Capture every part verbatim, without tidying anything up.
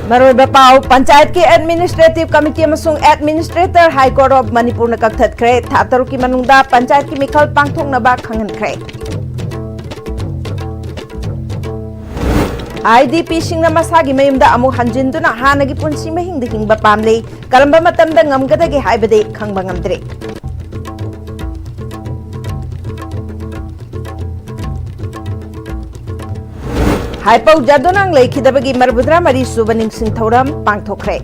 ꯃꯔꯨꯑꯣꯏꯕ ꯄꯥꯎ꯫ ꯄꯟꯆꯥꯌꯠꯀꯤ Administrative Committee ꯑꯃꯁꯨꯡ Administrator High Court of ꯃꯅꯤꯄꯨꯔꯅ ꯀꯛꯊꯠꯈ꯭ꯔꯦ꯫ ꯊꯥ ꯇꯔꯨꯛꯀꯤ ꯃꯅꯨꯡꯗ ꯄꯟꯆꯥꯌꯠꯀꯤ ꯃꯤꯈꯜ ꯄꯥꯡꯊꯣꯛꯅꯕ ꯈꯪꯍꯟꯈ꯭ꯔꯦ꯫ IDPꯁꯤꯡꯅ ꯃꯁꯥꯒꯤ ꯃꯌꯨꯝꯗ ꯑꯃꯨꯛ ꯍꯟꯖꯤꯟꯗꯨꯅ ꯍꯥꯟꯅꯒꯤ ꯄꯨꯟꯁꯤ ꯃꯍꯤꯡꯗ ꯍꯤꯡꯕ ꯄꯥꯝꯂꯤ꯫ ꯀꯔꯝꯕ ꯃꯇꯝꯗ ꯉꯝꯒꯗꯒꯦ ꯍꯥꯏꯕꯗꯤ ꯈꯪꯕ ꯉꯝꯗ꯭ꯔꯤ꯫ ꯍꯥꯏꯄꯧ ꯖꯥꯗꯣꯅꯥꯡ ꯂꯩꯈꯤꯗꯕꯒꯤ ꯃꯔꯤꯐꯨꯇꯔꯥ ꯃꯔꯤ ꯁꯨꯕ ꯅꯤꯡꯁꯤꯡ ꯊꯧꯔꯝ ꯄꯥꯡꯊꯣꯛꯈ꯭ꯔꯦ꯫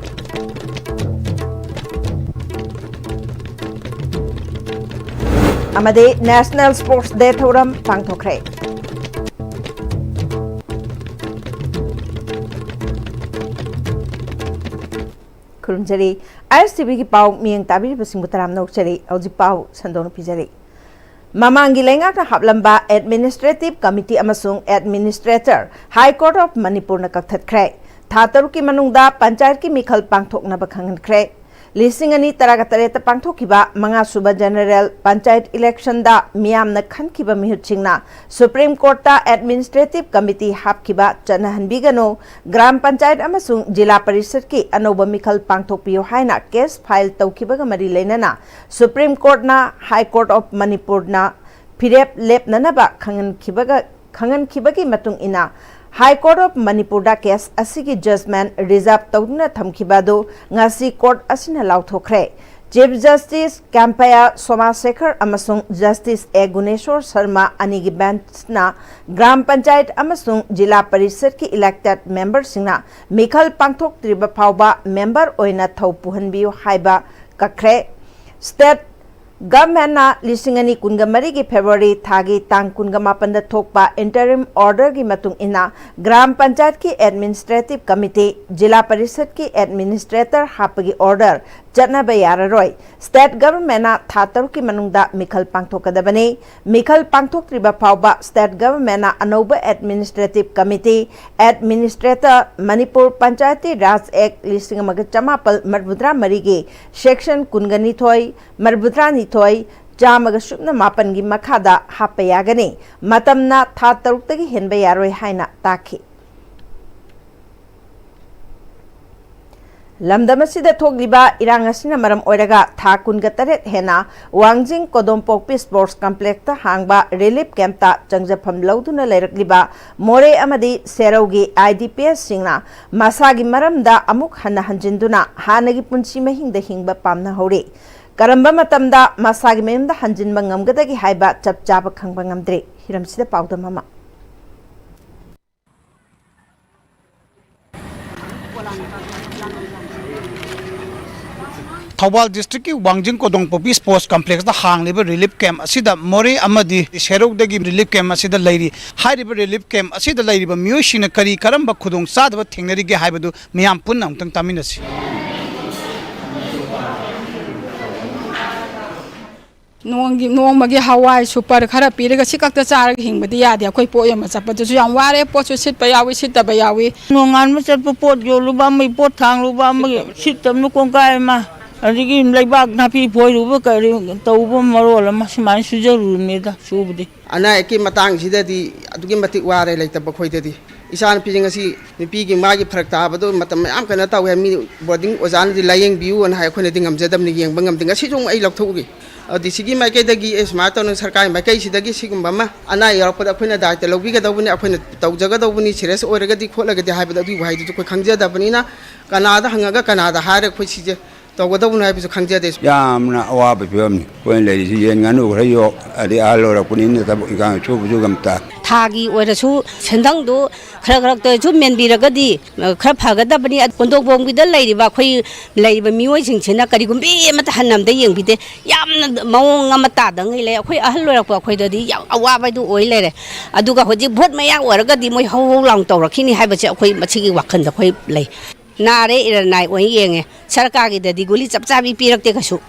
ꯑꯃꯗꯤ National Sports Day ꯊꯧꯔꯝ ꯄꯥꯡꯊꯣꯛꯈ꯭ꯔꯦ꯫ ꯈꯨꯔꯨꯝꯖꯔꯤ꯫ ISTVꯒꯤ ꯄꯥꯎ ꯃꯤꯠꯌꯦꯡ ꯇꯥꯕꯤꯔꯤꯕꯁꯤꯡꯕꯨ ꯇꯔꯥꯝꯅ ꯑꯣꯛꯆꯔꯤ꯫ ꯍꯧꯖꯤꯛ ꯄꯥꯎ ꯁꯟꯗꯣꯛꯅ ꯄꯤꯖꯔꯤ꯫ ꯃꯃꯥꯡꯒꯤ ꯂꯩꯉꯥꯛꯅ ꯍꯥꯞꯂꯝꯕ Administrative Committee ꯑꯃꯁꯨꯡ Administrator High Court of ꯃꯅꯤꯄꯨꯔꯅ ꯀꯛꯊꯠꯈ꯭ꯔꯦ꯫ ꯊꯥ ꯇꯔꯨꯛꯀꯤ ꯃꯅꯨꯡꯗ ꯄꯟꯆꯥꯌꯠꯀꯤ ꯃꯤꯈꯜ ꯄꯥꯡꯊꯣꯛꯅꯕ ꯈꯪꯍꯟꯈ꯭ꯔꯦ꯫ ꯂꯤꯁꯤꯡ ꯑꯅꯤ ꯇꯔꯥꯒ ꯇꯔꯦꯠꯇ ꯄꯥꯡꯊꯣꯛꯈꯤꯕ ꯃꯉꯥꯁꯨꯕ General ꯄꯟꯆꯥꯌꯠ Electionꯗ ꯃꯤꯌꯥꯝꯅ ꯈꯟꯈꯤꯕ ꯃꯤꯍꯨꯠꯁꯤꯡꯅ Supreme Courtꯇ Administrative Committee ꯍꯥꯞꯈꯤꯕ ꯆꯠꯅꯍꯟꯕꯤꯒꯅꯨ, ꯒ꯭ꯔꯥꯝ ꯄꯟꯆꯥꯌꯠ ꯑꯃꯁꯨꯡ ꯖꯤꯂꯥ ꯄꯔꯤꯁꯗꯀꯤ ꯑꯅꯧꯕ ꯃꯤꯈꯜ ꯄꯥꯡꯊꯣꯛꯄꯤꯌꯨ ꯍꯥꯏꯅ case file ꯇꯧꯈꯤꯕꯒ ꯃꯔꯤ ꯂꯩꯅꯅ Supreme Courtꯅ High Court of ꯃꯅꯤꯄꯨꯔꯅ ꯐꯤꯔꯦꯞ ꯂꯦꯞꯅꯅꯕ ꯈꯪꯍꯟꯈꯤꯕꯒ, ꯈꯪꯍꯟꯈꯤꯕꯒꯤ ꯃꯇꯨꯡ ꯏꯟꯅ High Court of ꯃꯅꯤꯄꯨꯔꯗ case ꯑꯁꯤꯒꯤ judgement reserve ꯇꯧꯗꯨꯅ ꯊꯝꯈꯤꯕ ꯑꯗꯨ ꯉꯁꯤ court ꯑꯁꯤꯅ ꯂꯥꯎꯊꯣꯛꯈ꯭ꯔꯦ꯫ Chief Justice ꯀ꯭ꯌꯥꯝꯄꯌꯥ ꯁꯣꯃꯥꯁꯦꯈꯔ ꯑꯃꯁꯨꯡ Justice A ꯒꯨꯅꯦꯁꯣꯔ ꯁꯔꯃ ꯑꯅꯤꯒꯤ benchꯅ ꯒ꯭ꯔꯥꯝ ꯄꯟꯆꯥꯌꯠ ꯑꯃꯁꯨꯡ ꯖꯤꯂꯥ ꯄꯔꯤꯁꯗꯀꯤ elected memberꯁꯤꯡꯅ ꯃꯤꯈꯜ ꯄꯥꯡꯊꯣꯛꯇ꯭ꯔꯤꯕ ꯐꯥꯎꯕ member ꯑꯣꯏꯅ ꯊꯧ ꯄꯨꯍꯟꯕꯤꯌꯨ ꯍꯥꯏꯕ ꯀꯛꯈ꯭ꯔꯦ꯫ State Governmentꯅ ꯂꯤꯁꯤꯡ ꯑꯅꯤ ꯀꯨꯟꯒ ꯃꯔꯤꯒꯤ February ꯊꯥꯒꯤ ꯇꯥꯡ ꯀꯨꯟꯒ ꯃꯥꯄꯟꯗ ꯊꯣꯛꯄ interim orderꯒꯤ ꯃꯇꯨꯡ ꯏꯟꯅ ꯒ꯭ꯔꯥꯝ ꯄꯟꯆꯥꯌꯠꯀꯤ Administrative Committee, ꯖꯤꯂꯥ ꯄꯔꯤꯁꯗꯀꯤ Administrator ꯍꯥꯞꯄꯒꯤ order ꯆꯠꯅꯕ ꯌꯥꯔꯔꯣꯏ꯫ State Government ꯊꯥ ꯇꯔꯨꯛꯀꯤ ꯃꯅꯨꯡꯗ ꯃꯤꯈꯜ ꯄꯥꯡꯊꯣꯛꯀꯗꯕꯅꯤ꯫ ꯃꯤꯈꯜ ꯄꯥꯡꯊꯣꯛꯇ꯭ꯔꯤꯕ ꯐꯥꯎꯕ State Government ꯑꯅꯧꯕ Administrative Committee, Administrator, Manipur panchayati ꯔꯥꯖ Act ꯂꯤꯁꯤꯡ ꯑꯃꯒ ꯆꯃꯥꯄꯜ ꯃꯔꯤꯐꯨꯇꯔꯥ ꯃꯔꯤꯒꯤ Section ꯀꯨꯟꯒ ꯅꯤꯊꯣꯏ, ꯃꯔꯤꯐꯨꯇꯔꯥ ꯅꯤꯊꯣꯏ, ꯆꯥꯝꯃꯒ ꯁꯨꯞꯅ ꯃꯥꯄꯟꯒꯤ ꯃꯈꯥꯗ ꯍꯥꯞꯄ ꯌꯥꯒꯅꯤ꯫ ꯃꯇꯝꯅ ꯊꯥ ꯇꯔꯨꯛꯇꯒꯤ ꯍꯦꯟꯕ ꯌꯥꯔꯣꯏ ꯍꯥꯏꯅ ꯇꯥꯛꯈꯤ꯫ ꯂꯝꯗꯝ ꯑꯁꯤꯗ ꯊꯣꯛꯂꯤꯕ ꯏꯔꯥꯡ ꯑꯁꯤꯅ ꯃꯔꯝ ꯑꯣꯏꯔꯒ ꯊꯥ ꯀꯨꯟꯒ ꯇꯔꯦꯠ ꯍꯦꯟꯅ ꯋꯥꯡꯖꯤꯡ ꯀꯣꯗꯣꯝꯄꯣꯛꯄꯤ Sports Complexꯇ ꯍꯥꯡꯕ relief campꯇ ꯆꯪꯖꯐꯝ ꯂꯧꯗꯨꯅ ꯂꯩꯔꯛꯂꯤꯕ ꯃꯣꯔꯦ ꯑꯃꯗꯤ ꯁꯦꯔꯧꯒꯤ IDPꯁꯁꯤꯡꯅ ꯃꯁꯥꯒꯤ ꯃꯔꯝꯗ ꯑꯃꯨꯛ ꯍꯟꯅ ꯍꯟꯖꯤꯟꯗꯨꯅ ꯍꯥꯟꯅꯒꯤ ꯄꯨꯟꯁꯤ ꯃꯍꯤꯡꯗ ꯍꯤꯡꯕ ꯄꯥꯝꯅꯍꯧꯔꯤ꯫ ꯀꯔꯝꯕ ꯃꯇꯝꯗ ꯃꯁꯥꯒꯤ ꯃꯌꯨꯝꯗ ꯍꯟꯖꯤꯟꯕ ꯉꯝꯒꯗꯒꯦ ꯍꯥꯏꯕ ꯆꯞ ꯆꯥꯕ ꯈꯪꯕ ꯉꯝꯗ꯭ꯔꯤ꯫ ꯍꯤꯔꯝꯁꯤꯗ ꯄꯥꯎꯗꯝ ꯑꯃ꯫ ꯊꯧꯕꯥꯜ districtꯀꯤ ꯋꯥꯡꯖꯤꯡ ꯀꯣꯗꯣꯡꯄꯣꯛꯄꯤ Sports Complexꯇ ꯍꯥꯡꯂꯤꯕ relief camp ꯑꯁꯤꯗ ꯃꯣꯔꯦ ꯑꯃꯗꯤ ꯁꯦꯔꯧꯗꯒꯤ relief camp ꯑꯁꯤꯗ ꯂꯩꯔꯤ꯫ ꯍꯥꯏꯔꯤꯕ relief camp ꯑꯁꯤꯗ ꯂꯩꯔꯤꯕ ꯃꯤꯑꯣꯏꯁꯤꯡꯅ ꯀꯔꯤ ꯀꯔꯝꯕ ꯈꯨꯗꯣꯡꯆꯥꯗꯕ ꯊꯦꯡꯅꯔꯤꯒꯦ ꯍꯥꯏꯕꯗꯨ ꯃꯤꯌꯥꯝ ꯄꯨꯟꯅ ꯑꯃꯨꯛꯇꯪ ꯇꯥꯃꯤꯟꯅꯁꯤ꯫ ꯅꯣꯡꯒꯤ, ꯅꯣꯡꯃꯒꯤ ꯍꯋꯥꯏ super ꯈꯔ ꯄꯤꯔꯒ ꯁꯤ ꯈꯛꯇ ꯆꯥꯔꯒ ꯍꯤꯡꯕꯗꯤ ꯌꯥꯗꯦ꯫ ꯑꯩꯈꯣꯏ ꯄꯣꯠ ꯌꯣꯟꯕ ꯆꯠꯄꯗꯨꯁꯨ ꯌꯥꯝ ꯋꯥꯔꯦ, ꯄꯣꯠꯁꯨ ꯁꯤꯠꯄ ꯌꯥꯎꯏ, ꯁꯤꯠꯇꯕ ꯌꯥꯎꯏ꯫ ꯅꯣꯡꯉꯥꯟꯕ ꯆꯠꯄ ꯄꯣꯠ ꯌꯣꯜꯂꯨꯕ ꯑꯃꯒꯤ, ꯄꯣꯠ ꯊꯥꯡꯂꯨꯕ ꯑꯃꯒꯤ, ꯁꯤꯠꯇꯕꯅ ꯀꯣꯡꯀꯥꯏ ꯑꯃ, ꯑꯗꯒꯤ ꯂꯩꯕꯥꯛ ꯅꯥꯄꯤ ꯐꯣꯏꯔꯨꯕ ꯀꯔꯤ ꯇꯧꯕ ꯃꯔꯣꯜ ꯑꯃ, ꯁꯨꯃꯥꯏꯅ ꯁꯨꯖꯔꯨꯔꯤꯅꯤꯗ ꯁꯨꯕꯗꯤ꯫ ꯑꯅꯥ ꯑꯌꯦꯛꯀꯤ ꯃꯇꯥꯡꯁꯤꯗꯗꯤ ꯑꯗꯨꯛꯀꯤ ꯃꯇꯤꯛ ꯋꯥꯔꯦ ꯂꯩꯇꯕ ꯑꯩꯈꯣꯏꯗꯗꯤ꯫ ꯏꯆꯥꯅꯨꯄꯤꯁꯦ ꯉꯁꯤ ꯅꯨꯄꯤꯒꯤ ꯃꯥꯒꯤ ꯐꯔꯛ ꯇꯥꯕꯗꯣ ꯃꯇꯝ ꯃꯌꯥꯝ ꯀꯩꯅꯣ ꯇꯧꯋꯦ, ꯃꯤ boarding ꯑꯣꯖꯥꯅꯗꯤ ꯂꯥꯌꯦꯡꯕꯤꯌꯨꯅ ꯍꯥꯏ, ꯑꯩꯈꯣꯏꯅꯗꯤ ꯉꯝꯖꯗꯕꯅꯤ, ꯌꯦꯡꯕ ꯉꯝꯗꯦ꯫ ꯉꯁꯤꯁꯨ ꯑꯃꯨꯛ ꯑꯩ ꯂꯧꯊꯣꯛꯎꯒꯦ꯫ ꯑꯗꯨꯗꯤ ꯁꯤꯒꯤ ꯃꯥꯏꯀꯩꯗꯒꯤ ꯑꯦ ꯁꯨꯃꯥꯏꯅ ꯇꯧꯅ ꯁꯔꯀꯥꯔꯒꯤ ꯃꯥꯏꯀꯩꯁꯤꯗꯒꯤ ꯁꯤꯒꯨꯝꯕ ꯑꯃ ꯑꯅꯥ ꯌꯥꯎꯔꯛꯄꯗ ꯑꯩꯈꯣꯏꯅ ꯗꯥꯏꯇ ꯂꯧꯕꯤꯒꯗꯧꯕꯅꯤ, ꯑꯩꯈꯣꯏꯅ ꯇꯧꯖꯒꯗꯧꯕꯅꯤ, serious ꯑꯣꯏꯔꯒꯗꯤ ꯈꯣꯠꯂꯒꯗꯤ ꯍꯥꯏꯕꯗꯣ ꯑꯗꯨꯒꯤ ꯋꯥꯍꯩꯗꯨꯁꯨ ꯑꯩꯈꯣꯏ ꯈꯪꯖꯗꯕꯅꯤꯅ ꯀꯅꯥꯗ ꯍꯪꯉꯒ ꯀꯅꯥꯗ ꯍꯥꯏꯔꯒ ꯑꯩꯈꯣꯏ ꯁꯤꯁꯦ ꯇꯧꯒꯗꯧꯕꯅꯣ ꯍꯥꯏꯕꯁꯨ ꯈꯪꯖꯗꯦ꯫ ꯌꯥꯝꯅ ꯑꯋꯥꯕ ꯐꯤꯕꯝꯅꯤ꯫ ꯑꯩꯈꯣꯏꯅ ꯂꯩꯔꯤꯁꯤ ꯌꯦꯟ ꯉꯥꯅꯨ ꯈꯔ ꯌꯣꯛ, ꯑꯗꯩ ꯑꯍꯜ ꯑꯣꯏꯔꯛꯄꯅꯤꯅ ꯊꯕꯛ ꯏꯪꯈꯥꯡ ꯁꯨꯕꯁꯨ ꯉꯝꯇ꯫ ꯊꯥꯒꯤ ꯑꯣꯏꯔꯁꯨ ꯁꯦꯟꯗꯪꯗꯨ ꯈꯔ ꯈꯔ ꯇꯧꯔꯁꯨ ꯃꯦꯟꯕꯤꯔꯒꯗꯤ, ꯑ, ꯈꯔ ꯐꯒꯗꯕꯅꯤ꯫ ꯑꯗ ꯀꯣꯟꯗꯣꯡꯕꯝꯒꯤꯗ ꯂꯩꯔꯤꯕ ꯑꯩꯈꯣꯏ ꯂꯩꯔꯤꯕ ꯃꯤꯑꯣꯏꯁꯤꯡꯁꯤꯅ ꯀꯔꯤꯒꯨꯝꯕꯤ ꯑꯃꯠꯇ ꯍꯟꯅ ꯑꯝꯇ ꯌꯦꯡꯕꯤꯗꯦ꯫ ꯌꯥꯝꯅ ꯃꯑꯣꯡ ꯑꯃ ꯇꯥꯗꯉꯩ ꯂꯩ꯫ ꯑꯩꯈꯣꯏ ꯑꯍꯜ ꯑꯣꯏꯔꯛꯄ ꯑꯩꯈꯣꯏꯗꯗꯤ ꯌꯥꯝ ꯑꯋꯥꯕ ꯍꯥꯏꯗꯨ ꯑꯣꯏ ꯂꯩꯔꯦ꯫ ꯑꯗꯨꯒ ꯍꯧꯖꯤꯛ ꯚꯣꯠ ꯃꯌꯥ ꯑꯣꯏꯔꯒꯗꯤ ꯃꯣꯏ ꯍꯧ ꯍꯧ ꯂꯥꯎꯅ ꯇꯧꯔꯛꯈꯤꯅꯤ ꯍꯥꯏꯕꯁꯦ ꯑꯩꯈꯣꯏ ꯃꯁꯤꯒꯤ ꯋꯥꯈꯜꯗ ꯑꯩꯈꯣꯏ ꯂꯩ꯫ ꯅꯥꯔꯦ, ꯏꯔꯟ ꯅꯥꯏ ꯑꯣꯏꯅ ꯌꯦꯡꯉꯦ꯫ ꯁꯔꯀꯥꯔꯒꯤꯗꯗꯤ ꯒꯨꯂꯤ ꯆꯞ ꯆꯥꯕꯤ ꯄꯤꯔꯛꯇꯦ ꯀꯩꯁꯨ꯫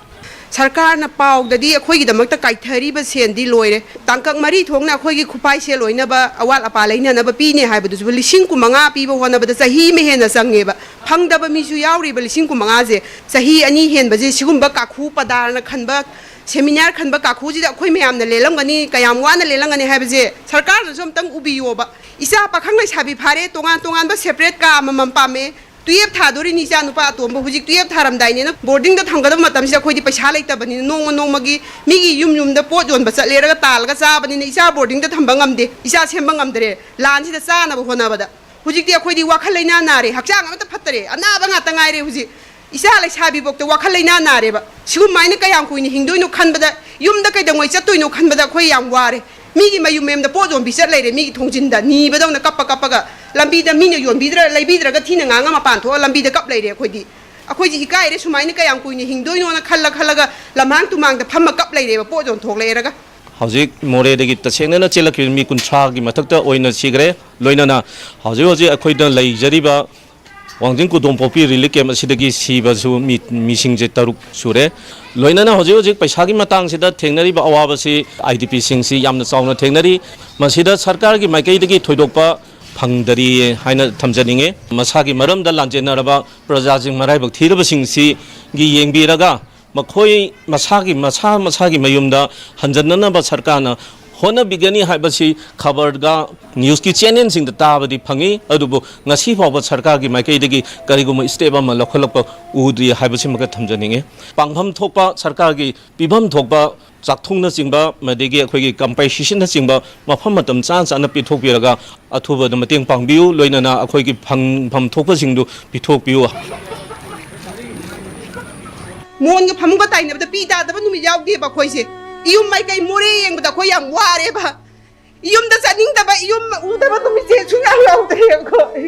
ꯁꯔꯀꯥꯔꯅ ꯄꯥꯎꯗꯗꯤ ꯑꯩꯈꯣꯏꯒꯤꯗꯃꯛꯇ ꯀꯥꯏꯊꯔꯤꯕ ꯁꯦꯟꯗꯤ ꯂꯣꯏꯔꯦ꯫ ꯇꯥꯡꯀꯛ ꯃꯔꯤ ꯊꯣꯛꯅ ꯑꯩꯈꯣꯏꯒꯤ ꯈꯨꯠꯄꯥꯏꯁꯦ ꯂꯣꯏꯅꯕ ꯑꯋꯥꯠ ꯑꯄꯥ ꯂꯩꯅꯅꯕ ꯄꯤꯅꯦ ꯍꯥꯏꯕꯗꯨꯁꯨ ꯂꯤꯁꯤꯡ ꯀꯨꯟꯃꯉꯥ ꯄꯤꯕ ꯍꯣꯠꯅꯕꯗ ꯆꯍꯤ ꯑꯃ ꯍꯦꯟꯅ ꯆꯪꯉꯦꯕ꯫ ꯐꯪꯗꯕ ꯃꯤꯁꯨ ꯌꯥꯎꯔꯤꯕ ꯂꯤꯁꯤꯡ ꯀꯨꯟꯃꯉꯥꯁꯦ꯫ ꯆꯍꯤ ꯑꯅꯤ ꯍꯦꯟꯕꯁꯦ ꯁꯤꯒꯨꯝꯕ ꯀꯥꯈꯨ ꯄꯗꯥꯔꯅ ꯈꯟꯕ, ꯁꯦꯃꯤꯅꯥꯔ ꯈꯟꯕ ꯀꯥꯈꯨꯁꯤꯗ ꯑꯩꯈꯣꯏ ꯃꯌꯥꯝꯅ ꯂꯦꯜꯂꯝꯒꯅꯤ, ꯀꯌꯥꯝ ꯋꯥꯅ ꯂꯦꯜꯂꯝꯒꯅꯤ ꯍꯥꯏꯕꯁꯦ ꯁꯔꯀꯥꯔꯅꯁꯨ ꯑꯝꯇꯪ ꯎꯕꯤꯌꯣꯕ꯫ ꯏꯆꯥ ꯄꯥꯈꯪ ꯂꯩꯁꯥꯕꯤ ꯐꯥꯔꯦ, ꯇꯣꯉꯥꯟ ꯇꯣꯉꯥꯟꯕ ꯁꯦꯄꯔꯦꯠ ꯀꯥ ꯑꯃꯃꯝ ꯄꯥꯝꯃꯦ꯫ ꯇꯨꯌꯦꯞ ꯊꯥꯗꯣꯔꯤꯅꯤ ꯏꯆꯥ ꯅꯨꯄꯥ ꯑꯇꯣꯝꯕ, ꯍꯧꯖꯤꯛ ꯇꯨꯌꯦꯞ ꯊꯥꯔꯝꯗꯥꯏꯅꯦꯅ ꯕꯣꯔꯗꯤꯡꯗ ꯊꯝꯒꯗꯕ ꯃꯇꯝꯁꯤꯗ ꯑꯩꯈꯣꯏꯗꯤ ꯄꯩꯁꯥ ꯂꯩꯇꯕꯅꯤꯅ ꯅꯣꯡꯃ ꯅꯣꯡꯃꯒꯤ ꯃꯤꯒꯤ ꯌꯨꯝ ꯌꯨꯝꯗ ꯄꯣꯠ ꯌꯣꯟꯕ ꯆꯠꯂꯦꯔꯒ ꯇꯥꯜꯂꯒ ꯆꯥꯕꯅꯤꯅ ꯏꯆꯥ ꯕꯣꯔꯗꯤꯡꯗ ꯊꯝꯕ ꯉꯝꯗꯦ, ꯏꯆꯥ ꯁꯦꯝꯕ ꯉꯝꯗ꯭ꯔꯦ ꯂꯥꯟꯁꯤꯗ ꯆꯥꯅꯕ ꯍꯣꯠꯅꯕꯗ꯫ ꯍꯧꯖꯤꯛꯇꯤ ꯑꯩꯈꯣꯏꯗꯤ ꯋꯥꯈꯜ ꯂꯩꯅꯥ ꯅꯥꯔꯦ, ꯍꯛꯆꯥꯡ ꯑꯃꯠꯇ ꯐꯠꯇꯔꯦ, ꯑꯅꯥꯕ ꯉꯥꯛꯇ ꯉꯥꯏꯔꯦ ꯍꯧꯖꯤꯛ꯫ ꯏꯆꯥ ꯂꯩꯁꯥꯕꯤꯐꯧꯗ ꯋꯥꯈꯜ ꯂꯩꯅꯥ ꯅꯥꯔꯦꯕ꯫ ꯁꯤꯒꯨꯝꯃꯥꯏꯅ ꯀꯌꯥꯝ ꯀꯨꯏꯅ ꯍꯤꯡꯗꯣꯏꯅꯣ ꯈꯟꯕꯗ, ꯌꯨꯝꯗ ꯀꯩꯗꯧꯉꯩ ꯆꯠꯇꯣꯏꯅꯣ ꯈꯟꯕꯗ ꯑꯩꯈꯣꯏ ꯌꯥꯝ ꯋꯥꯔꯦ꯫ ꯃꯤꯒꯤ ꯃꯌꯨꯝ ꯃꯌꯨꯝꯗ ꯄꯣꯠ ꯌꯣꯟꯕꯤ ꯆꯠ ꯂꯩꯔꯦ, ꯃꯤꯒꯤ ꯊꯣꯡꯖꯤꯟꯗ ꯅꯤꯕꯗꯧꯅ ꯀꯞꯄ ꯀꯞꯄꯒ꯫ ꯂꯝꯕꯤꯗ ꯃꯤꯅ ꯌꯣꯟꯕꯤꯗ꯭ꯔ, ꯂꯩꯕꯤꯗ꯭ꯔꯒ ꯊꯤꯅ ꯉꯥꯡꯉ ꯃꯄꯥꯟ ꯊꯣꯛꯑ ꯂꯝꯕꯤꯗ ꯀꯞ ꯂꯩꯔꯦ ꯑꯩꯈꯣꯏꯗꯤ꯫ ꯑꯩꯈꯣꯏꯁꯦ ꯏꯀꯥꯏꯔꯦ, ꯁꯨꯃꯥꯏꯅ ꯀꯌꯥꯝ ꯀꯨꯏꯅ ꯍꯤꯡꯗꯣꯏꯅꯣꯅ ꯈꯜꯂ ꯈꯜꯂꯒ ꯂꯝꯍꯥꯡ ꯇꯨꯃꯥꯡꯗ ꯐꯝꯃ ꯀꯞ ꯂꯩꯔꯦꯕ ꯄꯣꯠ ꯌꯣꯟꯊꯣꯛ ꯂꯩꯔꯒ꯫ ꯍꯧꯖꯤꯛ ꯃꯣꯔꯦꯗꯒꯤ ꯇꯁꯦꯡꯅꯅ ꯆꯦꯜꯂꯛꯈꯤꯕ ꯃꯤ ꯀꯨꯟꯊ꯭ꯔꯥꯒꯤ ꯃꯊꯛꯇ ꯑꯣꯏꯅ ꯁꯤꯈ꯭ꯔꯦ꯫ ꯂꯣꯏꯅꯅ ꯍꯧꯖꯤꯛ ꯍꯧꯖꯤꯛ ꯑꯩꯈꯣꯏꯗ ꯂꯩꯖꯔꯤꯕ ꯋꯥꯡꯖꯤꯡ ꯀꯨꯗꯣꯝꯄꯣꯛꯄꯤ ꯔꯤꯂꯤꯐ ꯀꯦꯝꯞ ꯑꯁꯤꯗꯒꯤ ꯁꯤꯕꯁꯨ ꯃꯤ, ꯃꯤꯁꯤꯡꯁꯦ ꯇꯔꯨꯛ ꯁꯨꯔꯦ꯫ ꯂꯣꯏꯅꯅ ꯍꯧꯖꯤꯛ ꯍꯧꯖꯤꯛ ꯄꯩꯁꯥꯒꯤ ꯃꯇꯥꯡꯁꯤꯗ ꯊꯦꯡꯅꯔꯤꯕ ꯑꯋꯥꯕꯁꯤ ꯑꯥꯏ ꯗꯤ ꯄꯤꯁꯤꯡꯁꯤ ꯌꯥꯝꯅ ꯆꯥꯎꯅ ꯊꯦꯡꯅꯔꯤ꯫ ꯃꯁꯤꯗ ꯁꯔꯀꯥꯔꯒꯤ ꯃꯥꯏꯀꯩꯗꯒꯤ ꯊꯣꯏꯗꯣꯛꯄ ꯐꯪꯗꯔꯤ ꯍꯥꯏꯅ ꯊꯝꯖꯅꯤꯡꯉꯤ꯫ ꯃꯁꯥꯒꯤ ꯃꯔꯝꯗ ꯂꯥꯟꯖꯦꯟꯅꯔꯕ ꯄ꯭ꯔꯖꯥꯁꯤꯡ, ꯃꯔꯥꯏꯕꯛ ꯊꯤꯔꯕꯁꯤꯡꯁꯤꯒꯤ ꯌꯦꯡꯕꯤꯔꯒ ꯃꯈꯣꯏ ꯃꯁꯥꯒꯤ, ꯃꯁꯥ ꯃꯁꯥꯒꯤ ꯃꯌꯨꯝꯗ ꯍꯟꯖꯟꯅꯅꯕ ꯁꯔꯀꯥꯔꯅ ꯍꯣꯠꯅꯕꯤꯒꯅꯤ ꯍꯥꯏꯕꯁꯤ ꯈꯕꯔꯒ ꯅ꯭ꯌꯨꯁꯀꯤ ꯆꯦꯅꯦꯜꯁꯤꯡꯗ ꯇꯥꯕꯗꯤ ꯐꯪꯉꯤ, ꯑꯗꯨꯕꯨ ꯉꯁꯤ ꯐꯥꯎꯕ ꯁꯔꯀꯥꯔꯒꯤ ꯃꯥꯏꯀꯩꯗꯒꯤ ꯀꯔꯤꯒꯨꯝꯕ ꯁ꯭ꯇꯦꯞ ꯑꯃ ꯂꯧꯈꯠꯂꯛꯄ ꯎꯗ꯭ꯔꯤ ꯍꯥꯏꯕꯁꯤꯃꯒ ꯊꯝꯖꯅꯤꯡꯉꯤ꯫ ꯄꯥꯡꯐꯝ ꯊꯣꯛꯄ ꯁꯔꯀꯥꯔꯒꯤ ꯄꯤꯐꯝ ꯊꯣꯛꯄ ꯆꯥꯛꯊꯨꯡꯅꯆꯤꯡꯕ, ꯃꯗꯒꯤ ꯑꯩꯈꯣꯏꯒꯤ ꯀꯝꯄꯦꯟꯁꯦꯁꯟꯅꯆꯤꯡꯕ ꯃꯐꯝ ꯃꯇꯝ ꯆꯥ ꯆꯥꯅ ꯄꯤꯊꯣꯛꯄꯤꯔꯒ ꯑꯊꯨꯕꯗ ꯃꯇꯦꯡ ꯄꯥꯡꯕꯤꯌꯨ, ꯂꯣꯏꯅꯅ ꯑꯩꯈꯣꯏꯒꯤ ꯐꯪꯐꯝ ꯊꯣꯛꯄꯁꯤꯡꯗꯨ ꯄꯤꯊꯣꯛꯄꯤꯌꯨ꯫ ꯃꯣꯟꯒ ꯐꯃꯨꯡꯒ ꯇꯥꯏꯅꯕꯗ ꯄꯤ ꯇꯥꯗꯕ ꯅꯨꯃꯤꯠ ꯌꯥꯎꯗꯦꯕ ꯑꯩꯈꯣꯏꯁꯦ꯫ ꯏꯌꯨꯝ ꯃꯥꯏꯀꯩ ꯃꯣꯔꯦ ꯌꯦꯡꯕꯗ ꯑꯩꯈꯣꯏ ꯌꯥꯝ ꯋꯥꯔꯦꯕ꯫ ꯏꯌꯨꯝꯗ ꯆꯠꯅꯤꯡꯗꯕ, ꯏꯌꯨꯝ ꯎꯗꯕ ꯅꯨꯃꯤꯠꯁꯦ ꯁꯨꯡꯌꯥꯎ ꯌꯥꯎꯗ꯭ꯔꯦ ꯑꯩꯈꯣꯏ꯫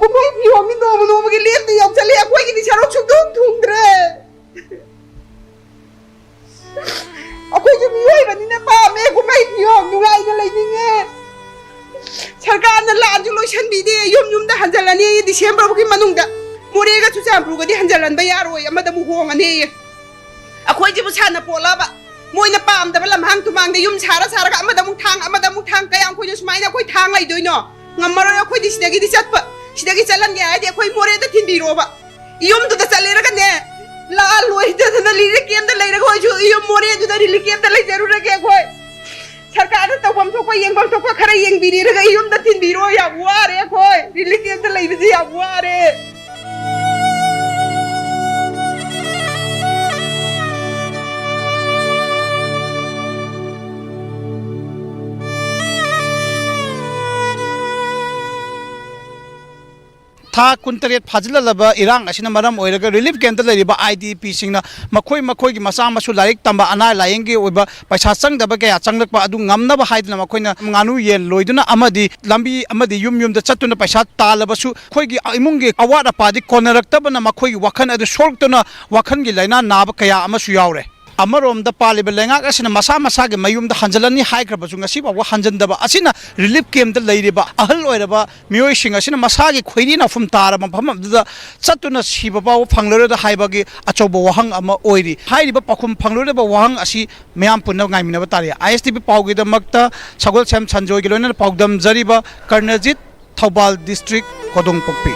ꯀꯨꯝꯍꯩ ꯐꯤꯌꯣꯝꯗꯤ ꯅꯣꯡꯃ ꯅꯣꯡꯃꯒꯤ ꯂꯦꯞꯇ ꯌꯥꯎꯁꯜꯂꯦ, ꯑꯩꯈꯣꯏꯒꯤꯗꯤ ꯁꯔꯨꯛ ꯁꯨꯡꯊꯨꯡ ꯊꯨꯡꯗ꯭ꯔꯦ꯫ ꯑꯩꯈꯣꯏꯁꯨ ꯃꯤꯑꯣꯏꯕꯅꯤꯅ ꯄꯥꯝꯃꯦ ꯀꯨꯝꯍꯩ ꯐꯤꯌꯣꯝ, ꯅꯨꯡꯉꯥꯏꯅ ꯂꯩꯅꯤꯡꯉꯦ꯫ ꯁꯔꯀꯥꯔꯅ ꯂꯥꯟꯁꯨ ꯂꯣꯏꯁꯟꯕꯤꯗꯦ, ꯌꯨꯝ ꯌꯨꯝꯗ ꯍꯟꯖꯜꯂꯅꯤ ꯗꯤꯁꯦꯝꯕꯔꯒꯤ ꯃꯅꯨꯡꯗ꯫ ꯃꯣꯔꯦꯒ ꯆꯨꯔꯆꯥꯟꯄꯨꯔꯒꯗꯤ ꯍꯟꯖꯜꯍꯟꯕ ꯌꯥꯔꯣꯏ, ꯑꯃꯗ ꯑꯃꯨꯛ ꯍꯣꯡꯉꯅꯤ꯫ ꯑꯩꯈꯣꯏꯁꯤꯕꯨ ꯁꯥꯟꯅ ꯄꯣꯠꯂꯕ? ꯃꯣꯏꯅ ꯄꯥꯝꯗꯕ ꯂꯝꯍꯥꯡ ꯇꯨꯃꯥꯡꯗ ꯌꯨꯝ ꯁꯥꯔ ꯁꯥꯔꯒ ꯑꯃꯗ ꯑꯃꯨꯛ ꯊꯥꯡ, ꯑꯃꯗ ꯑꯃꯨꯛ ꯊꯥꯡ, ꯀꯌꯥꯝ ꯀꯨꯏꯅ ꯁꯨꯃꯥꯏꯅ ꯑꯩꯈꯣꯏ ꯊꯥꯡ ꯂꯩꯗꯣꯏꯅꯣ? ꯉꯝꯃꯔꯣꯏ ꯑꯩꯈꯣꯏꯗꯤ ꯁꯤꯗꯒꯤꯗꯤ ꯆꯠꯄ꯫ ꯁꯤꯗꯒꯤ ꯆꯠꯍꯟꯒꯦ ꯍꯥꯏꯔꯗꯤ ꯑꯩꯈꯣꯏ ꯃꯣꯔꯦꯗ ꯊꯤꯟꯕꯤꯔꯣꯕ꯫ ꯌꯨꯝꯗꯨꯗ ꯆꯠꯂꯦꯔꯒꯅꯦ, ꯂꯥꯜ ꯂꯣꯏꯗꯗꯅ ꯔꯤꯂꯤꯐ ꯀꯦꯝꯗ ꯂꯩꯔꯒ ꯑꯣꯏꯁꯨ ꯌꯨꯝ ꯃꯣꯔꯦꯗꯨꯗ ꯔꯤꯂꯤꯐ ꯀꯦꯝꯗ ꯂꯩꯖꯔꯨꯔꯒꯦ ꯑꯩꯈꯣꯏ꯫ ꯁꯔꯀꯥꯔꯅ ꯇꯧꯐꯝ ꯊꯣꯛꯄ, ꯌꯦꯡꯐꯝ ꯊꯣꯛꯄ ꯈꯔ ꯌꯨꯝꯗ ꯊꯤꯟꯕꯤꯔꯣ꯫ ꯌꯥꯝ ꯋꯥꯔꯦ ꯑꯩꯈꯣꯏ, ꯔꯤꯂꯤꯐ ꯀꯦꯝꯗ ꯂꯩꯕꯁꯦ ꯌꯥꯝ ꯋꯥꯔꯦ꯫ ꯊꯥ ꯀꯨꯟꯇꯔꯦꯠ ꯐꯥꯖꯤꯜꯂꯛꯂꯕ ꯏꯔꯥꯡ ꯑꯁꯤꯅ ꯃꯔꯝ ꯑꯣꯏꯔꯒ ꯔꯤꯂꯤꯐ ꯀꯦꯝꯞꯇ ꯂꯩꯔꯤꯕ ꯑꯥꯏ ꯗꯤ ꯄꯤꯁꯤꯡꯅ ꯃꯈꯣꯏ ꯃꯈꯣꯏꯒꯤ ꯃꯆꯥ ꯃꯁꯨ ꯂꯥꯏꯔꯤꯛ ꯇꯝꯕ, ꯑꯅꯥ ꯂꯥꯏꯌꯦꯡꯒꯤ ꯑꯣꯏꯕ ꯄꯩꯁꯥ ꯆꯪꯗꯕ ꯀꯌꯥ ꯆꯪꯂꯛꯄ ꯑꯗꯨ ꯉꯝꯅꯕ ꯍꯥꯏꯗꯨꯅ ꯃꯈꯣꯏꯅ ꯉꯥꯅꯨ ꯌꯦꯟ ꯂꯣꯏꯗꯨꯅ ꯑꯃꯗꯤ ꯂꯝꯕꯤ ꯑꯃꯗꯤ ꯌꯨꯝ ꯌꯨꯝꯗ ꯆꯠꯇꯨꯅ ꯄꯩꯁꯥ ꯇꯥꯜꯂꯕꯁꯨ ꯑꯩꯈꯣꯏꯒꯤ ꯏꯃꯨꯡꯒꯤ ꯑꯋꯥꯠ ꯑꯄꯥꯗꯤ ꯀꯣꯟꯅꯔꯛꯇꯕꯅ ꯃꯈꯣꯏꯒꯤ ꯋꯥꯈꯜ ꯑꯗꯨ ꯁꯣꯛꯇꯨꯅ ꯋꯥꯈꯜꯒꯤ ꯂꯥꯏꯅꯥ ꯅꯥꯕ ꯀꯌꯥ ꯑꯃꯁꯨ ꯌꯥꯎꯔꯦ꯫ ꯑꯃꯔꯣꯝꯗ ꯄꯥꯜꯂꯤꯕ ꯂꯩꯉꯥꯛ ꯑꯁꯤꯅ ꯃꯁꯥ ꯃꯁꯥꯒꯤ ꯃꯌꯨꯝꯗ ꯍꯟꯖꯤꯜꯂꯅꯤ ꯍꯥꯏꯈ꯭ꯔꯕꯁꯨ ꯉꯁꯤ ꯐꯥꯎꯕ ꯍꯟꯖꯤꯟꯗꯕ ꯑꯁꯤꯅ ꯔꯤꯂꯤꯐ ꯀꯦꯝꯞꯇ ꯂꯩꯔꯤꯕ ꯑꯍꯜ ꯑꯣꯏꯔꯕ ꯃꯤꯑꯣꯏꯁꯤꯡ ꯑꯁꯤꯅ ꯃꯁꯥꯒꯤ ꯈꯣꯏꯔꯤ ꯅꯥꯎꯐꯝ ꯇꯥꯔꯕ ꯃꯐꯝ ꯑꯗꯨꯗ ꯆꯠꯇꯨꯅ ꯁꯤꯕ ꯐꯥꯎꯕ ꯐꯪꯂꯔꯣꯏꯗ ꯍꯥꯏꯕꯒꯤ ꯑꯆꯧꯕ ꯋꯥꯍꯪ ꯑꯃ ꯑꯣꯏꯔꯤ꯫ ꯍꯥꯏꯔꯤꯕ ꯄꯥꯎꯈꯨꯝ ꯐꯪꯂꯣꯏꯗꯕ ꯋꯥꯍꯪ ꯑꯁꯤ ꯃꯤꯌꯥꯝ ꯄꯨꯟꯅ ꯉꯥꯏꯃꯤꯟꯅꯕ ꯇꯥꯔꯦ꯫ ꯑꯥꯏ ꯑꯦꯁ ꯇꯤ ꯚꯤ ꯄꯥꯎꯒꯤꯗꯃꯛꯇ ꯁꯒꯣꯜꯁꯦꯝ ꯁꯟꯖꯣꯏꯒꯤ ꯂꯣꯏꯅꯅ ꯄꯥꯎꯗꯝꯖꯔꯤꯕ ꯀꯔꯅꯖꯤꯠ, ꯊꯧꯕꯥꯜ ꯗꯤꯁꯇ꯭ꯔꯤꯛ, ꯀꯣꯗꯣꯡꯄꯣꯛꯄꯤ꯫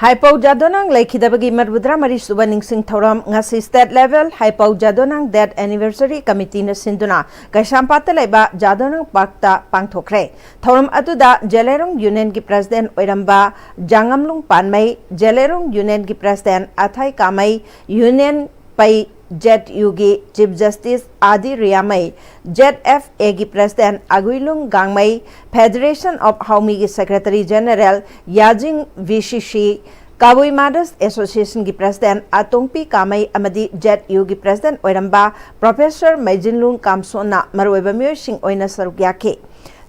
ꯍꯥꯏꯄꯧ ꯖꯥꯗꯣꯅꯥꯡ ꯂꯩꯈꯤꯗꯕꯒꯤ ꯃꯔꯤꯐꯨꯇꯔꯥ ꯃꯔꯤ ꯁꯨꯕ ꯅꯤꯡꯁꯤꯡ ꯊꯧꯔꯝ ꯉꯁꯤ State Level Haipou Jadonang Death Anniversary Committeeꯅ ꯁꯤꯟꯗꯨꯅ ꯀꯩꯁꯥꯝꯄꯥꯠꯇ ꯂꯩꯕ ꯖꯥꯗꯣꯅꯥꯡ ꯄꯥꯔꯛꯇ ꯄꯥꯡꯊꯣꯛꯈ꯭ꯔꯦ꯫ ꯊꯧꯔꯝ ꯑꯗꯨꯗ ꯖꯦꯂꯦꯔꯣꯡ ꯌꯨꯅꯤꯌꯟꯒꯤ ꯄ꯭ꯔꯦꯁꯤꯗꯦꯟꯠ ꯑꯣꯏꯔꯝꯕ ꯖꯥꯉꯝꯂꯨꯡ ꯄꯥꯟꯃꯩ, ꯖꯦꯂꯦꯔꯣꯡ ꯌꯨꯅꯤꯌꯟꯒꯤ president Athai Kamei, union P Z ꯌꯨꯒꯤ chief justice Adi Riamei, Z F ꯑꯦꯒꯤ president Aguilung Gangmei, Federation of ꯍꯥꯎꯃꯤꯒꯤ secretary general Yajing V C C, ꯀꯕꯨꯏ ꯃꯥꯗꯔꯁ ꯑꯦꯁꯣꯁꯤꯌꯦꯁꯟꯒꯤ ꯄ꯭ꯔꯦꯁꯤꯗꯦꯟꯠ ꯑꯇꯣꯡꯄꯤ ꯀꯥꯃꯩ ꯑꯃꯗꯤ ꯖꯦꯠ ꯌꯨꯒꯤ ꯄ꯭ꯔꯦꯁꯤꯗꯦꯟꯠ ꯑꯣꯏꯔꯝꯕ ꯄ꯭ꯔꯣꯐꯦꯁꯔ ꯃꯩꯖꯤꯟꯂꯨꯡ ꯀꯥꯝꯁꯣꯟꯅ ꯃꯔꯨꯑꯣꯏꯕ ꯃꯤꯑꯣꯏꯁꯤꯡ ꯑꯣꯏꯅ ꯁꯔꯨꯛ ꯌꯥꯈꯤ꯫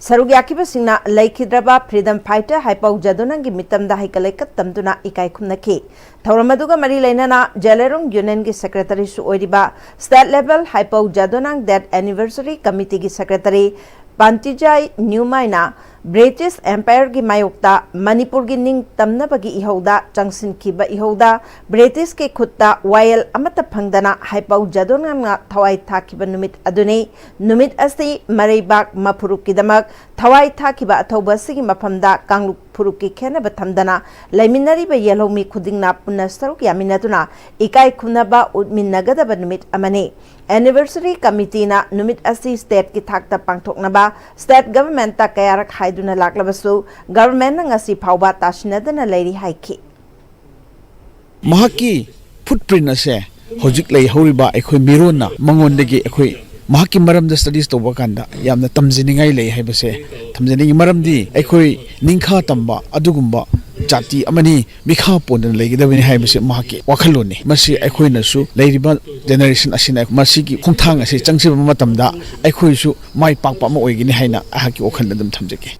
ꯁꯔꯨꯛ ꯌꯥꯈꯤꯕꯁꯤꯡꯅ ꯂꯩꯈꯤꯗ꯭ꯔꯕ freedom fighter ꯍꯥꯏꯄꯧ ꯖꯥꯗꯣꯅꯥꯡꯒꯤ ꯃꯤꯇꯝꯗ ꯍꯩꯀꯠ ꯂꯩꯀꯠ ꯇꯝꯗꯨꯅ ꯏꯀꯥꯏ ꯈꯨꯝꯅꯈꯤ꯫ ꯊꯧꯔꯝ ꯑꯗꯨꯒ ꯃꯔꯤ ꯂꯩꯅꯅ ꯖꯦꯂꯦꯔꯣꯡ ꯌꯨꯅꯤꯌꯟꯒꯤ ꯁꯦꯀ꯭ꯔꯦꯇꯔꯤꯁꯨ ꯑꯣꯏꯔꯤꯕ, state level Haipou Jadonang death anniversary committeeꯒꯤ ꯁꯦꯀ꯭ꯔꯦꯇꯔꯤ ꯄꯥꯟꯇꯤꯖꯥꯏ ꯅ꯭ꯌꯨꯃꯥꯏꯅ British Empireꯒꯤ ꯃꯥꯌꯣꯛꯇ ꯃꯅꯤꯄꯨꯔꯒꯤ ꯅꯤꯡꯇꯝꯅꯕꯒꯤ ꯏꯍꯧꯗ ꯆꯪꯁꯤꯟꯈꯤꯕ ꯏꯍꯧꯗ Britishꯀꯤ ꯈꯨꯠꯇ ꯋꯥꯌꯦꯜ ꯑꯃꯠꯇ ꯐꯪꯗꯅ ꯍꯥꯏꯄꯧ ꯖꯥꯗꯣꯅꯥꯡꯅ ꯊꯋꯥꯏ ꯊꯥꯈꯤꯕ ꯅꯨꯃꯤꯠ ꯑꯗꯨꯅꯤ꯫ ꯅꯨꯃꯤꯠ ꯑꯁꯤ ꯃꯔꯩꯕꯥꯛ ꯃꯐꯨꯔꯨꯞꯀꯤꯗꯃꯛ ꯊꯋꯥꯏ ꯊꯥꯈꯤꯕ ꯑꯊꯧꯕ ꯑꯁꯤꯒꯤ ꯃꯐꯝꯗ ꯀꯥꯡꯂꯨꯞ ꯐꯨꯔꯨꯞꯀꯤ ꯈꯦꯟꯅꯕ ꯊꯝꯗꯅ ꯂꯩꯃꯤꯟꯅꯔꯤꯕ ꯌꯦꯜꯍꯧꯃꯤ ꯈꯨꯗꯤꯡꯅ ꯄꯨꯟꯅ ꯁꯔꯨꯛ ꯌꯥꯃꯤꯟꯅꯗꯨꯅ ꯏꯀꯥꯏ ꯈꯨꯝꯅꯕ ꯎꯠꯃꯤꯟꯅꯒꯗꯕ ꯅꯨꯃꯤꯠ ꯑꯃꯅꯤ꯫ Anniversary committeeꯅ ꯅꯨꯃꯤꯠ ꯑꯁꯤ stateꯀꯤ ꯊꯥꯛꯇ ꯄꯥꯡꯊꯣꯛꯅꯕ state governmentꯇ ꯀꯌꯥꯔꯛ ꯍꯥꯏꯗꯨꯅ ꯂꯥꯛꯂꯕꯁꯨ governmentꯅ ꯉꯁꯤ ꯐꯥꯎꯕ ꯇꯥꯁꯤꯟꯅꯗꯅ ꯂꯩꯔꯤ ꯍꯥꯏꯈꯤ꯫ ꯃꯍꯥꯛꯀꯤ footprint ꯑꯁꯦ ꯍꯧꯖꯤꯛ ꯂꯩꯍꯧꯔꯤꯕ ꯑꯩꯈꯣꯏ ꯃꯤꯔꯣꯟꯅ ꯃꯉꯣꯟꯗꯒꯤ ꯑꯩꯈꯣꯏ ꯃꯍꯥꯛꯀꯤ ꯃꯔꯝꯗ studies ꯇꯧꯕ ꯀꯥꯟꯗ ꯌꯥꯝꯅ ꯇꯝꯖꯅꯤꯡꯉꯥꯏ ꯂꯩ ꯍꯥꯏꯕꯁꯦ ꯊꯝꯖꯅꯤꯡꯉꯤ꯫ ꯃꯔꯝꯗꯤ ꯑꯩꯈꯣꯏ ꯅꯤꯡꯈꯥ ꯇꯝꯕ ꯑꯗꯨꯒꯨꯝꯕ ꯖꯥꯇꯤ ꯑꯃꯅꯤ, ꯃꯤꯈꯥ ꯄꯣꯟꯗꯅ ꯂꯩꯒꯗꯕꯅꯤ ꯍꯥꯏꯕꯁꯤ ꯃꯍꯥꯛꯀꯤ ꯋꯥꯈꯜꯂꯣꯟꯅꯤ꯫ ꯃꯁꯤ ꯑꯩꯈꯣꯏꯅꯁꯨ ꯂꯩꯔꯤꯕ generation ꯑꯁꯤꯅ ꯃꯁꯤꯒꯤ ꯈꯣꯡꯊꯥꯡ ꯑꯁꯤ ꯆꯪꯁꯤꯟꯕ ꯃꯇꯝꯗ ꯑꯩꯈꯣꯏꯁꯨ ꯃꯥꯏ ꯄꯥꯛꯄ ꯑꯃ ꯑꯣꯏꯒꯅꯤ ꯍꯥꯏꯅ ꯑꯩꯍꯥꯛꯀꯤ ꯋꯥꯈꯜꯗ ꯑꯗꯨꯝ ꯊꯝꯖꯒꯦ꯫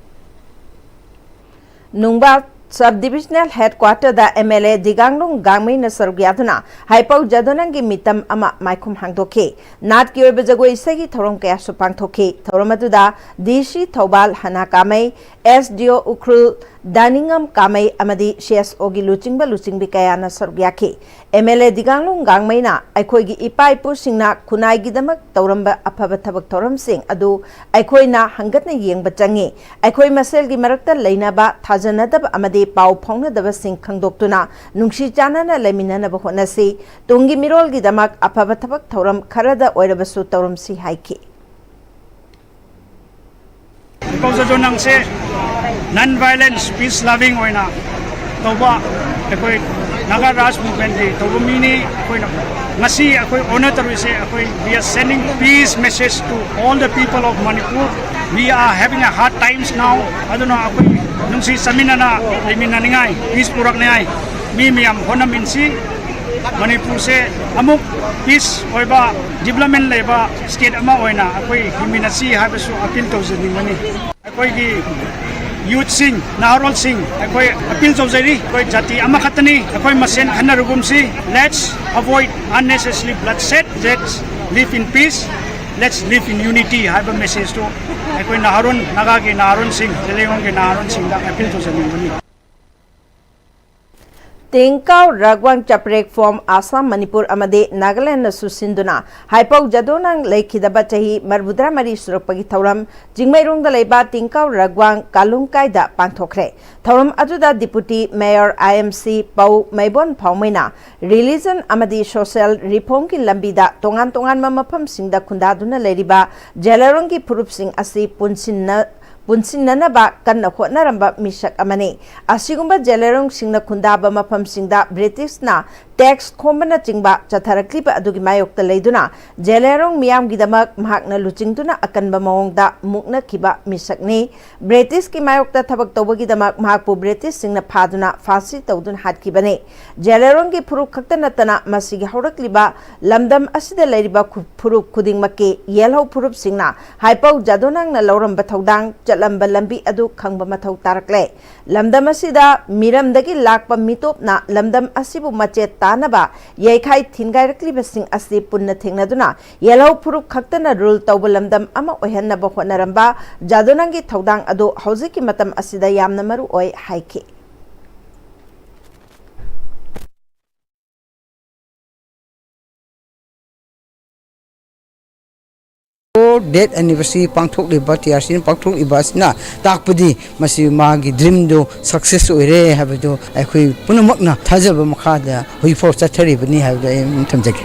ꯅꯨꯡꯕꯥ sub divisional headquarterꯗ MLA ꯗꯤꯒꯥꯡꯂꯨꯡ ꯒꯥꯡꯃꯩꯅ ꯁꯔꯨꯛ ꯌꯥꯗꯨꯅ ꯍꯥꯏꯄꯧ ꯖꯥꯗꯣꯅꯥꯡꯒꯤ ꯃꯤꯇꯝ ꯑꯃ ꯃꯥꯏꯈꯨꯝ ꯍꯥꯡꯗꯣꯛꯈꯤ꯫ ꯅꯥꯠꯀꯤ ꯑꯣꯏꯕ ꯖꯒꯣꯏ ꯏꯁꯩꯒꯤ ꯊꯧꯔꯝ ꯀꯌꯥꯁꯨ ꯄꯥꯡꯊꯣꯛꯈꯤ꯫ ꯊꯧꯔꯝ ꯑꯗꯨꯗ DC ꯊꯧꯕꯥꯜ ꯍꯅꯥ ꯀꯥꯃꯩ, SDO ꯎꯈ꯭ꯔꯨꯜ ꯗꯥꯅꯤꯡꯉꯝ ꯀꯥꯃꯩ ꯑꯃꯗꯤ CSOꯒꯤ ꯂꯨꯆꯤꯡꯕ ꯂꯨꯆꯤꯡꯕꯤ ꯀꯌꯥꯅ ꯁꯔꯨꯛ ꯌꯥꯈꯤ꯫ MLA ꯗꯤꯒꯥꯡꯂꯨꯡ ꯒꯥꯡꯃꯩꯅ ꯑꯩꯈꯣꯏꯒꯤ ꯏꯄꯥ ꯏꯄꯨꯁꯤꯡꯅ ꯈꯨꯟꯅꯥꯏꯒꯤꯗꯃꯛ ꯇꯧꯔꯝꯕ ꯑꯐꯕ ꯊꯕꯛ ꯊꯧꯔꯝꯁꯤꯡ ꯑꯗꯨ ꯑꯩꯈꯣꯏꯅ ꯍꯪꯒꯠꯅ ꯌꯦꯡꯕ ꯆꯪꯏ꯫ ꯑꯩꯈꯣꯏ ꯃꯁꯦꯜꯒꯤ ꯃꯔꯛꯇ ꯂꯩꯅꯕ, ꯊꯥꯖꯅꯗꯕ ꯑꯃꯗꯤ ꯄꯥꯎ ꯐꯥꯎꯅꯗꯕꯁꯤꯡ ꯈꯪꯗꯣꯛꯇꯨꯅ ꯅꯨꯡꯁꯤ ꯆꯥꯟꯅꯅ ꯂꯩꯃꯤꯟꯅꯅꯕ ꯍꯣꯠꯅꯁꯤ꯫ ꯇꯨꯡꯒꯤ ꯃꯤꯔꯣꯜꯒꯤꯗꯃꯛ ꯑꯐꯕ ꯊꯕꯛ ꯊꯧꯔꯝ ꯈꯔꯗ ꯑꯣꯏꯔꯕꯁꯨ ꯇꯧꯔꯝꯁꯤ ꯍꯥꯏꯈꯤ꯫ ꯄꯥꯎꯖꯗꯣ ꯅꯪꯁꯦ non violence, peace loving ꯑꯣꯏꯅ ꯇꯧꯕ ꯑꯩꯈꯣꯏ Naga Raj movementꯀꯤ ꯇꯧꯕ ꯃꯤꯅꯤ꯫ ꯑꯩꯈꯣꯏꯅ ꯉꯁꯤ ꯑꯩꯈꯣꯏ honour ꯇꯧꯔꯤꯁꯦ, ꯑꯩꯈꯣꯏ we are sending peace message to all the people of Manipur. We are having a hard times now. ꯑꯗꯨꯅ ꯑꯩꯈꯣꯏ ꯅꯨꯡꯁꯤ ꯆꯥꯃꯤꯟꯅꯅ ꯂꯩꯃꯤꯟꯅꯅꯤꯡꯉꯥꯏ, peace ꯄꯨꯔꯛꯅꯤꯡꯉꯥꯏ ꯃꯤ ꯃꯌꯥꯝ ꯍꯣꯠꯅꯃꯤꯟꯁꯤ꯫ ꯃꯅꯤꯄꯨꯔꯁꯦ ꯑꯃꯨꯛ peace ꯑꯣꯏꯕ, development ꯂꯩꯕ state ꯑꯃ ꯑꯣꯏꯅ ꯑꯩꯈꯣꯏ ꯍꯤꯡꯃꯤꯟꯅꯁꯤ ꯍꯥꯏꯕꯁꯨ appeal ꯇꯧꯖꯅꯤꯡꯕꯅꯤ꯫ ꯑꯩꯈꯣꯏꯒꯤ ꯌꯨꯠꯁꯤꯡ, ꯅꯍꯥꯔꯣꯜꯁꯤꯡ ꯑꯩꯈꯣꯏ ꯑꯄꯤꯜ ꯇꯧꯖꯔꯤ꯫ ꯑꯩꯈꯣꯏ ꯖꯥꯇꯤ ꯑꯃꯈꯛꯇꯅꯤ, ꯑꯩꯈꯣꯏ ꯃꯁꯦꯟ ꯈꯟꯅꯔꯒꯨꯝꯁꯤ꯫ Let's avoid unnecessary bloodshed, let's live in peace, let's live in unity ꯍꯥꯏꯕ ꯃꯦꯁꯦꯖꯇꯨ ꯑꯩꯈꯣꯏ ꯅꯍꯥꯔꯣꯟ, ꯅꯥꯒꯥꯒꯤ ꯅꯍꯥꯔꯣꯟꯁꯤꯡ, ꯖꯦꯂꯦꯔꯣꯡꯒꯤ ꯅꯍꯥꯔꯣꯟꯁꯤꯡꯗ ꯑꯄꯤꯜ ꯇꯧꯖꯅꯤꯡꯕꯅꯤ꯫ ꯇꯤꯡꯀꯥꯎ ꯔꯥꯒꯋꯥꯡ ꯆꯄ꯭ꯔꯦꯛ ꯐꯣꯝ ꯑꯁꯥꯝ, ꯃꯅꯤꯄꯨꯔ ꯑꯃꯗꯤ ꯅꯥꯒꯥꯂꯦꯟꯗꯁꯨ ꯁꯤꯟꯗꯨꯅ ꯍꯥꯏꯄꯧ ꯖꯥꯗꯣꯅꯥꯡ ꯂꯩꯈꯤꯗꯕ ꯆꯍꯤ ꯃꯔꯤꯐꯨꯇꯔꯥꯃꯔꯤ ꯁꯨꯔꯛꯄꯒꯤ ꯊꯧꯔꯝ ꯆꯤꯡꯃꯩꯔꯣꯡꯗ ꯂꯩꯕ ꯇꯤꯡꯀꯥꯎ ꯔꯥꯒꯋꯥꯡ ꯀꯥꯂꯨꯡꯀꯥꯏꯗ ꯄꯥꯡꯊꯣꯛꯈ꯭ꯔꯦ꯫ ꯊꯧꯔꯝ ꯑꯗꯨꯗ Deputy Mayor I M C ꯄꯧ ꯃꯩꯕꯣꯟ ꯐꯥꯎꯃꯩꯅ religion ꯑꯃꯗꯤ social reformꯒꯤ ꯂꯝꯕꯤꯗ ꯇꯣꯉꯥꯟ ꯇꯣꯉꯥꯟꯕ ꯃꯐꯝꯁꯤꯡꯗ ꯈꯨꯟꯗꯥꯗꯨꯅ ꯂꯩꯔꯤꯕ ꯖꯦꯂꯦꯔꯣꯡꯒꯤ ꯐꯨꯔꯨꯞꯁꯤꯡ ꯑꯁꯤ ꯄꯨꯟꯁꯤꯟꯅ ꯄꯨꯟꯁꯤꯟꯅꯅꯕ ꯀꯟꯅ ꯍꯣꯠꯅꯔꯝꯕ ꯃꯤꯁꯛ ꯑꯃꯅꯤ꯫ ꯑꯁꯤꯒꯨꯝꯕ ꯖꯦꯂꯦꯔꯣꯡꯁꯤꯡꯅ ꯈꯨꯟꯗꯥꯕ ꯃꯐꯝꯁꯤꯡꯗ ꯕ꯭ꯔꯤꯇꯤꯁꯅ ꯇꯦꯛꯁ ꯈꯣꯝꯕꯅꯆꯤꯡꯕ ꯆꯠꯊꯔꯛꯂꯤꯕ ꯑꯗꯨꯒꯤ ꯃꯥꯌꯣꯛꯇ ꯂꯩꯗꯨꯅ ꯖꯦꯂꯦꯔꯣꯡ ꯃꯤꯌꯥꯝꯒꯤꯗꯃꯛ ꯃꯍꯥꯛꯅ ꯂꯨꯆꯤꯡꯗꯨꯅ ꯑꯀꯟꯕ ꯃꯑꯣꯡꯗ ꯃꯨꯛꯅꯈꯤꯕ ꯃꯤꯁꯛꯅꯤ꯫ ꯕ꯭ꯔꯤꯇꯤꯁꯀꯤ ꯃꯥꯌꯣꯛꯇ ꯊꯕꯛ ꯇꯧꯕꯒꯤꯗꯃꯛ ꯃꯍꯥꯛꯄꯨ ꯕ꯭ꯔꯤꯇꯤꯁꯁꯤꯡꯅ ꯐꯥꯗꯨꯅ ꯐꯥꯁꯤ ꯇꯧꯗꯨꯅ ꯍꯥꯠꯈꯤꯕꯅꯤ꯫ ꯖꯦꯂꯦꯔꯣꯡꯒꯤ ꯐꯨꯔꯨꯞ ꯈꯛꯇ ꯅꯠꯇꯅ ꯃꯁꯤꯒꯤ ꯍꯧꯔꯛꯂꯤꯕ ꯂꯝꯗꯝ ꯑꯁꯤꯗ ꯂꯩꯔꯤꯕ ꯈꯨ-, ꯐꯨꯔꯨꯞ ꯈꯨꯗꯤꯡꯃꯛꯀꯤ ꯌꯦꯜꯍꯧ ꯐꯨꯔꯨꯞꯁꯤꯡꯅ ꯍꯥꯏꯄꯧ ꯖꯥꯗꯣꯅꯥꯡꯅ ꯂꯧꯔꯝꯕ ꯊꯧꯗꯥꯡ, ꯆꯠꯂꯝꯕ ꯂꯝꯕꯤ ꯑꯗꯨ ꯈꯪꯕ ꯃꯊꯧ ꯇꯥꯔꯛꯂꯦ꯫ ꯂꯝꯗꯝ ꯑꯁꯤꯗ ꯃꯤꯔꯝꯗꯒꯤ ꯂꯥꯛꯄ ꯃꯤꯇꯣꯞꯅ ꯂꯝꯗꯝ ꯑꯁꯤꯕꯨ ꯃꯆꯦꯠ ꯇꯥꯅꯕ ꯌꯩꯈꯥꯏ ꯊꯤꯟꯒꯥꯏꯔꯛꯂꯤꯕꯁꯤꯡ ꯑꯁꯤ ꯄꯨꯟꯅ ꯊꯦꯡꯅꯗꯨꯅ ꯌꯦꯜꯍꯧ ꯐꯨꯔꯨꯞ ꯈꯛꯇꯅ ꯔꯨꯜ ꯇꯧꯕ ꯂꯝꯗꯝ ꯑꯃ ꯑꯣꯏꯍꯟꯅꯕ ꯍꯣꯠꯅꯔꯝꯕ ꯖꯥꯗꯣꯅꯥꯡꯒꯤ ꯊꯧꯗꯥꯡ ꯑꯗꯨ ꯍꯧꯖꯤꯛꯀꯤ ꯃꯇꯝ ꯑꯁꯤꯗ ꯌꯥꯝꯅ ꯃꯔꯨ ꯑꯣꯏ ꯍꯥꯏꯈꯤ꯫ ꯗꯦꯠ ꯑꯦꯅꯤꯚꯔꯁꯔꯤ ꯄꯥꯡꯊꯣꯛꯂꯤꯕ, ꯇꯤ ꯑꯥꯔ ꯁꯤꯅ ꯄꯥꯡꯊꯣꯛꯂꯤꯕ ꯑꯁꯤꯅ ꯇꯥꯛꯄꯗꯤ ꯃꯁꯤ ꯃꯥꯒꯤ ꯗ꯭ꯔꯤꯝꯗꯨ ꯁꯛꯁꯦꯁ ꯑꯣꯏꯔꯦ ꯍꯥꯏꯕꯗꯨ ꯑꯩꯈꯣꯏ ꯄꯨꯝꯅꯃꯛꯅ ꯊꯥꯖꯕ ꯃꯈꯥꯗ ꯍꯧꯖꯤꯛꯐꯥꯎ ꯆꯠꯊꯔꯤꯕꯅꯤ ꯍꯥꯏꯕꯗꯨ ꯑꯩ ꯑꯗꯨꯝ ꯊꯝꯖꯒꯦ꯫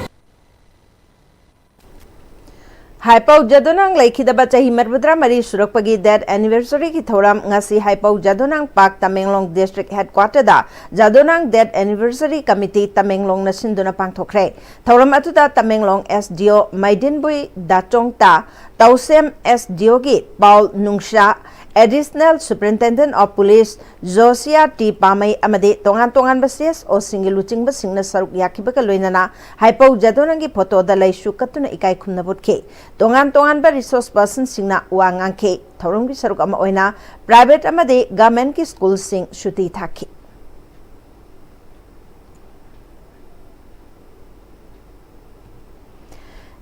ꯍꯥꯏꯄꯧ ꯖꯥꯗꯣꯅꯥꯡ ꯂꯩꯈꯤꯗꯕ ꯆꯍꯤ ꯃꯔꯤꯐꯨꯇꯔꯥꯃꯔꯤ ꯁꯨꯔꯛꯄꯒꯤ ꯗꯦꯠ ꯑꯦꯅꯤꯚꯔꯁꯔꯤꯒꯤ ꯊꯧꯔꯝ ꯉꯁꯤ ꯍꯥꯏꯄꯧ ꯖꯥꯗꯣꯅꯥꯡ ꯄꯥꯔꯛ, ꯇꯃꯦꯡꯂꯣꯡ ꯗꯤꯁꯇ꯭ꯔꯤꯛ ꯍꯦꯗꯀ꯭ꯋꯥꯇꯔꯗ ꯖꯥꯗꯣꯅꯥꯡ ꯗꯦꯠ ꯑꯦꯅꯤꯚꯔꯁꯔꯤ ꯀꯃꯤꯇꯤ ꯇꯃꯦꯡꯂꯣꯡꯅ ꯁꯤꯟꯗꯨꯅ ꯄꯥꯡꯊꯣꯛꯈ꯭ꯔꯦ꯫ ꯊꯧꯔꯝ ꯑꯗꯨꯗ ꯇꯃꯦꯡꯂꯣꯡ ꯑꯦꯁ ꯗꯤ ꯑꯣ ꯃꯩꯗꯤꯟꯕꯨꯏ ꯗꯥꯆꯣꯡꯇꯥ, ꯇꯧꯁꯦꯝ ꯑꯦꯁ ꯗꯤ ꯑꯣꯒꯤ ꯄꯥꯎꯜ ꯅꯨꯡꯁꯥ, Additional Superintendent of Police Josiah T ꯄꯥꯃꯩ ꯑꯃꯗꯤ ꯇꯣꯉꯥꯟ ꯇꯣꯉꯥꯟꯕ CSOꯁꯤꯡꯒꯤ ꯂꯨꯆꯤꯡꯕꯁꯤꯡꯅ ꯁꯔꯨꯛ ꯌꯥꯈꯤꯕꯒ ꯂꯣꯏꯅꯅ ꯍꯥꯏꯄꯧ ꯖꯥꯗꯣꯅꯪꯒꯤ ꯐꯣꯇꯣꯗ ꯂꯩꯁꯨ ꯀꯠꯇꯨꯅ ꯏꯀꯥꯏ ꯈꯨꯝꯅꯕ ꯎꯠꯈꯤ꯫ ꯇꯣꯉꯥꯟ ꯇꯣꯉꯥꯟꯕ resource personꯁꯤꯡꯅ ꯋꯥ ꯉꯥꯡꯈꯤ꯫ ꯊꯧꯔꯝꯒꯤ ꯁꯔꯨꯛ ꯑꯃ ꯑꯣꯏꯅ private ꯑꯃꯗꯤ governmentꯀꯤ schoolꯁꯤꯡ ꯁꯨꯇꯤ ꯊꯥꯈꯤ꯫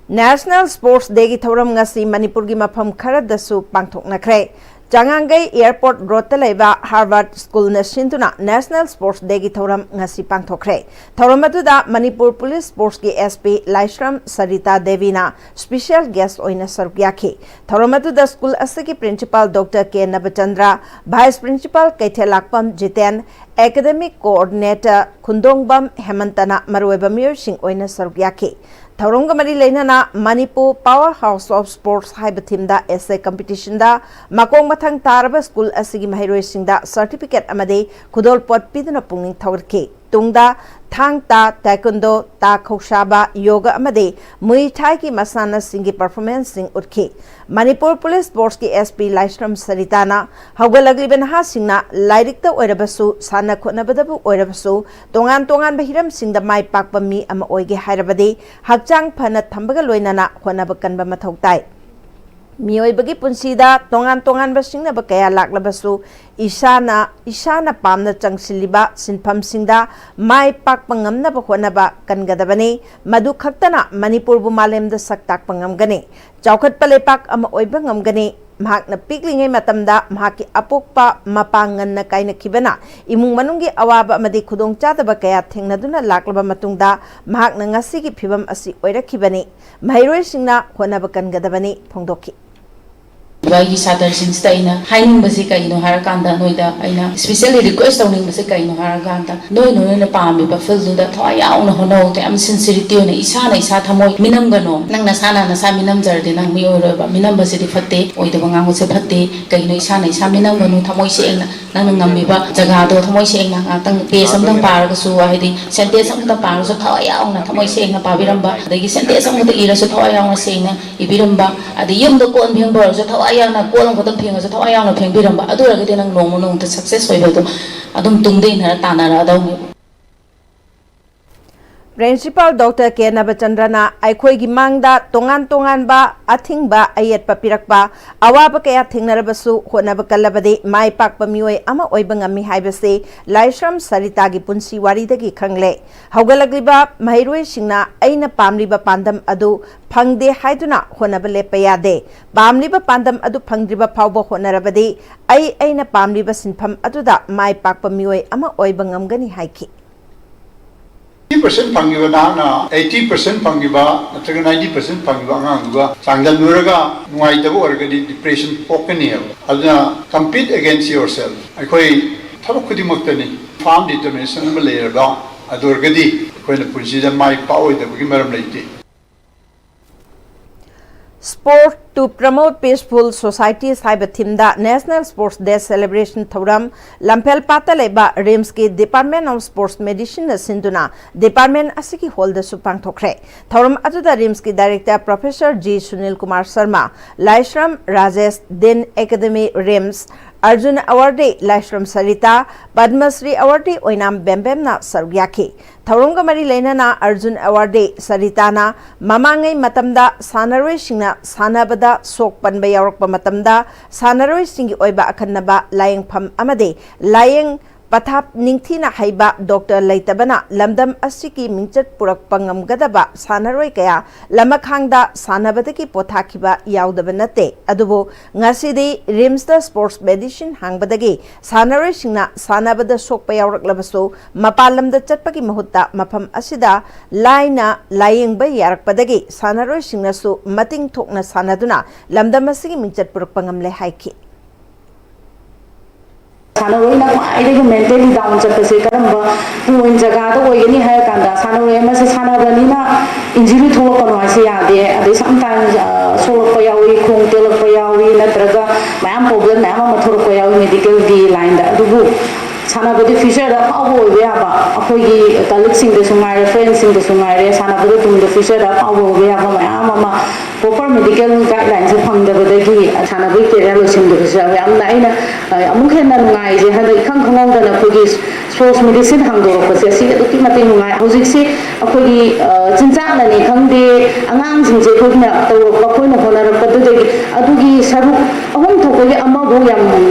National Sports Dayꯒꯤ ꯊꯧꯔꯝ ꯉꯁꯤ ꯃꯅꯤꯄꯨꯔꯒꯤ ꯃꯐꯝ ꯈꯔꯗꯁꯨ ꯄꯥꯡꯊꯣꯛꯅꯈ꯭ꯔꯦ꯫ ꯆꯉꯥꯡꯒꯩ Airport Roadꯇ ꯂꯩꯕ Harvard Schoolꯅ ꯁꯤꯟꯗꯨꯅ National Sports Dayꯒꯤ ꯊꯧꯔꯝ ꯉꯁꯤ ꯄꯥꯡꯊꯣꯛꯈ꯭ꯔꯦ꯫ ꯊꯧꯔꯝ ꯑꯗꯨꯗ ꯃꯅꯤꯄꯨꯔ Police Forceꯀꯤ SP ꯂꯥꯏꯁ꯭ꯔꯝ ꯁꯔꯤꯇꯥ ꯗꯦꯕꯤꯅ special guest ꯑꯣꯏꯅ ꯁꯔꯨꯛ ꯌꯥꯈꯤ꯫ ꯊꯧꯔꯝ ꯑꯗꯨꯗ school ꯑꯁꯤꯒꯤ principal Doctor K ꯅꯕꯆꯟꯗ꯭ꯔ, vice principal ꯀꯩꯊꯦꯜꯂꯥꯛꯄꯝ Jiten, academic coordinator ꯈꯨꯟꯗꯣꯡꯕꯝ ꯍꯦꯃꯟꯇꯅ ꯃꯔꯨꯑꯣꯏꯕ ꯃꯤꯑꯣꯏꯁꯤꯡ ꯑꯣꯏꯅ ꯁꯔꯨꯛ ꯌꯥꯈꯤ꯫ ꯊꯧꯔꯝꯒ ꯃꯔꯤ ꯂꯩꯅꯅ Manipur Power House of Sports ꯍꯥꯏꯕ themeꯗ essay competitionꯗ ꯃꯀꯣꯡ ꯃꯊꯪ ꯇꯥꯔꯕ school ꯑꯁꯤꯒꯤ ꯃꯍꯩꯔꯣꯏꯁꯤꯡꯗ certificate ꯑꯃꯗꯤ ꯈꯨꯗꯣꯜꯄꯣꯠ ꯄꯤꯗꯨꯅ ꯄꯨꯛꯅꯤꯡ ꯊꯧꯒꯠꯈꯤ꯫ ꯇꯨꯡꯗ ꯊꯥꯡ ꯇꯥ, taekwondo, ꯇꯥ ꯈꯧꯁꯥꯕ, yoga ꯑꯃꯗꯤ ꯃꯨꯏ ꯊꯥꯏꯒꯤ ꯃꯁꯥꯟꯅꯁꯤꯡꯒꯤ performanceꯁꯤꯡ ꯎꯠꯈꯤ꯫ ꯃꯅꯤꯄꯨꯔ Police Forceꯀꯤ SP ꯂꯥꯏꯁ꯭ꯔꯝ ꯁꯔꯤꯇꯥꯅ ꯍꯧꯒꯠꯂꯛꯂꯤꯕ ꯅꯍꯥꯁꯤꯡꯅ ꯂꯥꯏꯔꯤꯛꯇ ꯑꯣꯏꯔꯕꯁꯨ, ꯁꯥꯟꯅ ꯈꯣꯠꯅꯕꯗꯕꯨ ꯑꯣꯏꯔꯕꯁꯨ, ꯇꯣꯉꯥꯟ ꯇꯣꯉꯥꯟꯕ ꯍꯤꯔꯝꯁꯤꯡꯗ ꯃꯥꯏ ꯄꯥꯛꯄ ꯃꯤ ꯑꯃ ꯑꯣꯏꯒꯦ ꯍꯥꯏꯔꯕꯗꯤ ꯍꯛꯆꯥꯡ ꯐꯅ ꯊꯝꯕꯒ ꯂꯣꯏꯅꯅ ꯍꯣꯠꯅꯕ ꯀꯟꯕ ꯃꯊꯧ ꯇꯥꯏ꯫ ꯃꯤꯑꯣꯏꯕꯒꯤ ꯄꯨꯟꯁꯤꯗ ꯇꯣꯉꯥꯟ ꯇꯣꯉꯥꯟꯕ ꯁꯤꯡꯅꯕ ꯀꯌꯥ ꯂꯥꯛꯂꯕꯁꯨ, ꯏꯁꯥꯅ, ꯏꯁꯥꯅ ꯄꯥꯝꯅ ꯆꯪꯁꯤꯜꯂꯤꯕ ꯁꯤꯟꯐꯝꯁꯤꯡꯗ ꯃꯥꯏ ꯄꯥꯛꯄ ꯉꯝꯅꯕ ꯍꯣꯠꯅꯕ ꯀꯟꯒꯗꯕꯅꯤ꯫ ꯃꯗꯨ ꯈꯛꯇꯅ ꯃꯅꯤꯄꯨꯔꯕꯨ ꯃꯥꯂꯦꯝꯗ ꯁꯛ ꯇꯥꯛꯄ ꯉꯝꯒꯅꯤ꯫ ꯆꯥꯎꯈꯠꯄ ꯂꯩꯄꯥꯛ ꯑꯃ ꯑꯣꯏꯕ ꯉꯝꯒꯅꯤ꯫ ꯃꯍꯥꯛꯅ ꯄꯤꯛꯂꯤꯉꯩ ꯃꯇꯝꯗ ꯃꯍꯥꯛꯀꯤ ꯑꯄꯣꯛꯄ ꯃꯄꯥ ꯉꯟꯅ ꯀꯥꯏꯅꯈꯤꯕꯅ ꯏꯃꯨꯡ ꯃꯅꯨꯡꯒꯤ ꯑꯋꯥꯕ ꯑꯃꯗꯤ ꯈꯨꯗꯣꯡꯆꯥꯗꯕ ꯀꯌꯥ ꯊꯦꯡꯅꯗꯨꯅ ꯂꯥꯛꯂꯕ ꯃꯇꯨꯡꯗ ꯃꯍꯥꯛꯅ ꯉꯁꯤꯒꯤ ꯐꯤꯚꯝ ꯑꯁꯤ ꯑꯣꯏꯔꯛꯈꯤꯕꯅꯤ꯫ ꯃꯍꯩꯔꯣꯏꯁꯤꯡꯅ ꯍꯣꯠꯅꯕ ꯀꯟꯒꯗꯕꯅꯤ ꯐꯣꯡꯗꯣꯛꯈꯤ꯫ ꯑꯩꯒꯤ ꯁꯥꯇ꯭ꯔꯁꯤꯡꯁꯤꯗ ꯑꯩꯅ ꯍꯥꯏꯅꯤꯡꯕꯁꯤ ꯀꯩꯅꯣ ꯍꯥꯏꯔꯀꯥꯟꯗ, ꯅꯣꯏꯗ ꯑꯩꯅ specially request ꯇꯧꯅꯤꯡꯕꯁꯤ ꯀꯩꯅꯣ ꯍꯥꯏꯔꯀꯥꯟꯗ, ꯅꯣꯏ, ꯅꯣꯏꯅ ꯄꯥꯝꯃꯤꯕ fieldꯗꯨꯗ ꯊꯋꯥꯏ ꯌꯥꯎꯅ ꯍꯣꯠꯅꯧ, ꯌꯥꯝ sincerity ꯑꯣꯏꯅ, ꯏꯁꯥꯅ ꯏꯁꯥ ꯊꯃꯣꯏ ꯃꯤꯅꯝꯒꯅꯣ꯫ ꯅꯪ ꯅꯁꯥꯅ ꯅꯁꯥ ꯃꯤꯅꯝꯖꯔꯗꯤ ꯅꯪ ꯃꯤ ꯑꯣꯏꯔꯣꯏꯕ꯫ ꯃꯤꯅꯝꯕꯁꯤꯗꯤ ꯐꯠꯇꯦ, ꯑꯣꯏꯗꯕ ꯉꯥꯡꯕꯁꯦ ꯐꯠꯇꯦ꯫ ꯀꯩꯒꯤꯅꯣ? ꯏꯁꯥꯅ ꯏꯁꯥ ꯃꯤꯅꯝꯒꯅꯨ, ꯊꯃꯣꯏ ꯁꯦꯡꯅ ꯅꯪꯅ ꯉꯝꯃꯤꯕ ꯖꯒꯥꯗꯣ ꯊꯃꯣꯏ ꯁꯦꯡꯅ ꯉꯥꯛꯇꯪ page ꯑꯝꯇꯪ ꯄꯥꯔꯒꯁꯨ, ꯍꯥꯏꯗꯤ sentence ꯑꯃꯈꯛꯇꯪ ꯄꯥꯔꯒꯁꯨ ꯊꯋꯥꯏ ꯌꯥꯎꯅ ꯊꯃꯣꯏ ꯁꯦꯡꯅ ꯄꯥꯕꯤꯔꯝꯕ, ꯑꯗꯒꯤ sentence ꯑꯃꯈꯛꯇ ꯏꯔꯁꯨ ꯊꯋꯥꯏ ꯌꯥꯎꯅ ꯁꯦꯡꯅ ꯏꯕꯤꯔꯝꯕ, ꯑꯗꯩ ꯌꯨꯝꯗ ꯀꯣꯟ ꯐꯦꯡꯕ ꯑꯣꯏꯔꯁꯨ ꯊꯋꯥꯏ ꯌꯥꯝꯅ ꯀꯣꯜ ꯑꯃꯈꯛꯇꯪ ꯐꯦꯡꯉꯁꯨ ꯊꯋꯥꯏ ꯌꯥꯎꯅ ꯐꯦꯡꯕꯤꯔꯝꯕ, ꯑꯗꯨ ꯑꯣꯏꯔꯒꯗꯤ ꯅꯪ ꯅꯣꯡꯃ ꯅꯣꯡꯃꯇ ꯁꯛꯁꯦꯁ ꯑꯣꯏꯕ ꯑꯗꯨꯝ ꯑꯗꯨꯝ ꯇꯨꯡꯗ ꯏꯟꯅꯔ ꯇꯥꯟꯅꯔꯛꯑꯗꯧꯅꯦꯕ꯫ Principal Doctor ꯀꯦ ꯅꯕꯆꯟꯗ꯭ꯔꯅ ꯑꯩꯈꯣꯏꯒꯤ ꯃꯥꯡꯗ ꯇꯣꯉꯥꯟ ꯇꯣꯉꯥꯟꯕ ꯑꯊꯤꯡꯕ ꯑꯌꯦꯠꯄ ꯄꯤꯔꯛꯄ, ꯑꯋꯥꯕ ꯀꯌꯥ ꯊꯦꯡꯅꯔꯕꯁꯨ ꯍꯣꯠꯅꯕ ꯀꯜꯂꯕꯗꯤ ꯃꯥꯏ ꯄꯥꯛꯄ ꯃꯤꯑꯣꯏ ꯑꯃ ꯑꯣꯏꯕ ꯉꯝꯃꯤ ꯍꯥꯏꯕꯁꯤ ꯂꯥꯏꯁ꯭ꯔꯝ ꯁꯔꯤꯇꯥꯒꯤ ꯄꯨꯟꯁꯤ ꯋꯥꯔꯤꯗꯒꯤ ꯈꯪꯂꯦ꯫ ꯍꯧꯒꯠꯂꯛꯂꯤꯕ ꯃꯍꯩꯔꯣꯏꯁꯤꯡꯅ ꯑꯩꯅ ꯄꯥꯝꯂꯤꯕ ꯄꯥꯟꯗꯝ ꯑꯗꯨ ꯐꯪꯗꯦ ꯍꯥꯏꯗꯨꯅ ꯍꯣꯠꯅꯕ ꯂꯦꯞꯄ ꯌꯥꯗꯦ꯫ ꯄꯥꯝꯂꯤꯕ ꯄꯥꯟꯗꯝ ꯑꯗꯨ ꯐꯪꯗ꯭ꯔꯤꯕ ꯐꯥꯎꯕ ꯍꯣꯠꯅꯔꯕꯗꯤ ꯑꯩ ꯑꯩꯅ ꯄꯥꯝꯂꯤꯕ ꯁꯤꯟꯐꯝ ꯑꯗꯨꯗ ꯃꯥꯏ ꯄꯥꯛꯄ ꯃꯤꯑꯣꯏ ꯑꯃ ꯑꯣꯏꯕ ꯉꯝꯒꯅꯤ ꯍꯥꯏꯈꯤ꯫ Eighty percent ꯐꯪꯉꯤꯕ ꯅꯍꯥꯛꯅ eighty percent ꯐꯪꯉꯤꯕ ꯅꯠꯇ꯭ꯔꯒ ninety percent ꯐꯪꯉꯤꯕ ꯑꯉꯥꯡꯗꯨꯒ ꯆꯥꯡꯗꯝꯅꯔꯒ ꯅꯨꯡꯉꯥꯏꯇꯕ ꯑꯣꯏꯔꯒꯗꯤ depression ꯄꯣꯛꯀꯅꯤꯕ꯫ ꯑꯗꯨꯅ compete against yourself꯫ ꯑꯩꯈꯣꯏ ꯊꯕꯛ ꯈꯨꯗꯤꯡꯃꯛꯇꯅꯤ firm determination ꯑꯃ ꯂꯩꯔꯕ ꯑꯗꯨ ꯑꯣꯏꯔꯒꯗꯤ ꯑꯩꯈꯣꯏꯅ ꯄꯨꯟꯁꯤꯗ ꯃꯥꯏ ꯄꯥꯛꯑꯣꯏꯗꯕꯒꯤ ꯃꯔꯝ ꯂꯩꯇꯦ꯫ Sport to promote peaceful societies ꯍꯥꯏꯕ ꯊꯤꯝꯗ National Sports Day celebration ꯊꯧꯔꯝ ꯂꯝꯐꯦꯜ ꯄꯥꯠꯇ ꯂꯩꯕ ꯔꯤꯝꯁꯀꯤ Department of Sports Medicineꯅ ꯁꯤꯟꯗꯨꯅ department ꯑꯁꯤꯒꯤ ꯍꯣꯜꯗꯁꯨ ꯄꯥꯡꯊꯣꯛꯈ꯭ꯔꯦ꯫ ꯊꯧꯔꯝ ꯑꯗꯨꯗ ꯔꯤꯝꯁꯀꯤ Director Professor G Sunil Kumar Sharma, ꯂꯥꯏꯁ꯭ꯔꯝ ꯔꯥꯖꯦꯁ, Dean Academy ꯔꯤꯝꯁ, ꯑꯔꯖꯨꯟ ꯑꯦꯋꯥꯔꯗꯤ ꯂꯥꯏꯁ꯭ꯔꯝ ꯁꯔꯤꯇꯥ, ꯄꯗꯃꯁ꯭ꯔꯤ ꯑꯦꯋꯥꯔꯗꯤ ꯑꯣꯏꯅꯥꯝ ꯕꯦꯝꯕꯦꯝꯅ ꯁꯔꯨꯛ ꯌꯥꯈꯤ꯫ ꯊꯧꯔꯝꯒ ꯃꯔꯤ ꯂꯩꯅꯅ ꯑꯔꯖꯨꯟ ꯑꯦꯋꯥꯔꯗꯤ ꯁꯔꯤꯇꯥꯅ ꯃꯃꯥꯡꯉꯩ ꯃꯇꯝꯗ ꯁꯥꯟꯅꯔꯣꯏꯁꯤꯡꯅ ꯁꯥꯟꯅꯕꯗ ꯁꯣꯛ ꯄꯟꯕ ꯌꯥꯎꯔꯛꯄ ꯃꯇꯝꯗ ꯁꯥꯟꯅꯔꯣꯏꯁꯤꯡꯒꯤ ꯑꯣꯏꯕ ꯑꯈꯟꯅꯕ ꯂꯥꯌꯦꯡꯐꯝ ꯑꯃꯗꯤ ꯂꯥꯌꯦꯡ ꯄꯊꯥꯞ ꯅꯤꯡꯊꯤꯅ ꯍꯩꯕ ꯗꯣꯛꯇꯔ ꯂꯩꯇꯕꯅ ꯂꯝꯗꯝ ꯑꯁꯤꯒꯤ ꯃꯤꯡꯆꯠ ꯄꯨꯔꯛꯄ ꯉꯝꯒꯗꯕ ꯁꯥꯟꯅꯔꯣꯏ ꯀꯌꯥ ꯂꯃꯈꯥꯡꯗ ꯁꯥꯟꯅꯕꯗꯒꯤ ꯄꯣꯊꯥꯈꯤꯕ ꯌꯥꯎꯗꯕ ꯅꯠꯇꯦ꯫ ꯑꯗꯨꯕꯨ ꯉꯁꯤꯗꯤ ꯔꯤꯝꯁꯇ sports medicine ꯍꯥꯡꯕꯗꯒꯤ ꯁꯥꯟꯅꯔꯣꯏꯁꯤꯡꯅ ꯁꯥꯟꯅꯕꯗ ꯁꯣꯛꯄ ꯌꯥꯎꯔꯛꯂꯕꯁꯨ ꯃꯄꯥꯟ ꯂꯝꯗ ꯆꯠꯄꯒꯤ ꯃꯍꯨꯠꯇ ꯃꯐꯝ ꯑꯁꯤꯗ ꯂꯥꯏꯅ ꯂꯥꯌꯦꯡꯕ ꯌꯥꯔꯛꯄꯗꯒꯤ ꯁꯥꯟꯅꯔꯣꯏꯁꯤꯡꯅꯁꯨ ꯃꯇꯤꯡ ꯊꯣꯛꯅ ꯁꯥꯟꯅꯗꯨꯅ ꯂꯝꯗꯝ ꯑꯁꯤꯒꯤ ꯃꯤꯡꯆꯠ ꯄꯨꯔꯛꯄ ꯉꯝꯂꯦ ꯍꯥꯏꯈꯤ꯫ ꯁꯥꯟꯅꯔꯣꯏꯅ ꯈ꯭ꯋꯥꯏꯗꯒꯤ mentally down ꯆꯠꯄꯁꯦ ꯀꯔꯝꯕ point ꯖꯒꯥꯗ ꯑꯣꯏꯒꯅꯤ ꯍꯥꯏꯔ ꯀꯥꯟꯗ ꯁꯥꯟꯅꯔꯣꯏ ꯑꯃꯁꯦ ꯁꯥꯟꯅꯕꯅꯤꯅ injury ꯊꯣꯛꯂꯛꯀꯅꯣ ꯍꯥꯏꯁꯦ ꯌꯥꯗꯦ꯫ ꯑꯗꯩ sometimes ꯁꯣꯛꯂꯛꯄ ꯌꯥꯎꯏ, ꯈꯣꯡ ꯇꯦꯛꯂꯛꯄ ꯌꯥꯎꯏ, ꯅꯠꯇ꯭ꯔꯒ ꯃꯌꯥꯝ problem ꯃꯌꯥꯝ ꯑꯃ ꯊꯣꯛꯂꯛꯄ ꯌꯥꯎꯏ medicalꯒꯤ lineꯗ꯫ ꯑꯗꯨꯕꯨ ꯁꯥꯟꯅꯕꯗꯤ ꯐ꯭ꯌꯨꯆꯔꯗ ꯑꯐꯥꯎꯕ ꯑꯣꯏꯕ ꯌꯥꯕ, ꯑꯩꯈꯣꯏꯒꯤ ꯀꯂꯤꯛꯁꯤꯡꯗꯁꯨ ꯉꯥꯏꯔꯦ, ꯐ꯭ꯔꯦꯟꯁꯤꯡꯗꯁꯨ ꯉꯥꯏꯔꯦ, ꯁꯥꯟꯅꯕꯗ ꯇꯨꯡꯗ ꯐ꯭ꯌꯨꯆꯔꯗ ꯑꯐꯥꯎꯕ ꯑꯣꯏꯕ ꯌꯥꯕ ꯃꯌꯥꯝ ꯑꯃ ꯄ꯭ꯔꯣꯄꯔ ꯃꯦꯗꯤꯀꯦꯜ ꯒꯥꯏꯗꯂꯥꯏꯟꯁꯦ ꯐꯪꯗꯕꯗꯒꯤ ꯁꯥꯟꯅꯕꯒꯤ ꯀꯦꯔꯤꯌꯔ ꯂꯣꯏꯁꯤꯟꯈꯤꯕꯁꯨ ꯌꯥꯎꯋꯦ꯫ ꯌꯥꯝꯅ ꯑꯩꯅ ꯑꯃꯨꯛ ꯍꯦꯟꯅ ꯅꯨꯡꯉꯥꯏꯖꯦ꯫ ꯍꯟꯗꯛ ꯏꯈꯪ ꯈꯪꯍꯧꯗꯅ ꯑꯩꯈꯣꯏꯒꯤ ꯁ꯭ꯄꯣꯔꯠꯁ ꯃꯦꯗꯤꯁꯤꯟ ꯍꯥꯡꯗꯣꯔꯛꯄꯁꯦ ꯑꯁꯤ ꯑꯗꯨꯛꯀꯤ ꯃꯇꯤꯛ ꯅꯨꯡꯉꯥꯏ꯫ ꯍꯧꯖꯤꯛꯁꯤ ꯑꯩꯈꯣꯏꯒꯤ ꯆꯤꯟꯖꯥꯛꯅꯅꯤ ꯈꯪꯗꯦ, ꯑꯉꯥꯡꯁꯤꯡꯁꯦ ꯑꯩꯈꯣꯏꯅ ꯇꯧꯔꯛꯄ, ꯑꯩꯈꯣꯏꯅ ꯍꯣꯠꯅꯔꯛꯄꯗꯨꯗꯒꯤ ꯑꯗꯨꯒꯤ ꯁꯔꯨꯛ ꯑꯍꯨꯝ ꯊꯣꯛꯄꯒꯤ ꯑꯃꯐꯥꯎ ꯌꯥꯝ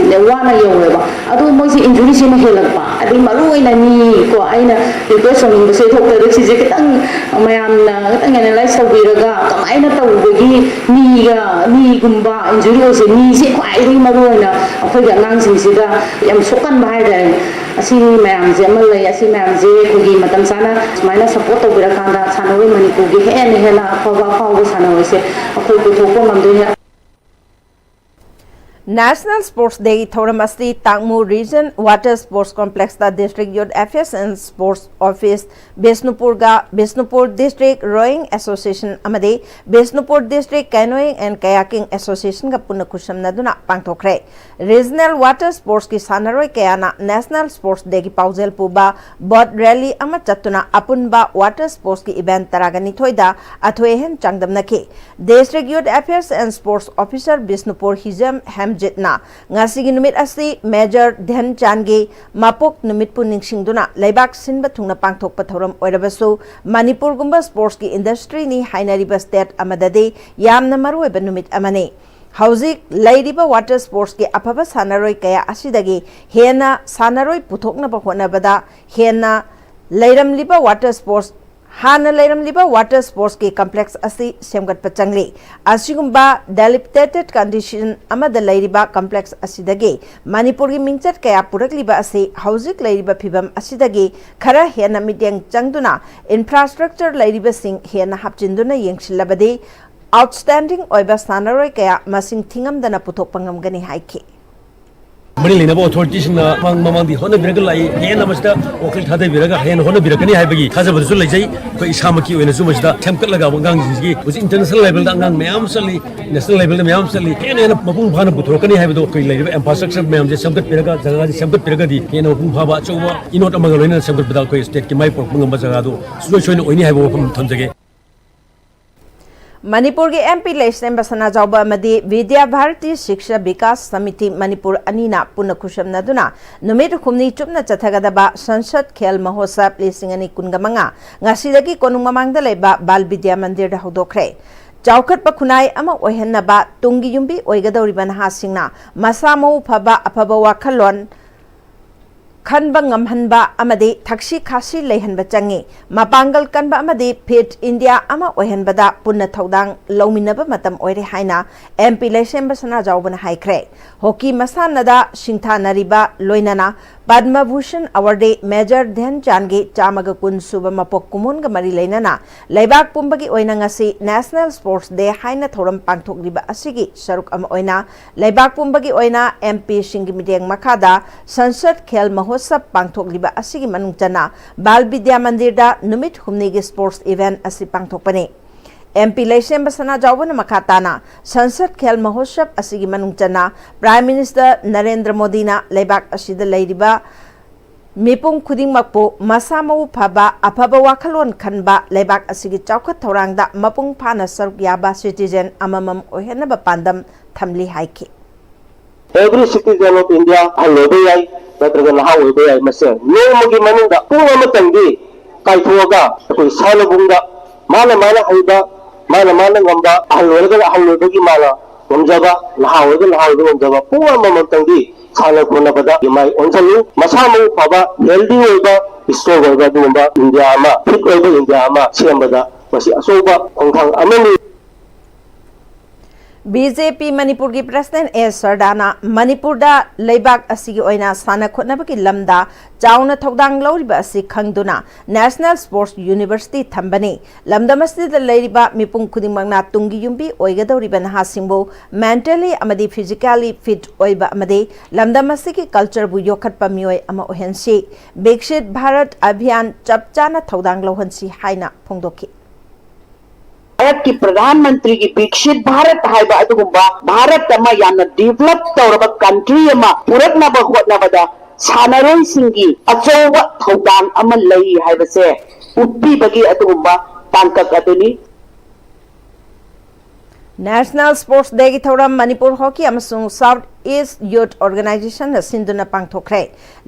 ꯋꯥꯅ ꯌꯧꯋꯦꯕ꯫ ꯑꯗꯣ ꯃꯣꯏꯁꯦ ꯏꯟꯖꯨꯔꯤꯁꯤꯅ ꯍꯦꯜꯂꯛꯄ, ꯑꯗꯩ ꯃꯔꯨ ꯑꯣꯏꯅ ꯅꯤ ꯀꯣ, ꯑꯩꯅ ꯔꯤꯀ꯭ꯋꯦꯁ ꯇꯧꯅꯤꯡꯕꯁꯦ ꯗꯣꯛꯇꯔꯗ ꯁꯤꯁꯦ ꯈꯤꯇꯪ ꯃꯌꯥꯝꯅ ꯈꯤꯇꯪ ꯑꯦꯅꯥꯂꯥꯏꯁ ꯇꯧꯕꯤꯔꯒ ꯀꯃꯥꯏꯅ ꯇꯧꯕꯒꯤ ꯅꯤꯒ, ꯅꯤꯒꯨꯝꯕ ꯏꯟꯖꯨꯔꯤ ꯑꯣꯏꯁꯦ, ꯅꯤꯁꯦ ꯈ꯭ꯋꯥꯏꯗꯒꯤ ꯃꯔꯨ ꯑꯣꯏꯅ ꯑꯩꯈꯣꯏꯒꯤ ꯑꯉꯥꯡꯁꯤꯡꯁꯤꯗ ꯌꯥꯝ ꯁꯣꯛꯀꯟꯕ ꯍꯥꯏꯇꯥꯔꯦ꯫ ꯑꯁꯤ ꯃꯌꯥꯝꯁꯦ ꯑꯃ ꯂꯩ, ꯑꯁꯤ ꯃꯌꯥꯝꯁꯦ ꯑꯩꯈꯣꯏꯒꯤ ꯃꯇꯝ ꯆꯥꯅ ꯁꯨꯃꯥꯏꯅ ꯁꯞꯄꯣꯔꯠ ꯇꯧꯕꯤꯔꯀꯥꯟꯗ ꯁꯥꯟꯅꯔꯣꯏ ꯃꯅꯤꯄꯨꯔꯒꯤ ꯍꯦꯟꯅ ꯍꯦꯟꯅ ꯑꯐꯕ ꯑꯐꯥꯎꯕ ꯁꯥꯟꯅꯔꯣꯏꯁꯦ ꯑꯩꯈꯣꯏ ꯄꯨꯊꯣꯛꯄ ꯉꯝꯗꯣꯏꯅꯦ꯫ National Sports Day ꯒꯤ ꯊꯧꯔꯝ ꯑꯁꯤ ꯇꯥꯡꯃꯨ Region Water Sports Complex ꯇ District Youth Affairs and Sports Office ꯕꯤꯁꯅꯨꯄꯨꯔꯒ Bishnupur District Rowing Association ꯑꯃꯗꯤ Bishnupur District Canoeing and Kayaking Association ꯒ ꯄꯨꯟꯅ ꯈꯨꯠꯁꯝꯅꯗꯨꯅ ꯄꯥꯡꯊꯣꯛꯈ꯭ꯔꯦ꯫ Regional Water Sports ꯀꯤ ꯁꯥꯟꯅꯔꯣꯏ ꯀꯌꯥꯅ National Sports Day ꯒꯤ ꯄꯥꯎꯖꯦꯜ ꯄꯨꯕ boat rally ꯑꯃ ꯆꯠꯇꯨꯅ ꯑꯄꯨꯟꯕ water sports ꯀꯤ event ꯇꯔꯥꯒ ꯅꯤꯊꯣꯏꯗ ꯑꯊꯣꯏ ꯑꯍꯦꯟ ꯆꯥꯡꯗꯝꯅꯈꯤ꯫ District Youth Affairs and Sports Officer Bishnupur ꯍꯤꯖꯝ ꯍꯦꯝꯖꯤꯠꯅ ꯉꯁꯤꯒꯤ ꯅꯨꯃꯤꯠ ꯑꯁꯤ Major ꯙ꯭ꯌꯥꯟ ꯆꯥꯟꯒꯤ ꯃꯄꯣꯛ ꯅꯨꯃꯤꯠꯄꯨ ꯅꯤꯡꯁꯤꯡꯗꯨꯅ ꯂꯩꯕꯥꯛ ꯁꯤꯟꯕ ꯊꯨꯡꯅ ꯄꯥꯡꯊꯣꯛꯄ ꯊꯧꯔꯝ ꯑꯣꯏꯔꯕꯁꯨ, ꯃꯅꯤꯄꯨꯔꯒꯨꯝꯕ sports ꯀꯤ industry ꯅꯤ ꯍꯥꯏꯅꯔꯤꯕ state ꯑꯃꯗꯗꯤ ꯌꯥꯝꯅ ꯃꯔꯨꯑꯣꯏꯕ ꯅꯨꯃꯤꯠ ꯑꯃꯅꯤ꯫ ꯍꯧꯖꯤꯛ ꯂꯩꯔꯤꯕ water sports ꯀꯤ ꯑꯐꯕ ꯁꯥꯟꯅꯔꯣꯏ ꯀꯌꯥ ꯑꯁꯤꯗꯒꯤ ꯍꯦꯟꯅ ꯁꯥꯟꯅꯔꯣꯏ ꯄꯨꯊꯣꯛꯅꯕ ꯍꯣꯠꯅꯕꯗ ꯍꯦꯟꯅ ꯂꯩꯔꯝꯂꯤꯕ water sports, ꯍꯥꯟꯅ ꯂꯩꯔꯝꯂꯤꯕ water sports ꯀꯤ complex ꯑꯁꯤ ꯁꯦꯝꯒꯠꯄ ꯆꯪꯂꯤ꯫ ꯑꯁꯤꯒꯨꯝꯕ dilapidated condition ꯑꯃꯗ ꯂꯩꯔꯤꯕ complex ꯑꯁꯤꯗꯒꯤ ꯃꯅꯤꯄꯨꯔꯒꯤ ꯃꯤꯡꯆꯠ ꯀꯌꯥ ꯄꯨꯔꯛꯂꯤꯕ ꯑꯁꯤ ꯍꯧꯖꯤꯛ ꯂꯩꯔꯤꯕ ꯐꯤꯚꯝ ꯑꯁꯤꯗꯒꯤ ꯈꯔ ꯍꯦꯟꯅ ꯃꯤꯠꯌꯦꯡ ꯆꯪꯗꯨꯅ infrastructure ꯂꯩꯔꯤꯕꯁꯤꯡ ꯍꯦꯟꯅ ꯍꯥꯞꯆꯤꯟꯗꯨꯅ ꯌꯦꯡꯁꯤꯜꯂꯕꯗꯤ outstanding ꯑꯣꯏꯕ ꯁꯥꯟꯅꯔꯣꯏ ꯀꯌꯥ ꯃꯁꯤꯡ ꯊꯤꯉꯝꯗꯅ ꯄꯨꯊꯣꯛꯄ ꯉꯝꯒꯅꯤ ꯍꯥꯏꯈꯤ꯫ ꯃꯔꯤ ꯂꯩꯅꯕ ꯑꯣꯊꯣꯔꯤꯇꯤꯁꯤꯡꯅ ꯃꯃꯥꯡ ꯃꯃꯥꯡꯗꯤ ꯍꯣꯠꯅꯕꯤꯔꯒ ꯂꯥꯛꯏ, ꯍꯦꯟꯅ ꯃꯁꯤꯗ ꯋꯥꯈꯜ ꯊꯥꯗꯕꯤꯔꯒ ꯍꯦꯟꯅ ꯍꯣꯠꯅꯕꯤꯔꯛꯀꯅꯤ ꯍꯥꯏꯕꯒꯤ ꯊꯥꯖꯕꯗꯨꯁꯨ ꯂꯩꯖꯩ꯫ ꯑꯩꯈꯣꯏ ꯏꯁꯥꯃꯛꯀꯤ ꯑꯣꯏꯅꯁꯨ ꯃꯁꯤꯗ ꯁꯦꯝꯒꯠꯂꯒ ꯑꯉꯥꯡꯁꯤꯡꯁꯤꯒꯤ ꯍꯧꯖꯤꯛ ꯏꯟꯇꯔꯅꯦꯁꯅꯦꯜ ꯂꯦꯚꯦꯜꯗ ꯑꯉꯥꯡ ꯃꯌꯥꯝ ꯆꯠꯂꯤ, ꯅꯦꯁꯅꯦꯜ ꯂꯦꯚꯦꯜꯗ ꯃꯌꯥꯝ ꯆꯠꯂꯤ꯫ ꯍꯦꯟꯅ ꯍꯦꯟꯅ ꯃꯄꯨꯡ ꯐꯥꯅ ꯄꯨꯊꯣꯔꯛꯀꯅꯤ ꯍꯥꯏꯕꯗꯣ ꯑꯩꯈꯣꯏ ꯂꯩꯔꯤꯕ ꯏꯟꯐ꯭ꯔꯥꯁ꯭ꯇ꯭ꯔꯛꯆꯔ ꯃꯌꯥꯝꯁꯦ ꯁꯦꯝꯒꯠꯄꯤꯔꯒ, ꯖꯒꯥꯁꯦ ꯁꯦꯝꯒꯠꯄꯤꯔꯒꯗꯤ ꯍꯦꯟꯅ ꯃꯄꯨꯡ ꯐꯥꯕ ꯑꯆꯧꯕ ꯏꯅꯣꯠ ꯑꯃꯒ ꯂꯣꯏꯅꯅ ꯁꯦꯝꯒꯠꯄꯗ ꯑꯩꯈꯣꯏ ꯁ꯭ꯇꯦꯠꯀꯤ ꯃꯥꯏ ꯄꯨꯔꯛꯄ ꯉꯝꯕ ꯖꯒꯥꯗꯣ ꯁꯨꯡꯁꯣꯏ ꯁꯣꯏꯗꯅ ꯑꯣꯏꯅꯤ ꯍꯥꯏꯕ ꯋꯥꯐꯝ ꯊꯝꯖꯒꯦ꯫ ꯃꯅꯤꯄꯨꯔꯒꯤ ꯑꯦꯝ ꯄꯤ ꯂꯩꯁꯦꯝꯕ ꯁꯅꯥꯖꯥꯎꯕ ꯑꯃꯗꯤ ꯕꯤꯗ꯭ꯌꯥ ꯚꯥꯔꯇꯤ ꯁꯤꯛꯁꯥ ꯕꯤꯀꯥꯁ ꯁꯃꯤꯇꯤ ꯃꯅꯤꯄꯨꯔ ꯑꯅꯤꯅ ꯄꯨꯟꯅ ꯈꯨꯠꯁꯝꯅꯗꯨꯅ ꯅꯨꯃꯤꯠ ꯍꯨꯝꯅꯤ ꯆꯨꯞꯅ ꯆꯠꯊꯒꯗꯕ ꯁꯟꯁꯗ ꯈꯦꯜ ꯃꯍꯣꯠꯁꯕ ꯂꯤꯁꯤꯡ ꯑꯅꯤ ꯀꯨꯟꯒ ꯃꯉꯥ ꯉꯁꯤꯗꯒꯤ ꯀꯣꯅꯨꯡ ꯃꯃꯥꯡꯗ ꯂꯩꯕ ꯕꯥꯜ ꯕꯤꯗ꯭ꯌꯥ ꯃꯟꯗꯤꯔꯗ ꯍꯧꯗꯣꯛꯈ꯭ꯔꯦ꯫ ꯆꯥꯎꯈꯠꯄ ꯈꯨꯟꯅꯥꯏ ꯑꯃ ꯑꯣꯏꯍꯟꯅꯕ ꯇꯨꯡꯒꯤ ꯌꯨꯝꯕꯤ ꯑꯣꯏꯒꯗꯧꯔꯤꯕ ꯅꯍꯥꯁꯤꯡꯅ ꯃꯁꯥ ꯃꯎ ꯐꯕ, ꯑꯐꯕ ꯋꯥꯈꯜꯂꯣꯟ ꯈꯟꯕ ꯉꯝꯍꯟꯕ ꯑꯃꯗꯤ ꯊꯛꯁꯤ ꯈꯥꯁꯤ ꯂꯩꯍꯟꯕ ꯆꯪꯏ꯫ ꯃꯄꯥꯡꯒꯜ ꯀꯟꯕ ꯑꯃꯗꯤ ꯐꯤꯠ ꯏꯟꯗꯤꯌꯥ ꯑꯃ ꯑꯣꯏꯍꯟꯕꯗ ꯄꯨꯟꯅ ꯊꯧꯗꯥꯡ ꯂꯧꯃꯤꯟꯅꯕ ꯃꯇꯝ ꯑꯣꯏꯔꯦ ꯍꯥꯏꯅ ꯑꯦꯝ ꯄꯤ ꯂꯩꯁꯦꯝꯕ ꯁꯅꯥꯖꯥꯎꯕꯅ ꯍꯥꯏꯈ꯭ꯔꯦ꯫ ꯍꯣꯀꯤ ꯃꯁꯥꯟꯅꯗ ꯁꯤꯡꯊꯥꯅꯔꯤꯕ ꯂꯣꯏꯅꯅ ꯄꯗꯃ ꯚꯨꯁꯟ ꯑꯦꯋꯥꯔꯗꯤ ꯃꯦꯖꯔ ꯙ꯭ꯌꯥꯟ ꯆꯥꯟꯒꯤ ꯆꯥꯝꯃꯒ ꯀꯨꯟ ꯁꯨꯕ ꯃꯄꯣꯛ ꯀꯨꯝꯑꯣꯟꯒ ꯃꯔꯤ ꯂꯩꯅꯅ ꯂꯩꯕꯥꯛ ꯄꯨꯝꯕꯒꯤ ꯑꯣꯏꯅ ꯉꯁꯤ ꯅꯦꯁꯅꯦꯜ ꯁ꯭ꯄꯣꯔꯠꯁ ꯗꯦ ꯍꯥꯏꯅ ꯊꯧꯔꯝ ꯄꯥꯡꯊꯣꯛꯂꯤꯕ ꯑꯁꯤꯒꯤ ꯁꯔꯨꯛ ꯑꯃ ꯑꯣꯏꯅ ꯂꯩꯕꯥꯛ ꯄꯨꯝꯕꯒꯤ ꯑꯣꯏꯅ ꯑꯦꯝ ꯄꯤꯁꯤꯡꯒꯤ ꯃꯤꯠꯌꯦꯡ ꯃꯈꯥꯗ ꯁꯟꯁꯗ ꯈꯦꯜ ꯃꯍꯣꯠꯁꯕ ꯄꯥꯡꯊꯣꯛꯂꯤꯕ ꯑꯁꯤꯒꯤ ꯃꯅꯨꯡ ꯆꯟꯅ ꯕꯥꯜ ꯕꯤꯗ꯭ꯌꯥ ꯃꯟꯗꯤꯔꯗ ꯅꯨꯃꯤꯠ ꯍꯨꯝꯅꯤꯒꯤ ꯁ꯭ꯄꯣꯔꯠꯁ ꯏꯚꯦꯟꯠ ꯑꯁꯤ ꯄꯥꯡꯊꯣꯛꯄꯅꯤ꯫ ꯑꯦꯝ ꯄꯤ ꯂꯩꯁꯦꯝꯕ ꯁꯅꯥꯖꯥꯎꯕꯅ ꯃꯈꯥ ꯇꯥꯅ ꯁꯟꯁꯗ ꯈꯦꯜ ꯃꯍꯣꯠꯁꯕ ꯑꯁꯤꯒꯤ ꯃꯅꯨꯡ ꯆꯟꯅ ꯄ꯭ꯔꯥꯏꯝ ꯃꯤꯅꯤꯁꯇꯔ ꯅꯔꯦꯟꯗ꯭ꯔ ꯃꯣꯗꯤꯅ ꯂꯩꯕꯥꯛ ꯑꯁꯤꯗ ꯂꯩꯔꯤꯕ ꯃꯤꯄꯨꯝ ꯈꯨꯗꯤꯡꯃꯛꯄꯨ ꯃꯁꯥ ꯃꯎ ꯐꯕ, ꯑꯐꯕ ꯋꯥꯈꯜꯂꯣꯟ ꯈꯟꯕ, ꯂꯩꯕꯥꯛ ꯑꯁꯤꯒꯤ ꯆꯥꯎꯈꯠ ꯊꯧꯔꯥꯡꯗ ꯃꯄꯨꯡ ꯐꯥꯅ ꯁꯔꯨꯛ ꯌꯥꯕ ꯁꯤꯇꯤꯖꯦꯟ ꯑꯃꯃꯝ ꯑꯣꯏꯍꯟꯅꯕ ꯄꯥꯟꯗꯝ ꯊꯝꯂꯤ ꯍꯥꯏꯈꯤ꯫ Every citizen of India, ꯑꯍꯜ ꯑꯣꯏꯕ ꯌꯥꯏ, ꯅꯠꯇ꯭ꯔꯒ ꯅꯍꯥ ꯑꯣꯏꯕ ꯌꯥꯏ, ꯃꯁꯦ ꯅꯣꯡꯃꯒꯤ ꯃꯅꯨꯡꯗ ꯄꯨꯡ ꯑꯃꯇꯪꯗꯤ ꯀꯥꯏꯊꯣꯛꯑꯒ ꯑꯩꯈꯣꯏ ꯁꯥꯟꯅꯕꯨꯡꯗ ꯃꯥꯅ ꯃꯥꯅ ꯍꯩꯕ, ꯃꯥꯅ ꯃꯥꯅ ꯉꯝꯕ, ꯑꯍꯜ ꯑꯣꯏꯔꯒꯅ ꯑꯍꯜ ꯑꯣꯏꯕꯒꯤ ꯃꯥꯅ ꯉꯝꯖꯕ, ꯅꯍꯥ ꯑꯣꯏꯔꯒꯅ ꯅꯍꯥ ꯑꯣꯏꯕ ꯉꯝꯖꯕ, ꯄꯨꯡ ꯑꯃꯃꯝꯇꯪꯗꯤ ꯁꯥꯟꯅ ꯈꯣꯠꯅꯕꯗ ꯃꯥꯏ ꯑꯣꯟꯁꯤꯜꯂꯨ꯫ ꯃꯁꯥ ꯃꯎ ꯐꯕ, ꯍꯦꯜꯗꯤ ꯑꯣꯏꯕ, ꯏꯁꯇ꯭ꯔꯣꯡ ꯑꯣꯏꯕ ꯑꯗꯨꯒꯨꯝꯕ ꯏꯟꯗꯤꯌꯥ ꯑꯃ, ꯐꯤꯠ ꯑꯣꯏꯕ ꯏꯟꯗꯤꯌꯥ ꯑꯃ ꯁꯦꯝꯕꯗ ꯃꯁꯤ ꯑꯆꯧꯕ ꯈꯣꯡꯊꯥꯡ ꯑꯃꯅꯤ꯫ ꯕꯤ ꯖꯦ ꯄꯤ ꯃꯅꯤꯄꯨꯔꯒꯤ ꯄ꯭ꯔꯁꯤꯗꯦꯟꯠ ꯑꯦ ꯁꯔꯗꯥꯅ ꯃꯅꯤꯄꯨꯔꯗ ꯂꯩꯕꯥꯛ ꯑꯁꯤꯒꯤ ꯑꯣꯏꯅ ꯁꯥꯟꯅ ꯈꯣꯠꯅꯕꯒꯤ ꯂꯝꯗ ꯆꯥꯎꯅ ꯊꯧꯗꯥꯡ ꯂꯧꯔꯤꯕ ꯑꯁꯤ ꯈꯪꯗꯨꯅ National Sports University ꯊꯝꯕꯅꯤ꯫ ꯂꯝꯗꯝ ꯑꯁꯤꯗ ꯂꯩꯔꯤꯕ ꯃꯤꯄꯨꯝ ꯈꯨꯗꯤꯡꯃꯛꯅ ꯇꯨꯡꯒꯤ ꯌꯨꯝꯕꯤ ꯑꯣꯏꯒꯗꯧꯔꯤꯕ ꯅꯍꯥꯁꯤꯡꯕꯨ mentally ꯑꯃꯗꯤ physically fit ꯑꯣꯏꯕ ꯑꯃꯗꯤ ꯂꯝꯗꯝ ꯑꯁꯤꯒꯤ cultureꯕꯨ ꯌꯣꯛꯈꯠꯄ ꯃꯤꯑꯣꯏ ꯑꯃ ꯑꯣꯏꯍꯟꯁꯤ꯫ ꯕꯤꯛꯁꯤꯠ ꯚꯥꯔꯠ ꯑꯚꯤꯌꯥꯟ ꯆꯞ ꯆꯥꯅ ꯊꯧꯗꯥꯡ ꯂꯧꯍꯟꯁꯤ ꯍꯥꯏꯅ ꯐꯣꯡꯗꯣꯛꯈꯤ꯫ ꯚꯥꯔꯠꯀꯤ ꯄ꯭ꯔꯙꯥꯟ ꯃꯟꯇ꯭ꯔꯤꯒꯤ ꯕꯤꯛꯁꯤꯠ ꯚꯥꯔꯠ ꯍꯥꯏꯕ ꯑꯗꯨꯒꯨꯝꯕ ꯚꯥꯔꯠ ꯑꯃ, ꯌꯥꯝꯅ develop ꯇꯧꯔꯕ country ꯑꯃ ꯄꯨꯔꯛꯅꯕ ꯍꯣꯠꯅꯕꯗ ꯁꯥꯟꯅꯔꯣꯏꯁꯤꯡꯒꯤ ꯑꯆꯧꯕ ꯊꯧꯗꯥꯡ ꯑꯃ ꯂꯩ ꯍꯥꯏꯕꯁꯦ ꯎꯠꯄꯤꯕꯒꯤ ꯑꯗꯨꯒꯨꯝꯕ ꯇꯥꯡꯀꯛ ꯑꯗꯨꯅꯤ꯫ National Sports Dayꯒꯤ ꯊꯧꯔꯝ ꯃꯅꯤꯄꯨꯔ ꯍꯣꯀꯤ ꯑꯃꯁꯨꯡ South East Youth Organizationꯅ ꯁꯤꯟꯗꯨꯅ ꯄꯥꯡꯊꯣꯛꯈ꯭ꯔꯦ꯫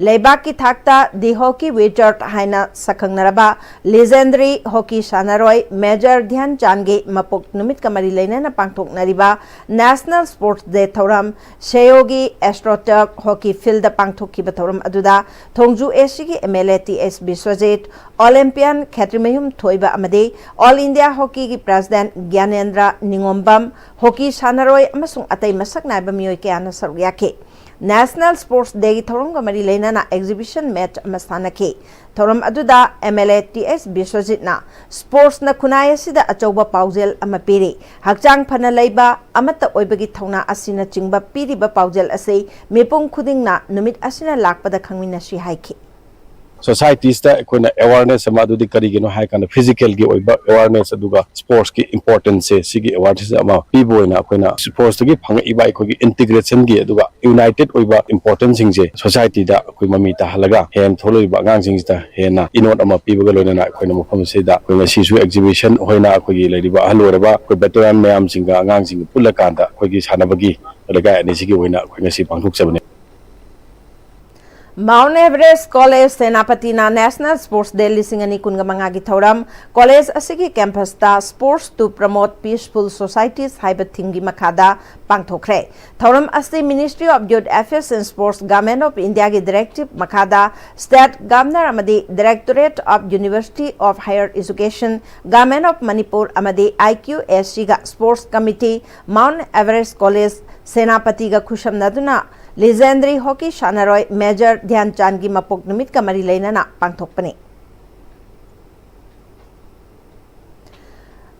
ꯂꯩꯕꯥꯛꯀꯤ ꯊꯥꯛꯇ The Hockey Wizard ꯍꯥꯏꯅ ꯁꯛꯈꯪꯅꯔꯕ legendary ꯍꯣꯀꯤ ꯁꯥꯟꯅꯔꯣꯏ ꯃꯦꯖꯔ ꯙ꯭ꯌꯥꯟ ꯆꯥꯟꯒꯤ ꯃꯄꯣꯛ ꯅꯨꯃꯤꯠꯀ ꯃꯔꯤ ꯂꯩꯅꯅ ꯄꯥꯡꯊꯣꯛꯅꯔꯤꯕ National Sports Day ꯊꯧꯔꯝ ꯁꯦꯌꯣꯒꯤ ꯑꯦꯁꯇ꯭ꯔꯣꯇꯔꯐ ꯍꯣꯀꯤ ꯐꯤꯜꯗ ꯄꯥꯡꯊꯣꯛꯈꯤꯕ ꯊꯧꯔꯝ ꯑꯗꯨꯗ ꯊꯣꯡꯖꯨ ꯑꯦꯁꯤꯒꯤ M L A T S Biswajit, Olympian Khetrimayum ꯊꯣꯏꯕ ꯑꯃꯗꯤ All India Hockeyꯒꯤ ꯄ꯭ꯔꯁꯤꯗꯦꯟꯠ ꯒ꯭ꯌꯥꯅꯦꯟꯗ꯭ꯔ ꯅꯤꯉꯣꯝꯕꯝ, ꯍꯣꯀꯤ ꯁꯥꯟꯅꯔꯣꯏ ꯑꯃꯁꯨꯡ ꯑꯇꯩ ꯃꯁꯛ ꯅꯥꯏꯕ ꯃꯤꯑꯣꯏ ꯀꯌꯥꯅ ꯁꯔꯨꯛ ꯌꯥꯈꯤ꯫ National Sports Dayꯒꯤ ꯊꯧꯔꯝꯒ ꯃꯔꯤ ꯂꯩꯅꯅ exhibition match ꯑꯃ ꯁꯥꯟꯅꯈꯤ꯫ ꯊꯧꯔꯝ ꯑꯗꯨꯗ ꯑꯦꯝ ꯑꯦꯜ ꯑꯦ ꯇꯤ ꯑꯦꯁ ꯕꯤꯁ꯭ꯋꯖꯤꯠꯅ sportsꯅ ꯈꯨꯟꯅꯥꯏ ꯑꯁꯤꯗ ꯑꯆꯧꯕ ꯄꯥꯎꯖꯦꯜ ꯑꯃ ꯄꯤꯔꯤ, ꯍꯛꯆꯥꯡ ꯐꯅ ꯂꯩꯕ, ꯑꯃꯠꯇ ꯑꯣꯏꯕꯒꯤ ꯊꯧꯅꯥ ꯑꯁꯤꯅꯆꯤꯡꯕ ꯄꯤꯔꯤꯕ ꯄꯥꯎꯖꯦꯜ ꯑꯁꯤ ꯃꯤꯄꯨꯝ ꯈꯨꯗꯤꯡꯅ ꯅꯨꯃꯤꯠ ꯑꯁꯤꯅ ꯂꯥꯛꯄꯗ ꯈꯪꯃꯤꯟꯅꯁꯤ ꯍꯥꯏꯈꯤ꯫ Societiesꯇ ꯑꯩꯈꯣꯏꯅ awareness ꯑꯃ ꯑꯗꯨꯗꯤ ꯀꯔꯤꯒꯤꯅꯣ ꯍꯥꯏ ꯀꯥꯟꯗ physicalꯒꯤ ꯑꯣꯏꯕ awareness ꯑꯗꯨꯒ sportsꯀꯤ importanceꯁꯦ ꯁꯤꯒꯤ awareness ꯑꯃ ꯄꯤꯕ ꯑꯣꯏꯅ ꯑꯩꯈꯣꯏꯅ sportsꯇꯒꯤ ꯐꯪꯉꯛꯏꯕ ꯑꯩꯈꯣꯏꯒꯤ integrationꯒꯤ ꯑꯗꯨꯒ united ꯑꯣꯏꯕ importanceꯁꯤꯡꯁꯦ societyꯗ ꯑꯩꯈꯣꯏ ꯃꯃꯤ ꯇꯥꯍꯜꯂꯒ ꯍꯌꯦꯡ ꯊꯣꯛꯂꯛꯂꯤꯕ ꯑꯉꯥꯡꯁꯤꯡꯁꯤꯗ ꯍꯦꯟꯅ ꯏꯅꯣꯠ ꯑꯃ ꯄꯤꯕꯒ ꯂꯣꯏꯅꯅ ꯑꯩꯈꯣꯏꯅ ꯃꯐꯝ ꯑꯁꯤꯗ ꯑꯩꯈꯣꯏ ꯉꯁꯤꯁꯨ exhibition ꯑꯣꯏꯅ ꯑꯩꯈꯣꯏꯒꯤ ꯂꯩꯔꯤꯕ ꯑꯍꯜ ꯑꯣꯏꯔꯕ ꯑꯩꯈꯣꯏ veteran ꯃꯌꯥꯝꯁꯤꯡꯒ ꯑꯉꯥꯡꯁꯤꯡꯒ ꯄꯨꯜꯂꯀꯥꯟꯗ ꯑꯩꯈꯣꯏꯒꯤ ꯁꯥꯟꯅꯕꯒꯤ ꯂꯩꯀꯥꯏ ꯑꯅꯤꯁꯤꯒꯤ ꯑꯣꯏꯅ ꯑꯩꯈꯣꯏ ꯉꯁꯤ ꯄꯥꯡꯊꯣꯛꯆꯕꯅꯤ꯫ Mount Everest College, ꯁꯦꯅꯥꯄꯇꯤꯅ National Sports Day ꯂꯤꯁꯤꯡ ꯑꯅꯤ ꯀꯨꯟꯒ ꯃꯉꯥꯒꯤ ꯊꯧꯔꯝ, ꯀꯣꯂꯦꯖ ꯑꯁꯤꯒꯤ campusꯇ Sports to Promote Peaceful Societies ꯍꯥꯏꯕ themeꯒꯤ ꯃꯈꯥꯗ ꯄꯥꯡꯊꯣꯛꯈ꯭ꯔꯦ꯫ ꯊꯧꯔꯝ ꯑꯁꯤ Ministry of Youth Affairs and Sports, Government of Indiaꯒꯤ directive ꯃꯈꯥꯗ State Governor ꯑꯃꯗꯤ Directorate of University of Higher Education, Government of Manipur ꯑꯃꯗꯤ IQACꯒ Sports Committee, Mount Everest College, ꯁꯦꯅꯥꯄꯇꯤꯒ ꯈꯨꯠꯁꯝꯅꯗꯨꯅ legendary hockey ꯁꯥꯟꯅꯔꯣꯏ Major ꯙ꯭ꯌꯥꯟ ꯆꯥꯟꯒꯤ ꯃꯄꯣꯛ ꯅꯨꯃꯤꯠꯀ ꯃꯔꯤ ꯂꯩꯅꯅ ꯄꯥꯡꯊꯣꯛꯄꯅꯤ꯫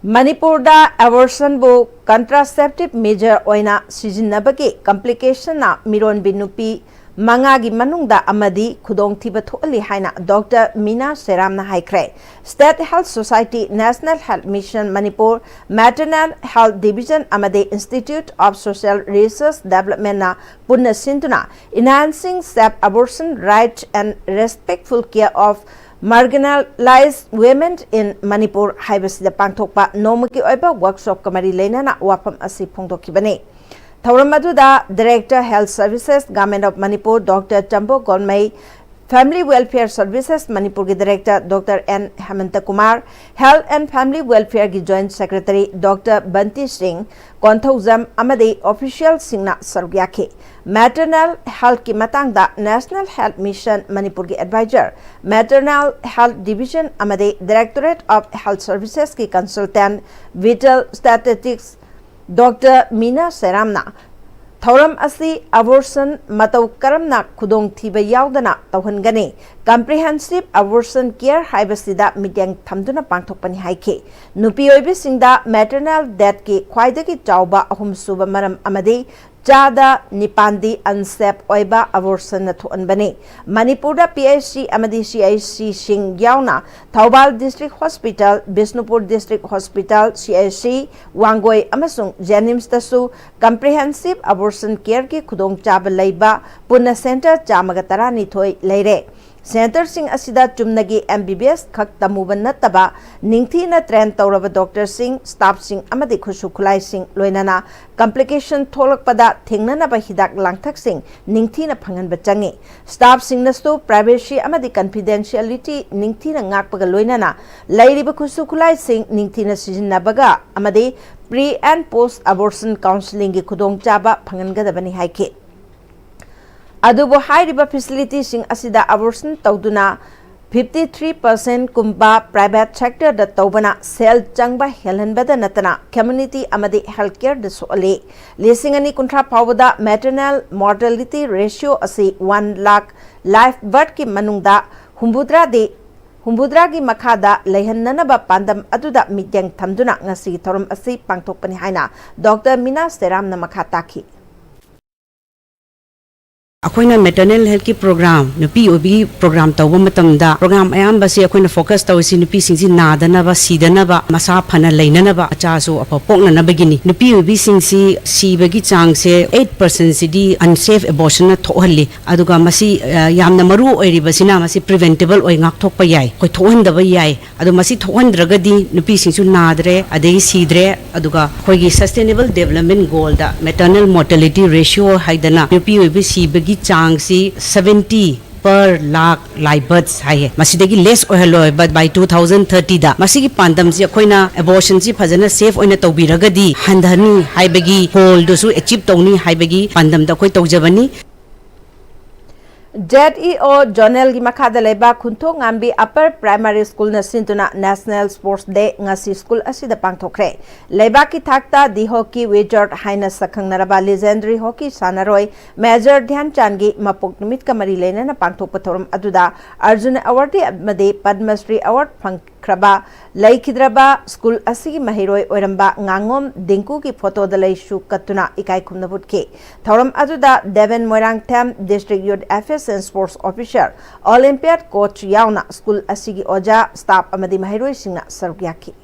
ꯃꯅꯤꯄꯨꯔꯗ abortionꯕꯨ contraceptive measure ꯑꯣꯏꯅ ꯁꯤꯖꯤꯟꯅꯕꯒꯤ complicationna ꯃꯤꯔꯣꯟꯕꯤ ꯅꯨꯄꯤ ꯃꯉꯥꯒꯤ ꯃꯅꯨꯡꯗ ꯑꯃꯗꯤ ꯈꯨꯗꯣꯡꯊꯤꯕ ꯊꯣꯛꯍꯜꯂꯤ ꯍꯥꯏꯅ Doctor ꯃꯤꯅꯥ ꯁꯦꯔꯥꯝꯅ ꯍꯥꯏꯈ꯭ꯔꯦ꯫ State Health Society, National Health Mission, Manipur Maternal Health Division ꯑꯃꯗꯤ Institute of Social Research Developmentꯅ ꯄꯨꯟꯅ ꯁꯤꯟꯗꯨꯅ Enhancing Safe Abortion Rights and Respectful Care of Marginalized Women in Manipur ꯍꯥꯏꯕꯁꯤꯗ ꯄꯥꯡꯊꯣꯛꯄ ꯅꯣꯡꯃꯒꯤ ꯑꯣꯏꯕ workshopꯀ ꯃꯔꯤ ꯂꯩꯅꯅ ꯋꯥꯐꯝ ꯑꯁꯤ ꯐꯣꯡꯗꯣꯛꯈꯤꯕꯅꯤ꯫ ꯊꯧꯔꯝ ꯑꯗꯨꯗ Director Health Services, Government of Manipur, Doctor ꯆꯝꯕꯣ ꯒꯣꯟꯃꯩ, Family Welfare Services Manipurꯒꯤ Director Doctor N ꯍꯦꯃꯟꯇ Kumar, Health and Family Welfareꯒꯤ Joint Secretary Doctor ꯕꯟꯇꯤ ꯁꯤꯡ, ꯀꯣꯟꯊꯧꯖꯝ ꯑꯃꯗꯤ officialꯁꯤꯡꯅ ꯁꯔꯨꯛ ꯌꯥꯈꯤ꯫ Maternal healthꯀꯤ ꯃꯇꯥꯡꯗ National Health Mission ꯃꯅꯤꯄꯨꯔꯒꯤ advisor, Maternal Health Division ꯑꯃꯗꯤ Directorate of Health Servicesꯀꯤ consultant, vital statistics, Doctor ꯃꯤꯅꯥ ꯁꯦꯔꯥꯝꯅ ꯊꯧꯔꯝ ꯑꯁꯤ abortion ꯃꯇꯧ ꯀꯔꯝꯅ ꯈꯨꯗꯣꯡꯊꯤꯕ ꯌꯥꯎꯗꯅ ꯇꯧꯍꯟꯒꯅꯤ, comprehensive abortion care ꯍꯥꯏꯕꯁꯤꯗ ꯃꯤꯠꯌꯦꯡ ꯊꯝꯗꯨꯅ ꯄꯥꯡꯊꯣꯛꯄꯅꯤ ꯍꯥꯏꯈꯤ꯫ ꯅꯨꯄꯤ ꯑꯣꯏꯕꯤꯁꯤꯡꯗ maternal deathꯀꯤ ꯈ꯭ꯋꯥꯏꯗꯒꯤ ꯆꯥꯎꯕ ꯑꯍꯨꯝꯁꯨꯕ ꯃꯔꯝ ꯑꯃꯗꯤ ꯆꯥꯗ ꯅꯤꯄꯥꯟꯗꯤ unsafe ꯑꯣꯏꯕ abortionꯅ ꯊꯣꯛꯍꯟꯕꯅꯤ꯫ ꯃꯅꯤꯄꯨꯔꯗ PHC ꯑꯃꯗꯤ CHCꯁꯤꯡ ꯌꯥꯎꯅ Thoubal District Hospital, Bishnupur District Hospital, CHC, Wangoi ꯑꯃꯁꯨꯡ JNIMSꯇꯁꯨ comprehensive abortion careꯒꯤ ꯈꯨꯗꯣꯡꯆꯥꯕ ꯂꯩꯕ ꯄꯨꯟꯅ center ꯆꯥꯝꯃꯒ ꯇꯔꯥꯅꯤꯊꯣꯏ ꯂꯩꯔꯦ꯫ ꯁꯦꯟꯇꯔꯁꯤꯡ ꯑꯁꯤꯗ ꯆꯨꯝꯅꯒꯤ ꯑꯦꯝ ꯕꯤ ꯕꯤ ꯑꯦꯁ ꯈꯛ ꯇꯝꯃꯨꯕ ꯅꯠꯇꯕ, ꯅꯤꯡꯊꯤꯅ ꯇ꯭ꯔꯦꯟ ꯇꯧꯔꯕ ꯗꯣꯛꯇꯔꯁꯤꯡ, ꯁ꯭ꯇꯥꯐꯁꯤꯡ ꯑꯃꯗꯤ ꯈꯨꯠꯁꯨ ꯈꯨꯠꯂꯥꯏꯁꯤꯡ, ꯂꯣꯏꯅꯅ ꯀꯝꯄ꯭ꯂꯤꯀꯦꯁꯟ ꯊꯣꯛꯂꯛꯄꯗ ꯊꯦꯡꯅꯅꯕ ꯍꯤꯗꯥꯛ ꯂꯥꯡꯊꯛꯁꯤꯡ ꯅꯤꯡꯊꯤꯅ ꯐꯪꯍꯟꯕ ꯆꯪꯏ꯫ ꯁ꯭ꯇꯥꯐꯁꯤꯡꯅꯁꯨ ꯄ꯭ꯔꯥꯏꯚꯦꯁꯤ ꯑꯃꯗꯤ ꯀꯟꯐꯤꯗꯦꯟꯁꯤꯌꯦꯂꯤꯇꯤ ꯅꯤꯡꯊꯤꯅ ꯉꯥꯛꯄꯒ ꯂꯣꯏꯅꯅ ꯂꯩꯔꯤꯕ ꯈꯨꯠꯁꯨ ꯈꯨꯠꯂꯥꯏꯁꯤꯡ ꯅꯤꯡꯊꯤꯅ ꯁꯤꯖꯤꯟꯅꯕꯒ ꯑꯃꯗꯤ ꯄ꯭ꯔꯤ ꯑꯦꯟ ꯄꯣꯁ ꯑꯕꯣꯔꯁꯟ ꯀꯥꯎꯟꯁꯤꯂꯤꯡꯒꯤ ꯈꯨꯗꯣꯡꯆꯥꯕ ꯐꯪꯍꯟꯒꯗꯕꯅꯤ ꯍꯥꯏꯈꯤ꯫ ꯑꯗꯨꯕꯨ ꯍꯥꯏꯔꯤꯕ ꯐꯦꯁꯤꯂꯤꯇꯤꯁꯤꯡ ꯑꯁꯤꯗ ꯑꯕꯣꯔꯁꯟ ꯇꯧꯗꯨꯅ ꯐꯤꯐꯇꯤ ꯊ꯭ꯔꯤ ꯄꯥꯔꯁꯦꯟꯠ ꯀꯨꯝꯕ ꯄ꯭ꯔꯥꯏꯚꯦꯠ ꯁꯦꯛꯇꯔꯗ ꯇꯧꯕꯅ ꯁꯦꯜ ꯆꯪꯕ ꯍꯦꯜꯍꯟꯕꯗ ꯅꯠꯇꯅ ꯀꯝꯃ꯭ꯌꯨꯅꯤꯇꯤ ꯑꯃꯗꯤ ꯍꯦꯜꯊ ꯀꯦꯌꯔꯗ ꯁꯣꯛꯍꯜꯂꯤ꯫ ꯂꯤꯁꯤꯡ ꯑꯅꯤ ꯀꯨꯟꯊ꯭ꯔꯥ ꯐꯥꯎꯕꯗ ꯃꯦꯇꯔꯅꯦꯜ ꯃꯣꯔꯇꯦꯂꯤꯇꯤ ꯔꯦꯁꯤꯌꯣ ꯑꯁꯤ ꯋꯥꯟ ꯂꯥꯈ ꯂꯥꯏꯐ ꯕꯔꯊꯀꯤ ꯃꯅꯨꯡꯗ ꯍꯨꯝꯐꯨꯇꯔꯥꯗꯤ, ꯍꯨꯝꯐꯨꯇꯔꯥꯒꯤ ꯃꯈꯥꯗ ꯂꯩꯍꯟꯅꯅꯕ ꯄꯥꯟꯗꯝ ꯑꯗꯨꯗ ꯃꯤꯠꯌꯦꯡ ꯊꯝꯗꯨꯅ ꯉꯁꯤꯒꯤ ꯊꯧꯔꯝ ꯑꯁꯤ ꯄꯥꯡꯊꯣꯛꯄꯅꯤ ꯍꯥꯏꯅ ꯗꯣꯛꯇꯔ ꯃꯤꯅꯥ ꯁꯦꯔꯥꯝꯅ ꯃꯈꯥ ꯇꯥꯈꯤ꯫ ꯑꯩꯈꯣꯏꯅ ꯃꯦꯇꯔꯅꯦꯜ ꯍꯦꯜꯊꯀꯤ ꯄ꯭ꯔꯣꯒ꯭ꯔꯥꯝ, ꯅꯨꯄꯤ ꯑꯣꯏꯕꯤꯒꯤ ꯄ꯭ꯔꯣꯒ꯭ꯔꯥꯝ ꯇꯧꯕ ꯃꯇꯝꯗ, ꯄ꯭ꯔꯣꯒ꯭ꯔꯥꯝ ꯑꯌꯥꯝꯕꯁꯤ ꯑꯩꯈꯣꯏꯅ ꯐꯣꯀꯁ ꯇꯧꯔꯤꯁꯤ ꯅꯨꯄꯤꯁꯤꯡꯁꯤ ꯅꯥꯗꯅꯕ, ꯁꯤꯗꯅꯕ, ꯃꯁꯥ ꯐꯅ ꯂꯩꯅꯅꯕ, ꯃꯆꯥꯁꯨ ꯑꯐꯕ ꯄꯣꯛꯅꯅꯕꯒꯤꯅꯤ꯫ ꯅꯨꯄꯤ ꯑꯣꯏꯕꯤꯁꯤꯡꯁꯤ ꯁꯤꯕꯒꯤ ꯆꯥꯡꯁꯦ ꯑꯩꯠ ꯄꯥꯔꯁꯦꯟꯠꯁꯤꯗꯤ ꯑꯟꯁꯦꯐ ꯑꯦꯕꯣꯔꯁꯟꯅ ꯊꯣꯛꯍꯜꯂꯤ꯫ ꯑꯗꯨꯒ ꯃꯁꯤ, ꯑ, ꯌꯥꯝꯅ ꯃꯔꯨ ꯑꯣꯏꯔꯤꯕꯁꯤꯅ ꯃꯁꯤ ꯄ꯭ꯔꯤꯚꯦꯟꯇꯦꯕꯜ ꯑꯣꯏ, ꯉꯥꯛꯊꯣꯛꯄ ꯌꯥꯏ, ꯑꯩꯈꯣꯏ ꯊꯣꯛꯍꯟꯗꯕ ꯌꯥꯏ꯫ ꯑꯗꯣ ꯃꯁꯤ ꯊꯣꯛꯍꯟꯗ꯭ꯔꯒꯗꯤ ꯅꯨꯄꯤꯁꯤꯡꯁꯨ ꯅꯥꯗ꯭ꯔꯦ, ꯑꯗꯒꯤ ꯁꯤꯗ꯭ꯔꯦ꯫ ꯑꯗꯨꯒ ꯑꯩꯈꯣꯏꯒꯤ ꯁꯁꯇꯦꯅꯦꯕꯜ ꯗꯦꯕꯂꯞꯃꯦꯟ ꯒꯣꯜꯗ ꯃꯦꯇꯔꯅꯦꯜ ꯃꯣꯔꯇꯦꯂꯤꯇꯤ ꯔꯦꯁꯤꯌꯣ ꯍꯥꯏꯗꯅ ꯅꯨꯄꯤ ꯑꯣꯏꯕꯤ ꯁꯤꯕꯒꯤ ꯆꯥꯡꯁꯤ ꯁꯚꯦꯟꯇꯤ ꯄꯔ ꯂꯥꯈ ꯂꯥꯏꯕꯠꯁ ꯍꯥꯏꯌꯦ, ꯃꯁꯤꯗꯒꯤ ꯂꯦꯁ ꯑꯣꯏꯍꯜꯂꯣꯏꯕ by two thousand thirtyꯗ꯫ ꯃꯁꯤꯒꯤ ꯄꯥꯟꯗꯝꯁꯤ ꯑꯩꯈꯣꯏꯅ ꯑꯦꯕꯣꯔꯁꯟꯁꯤ ꯐꯖꯅ ꯁꯦꯐ ꯑꯣꯏꯅ ꯇꯧꯕꯤꯔꯒꯗꯤ ꯍꯟꯊꯅꯤ ꯍꯥꯏꯕꯒꯤ ꯒꯣꯜꯗꯨꯁꯨ ꯑꯦꯆꯤꯞ ꯇꯧꯅꯤ ꯍꯥꯏꯕꯒꯤ ꯄꯥꯟꯗꯝꯗ ꯑꯩꯈꯣꯏ ꯇꯧꯖꯕꯅꯤ꯫ ꯖꯦꯠ ꯏ ꯑꯣ ꯖꯣꯅꯦꯜꯒꯤ ꯃꯈꯥꯗ ꯂꯩꯕ ꯈꯨꯟꯊꯣꯡꯉꯥꯝꯕꯤ ꯑꯄꯔ ꯄ꯭ꯔꯥꯏꯃꯥꯔꯤ ꯁ꯭ꯀꯨꯜꯅ ꯁꯤꯟꯗꯨꯅ ꯅꯦꯁꯅꯦꯜ ꯁ꯭ꯄꯣꯔꯠꯁ ꯗꯦ ꯉꯁꯤ ꯁ꯭ꯀꯨꯜ ꯑꯁꯤꯗ ꯄꯥꯡꯊꯣꯛꯈ꯭ꯔꯦ꯫ ꯂꯩꯕꯥꯛꯀꯤ ꯊꯥꯛꯇ ꯗꯤ ꯍꯣꯀꯤ ꯋꯤꯖꯥꯔꯗ ꯍꯥꯏꯅ ꯁꯛꯈꯪꯅꯔꯕ ꯂꯤꯖꯦꯟꯗꯔꯤ ꯍꯣꯀꯤ ꯁꯥꯟꯅꯔꯣꯏ ꯃꯦꯖꯔ ꯙ꯭ꯌꯥꯟ ꯆꯥꯟꯒꯤ ꯃꯄꯣꯛ ꯅꯨꯃꯤꯠꯀ ꯃꯔꯤ ꯂꯩꯅꯅ ꯄꯥꯡꯊꯣꯛꯄ ꯊꯧꯔꯝ ꯑꯗꯨꯗ ꯑꯔꯖꯨꯟ ꯑꯦꯋꯥꯔꯗꯤ ꯑꯃꯗꯤ ꯄꯗꯃꯁ꯭ꯔꯤ ꯑꯦꯋꯥꯔꯗ ꯐꯪꯈ꯭ꯔꯕ ꯂꯩꯈꯤꯗ꯭ꯔꯕ ꯁ꯭ꯀꯨꯜ ꯑꯁꯤꯒꯤ ꯃꯍꯩꯔꯣꯏ ꯑꯣꯏꯔꯝꯕ ꯉꯥꯉꯣꯝ ꯗꯤꯡꯀꯨꯒꯤ ꯐꯣꯇꯣꯗ ꯂꯩꯁꯨ ꯀꯠꯇꯨꯅ ꯏꯀꯥꯏ ꯈꯨꯝꯅꯕ ꯎꯠꯈꯤ꯫ ꯊꯧꯔꯝ ꯑꯗꯨꯗ Deben Moirangthem, District Youth Affairs and Sports Officer, Olympiad coach ꯌꯥꯎꯅ ꯁ꯭ꯀꯨꯜ ꯑꯁꯤꯒꯤ ꯑꯣꯖꯥ, ꯁ꯭ꯇꯥꯐ ꯑꯃꯗꯤ ꯃꯍꯩꯔꯣꯏꯁꯤꯡꯅ ꯁꯔꯨꯛ ꯌꯥꯈꯤ꯫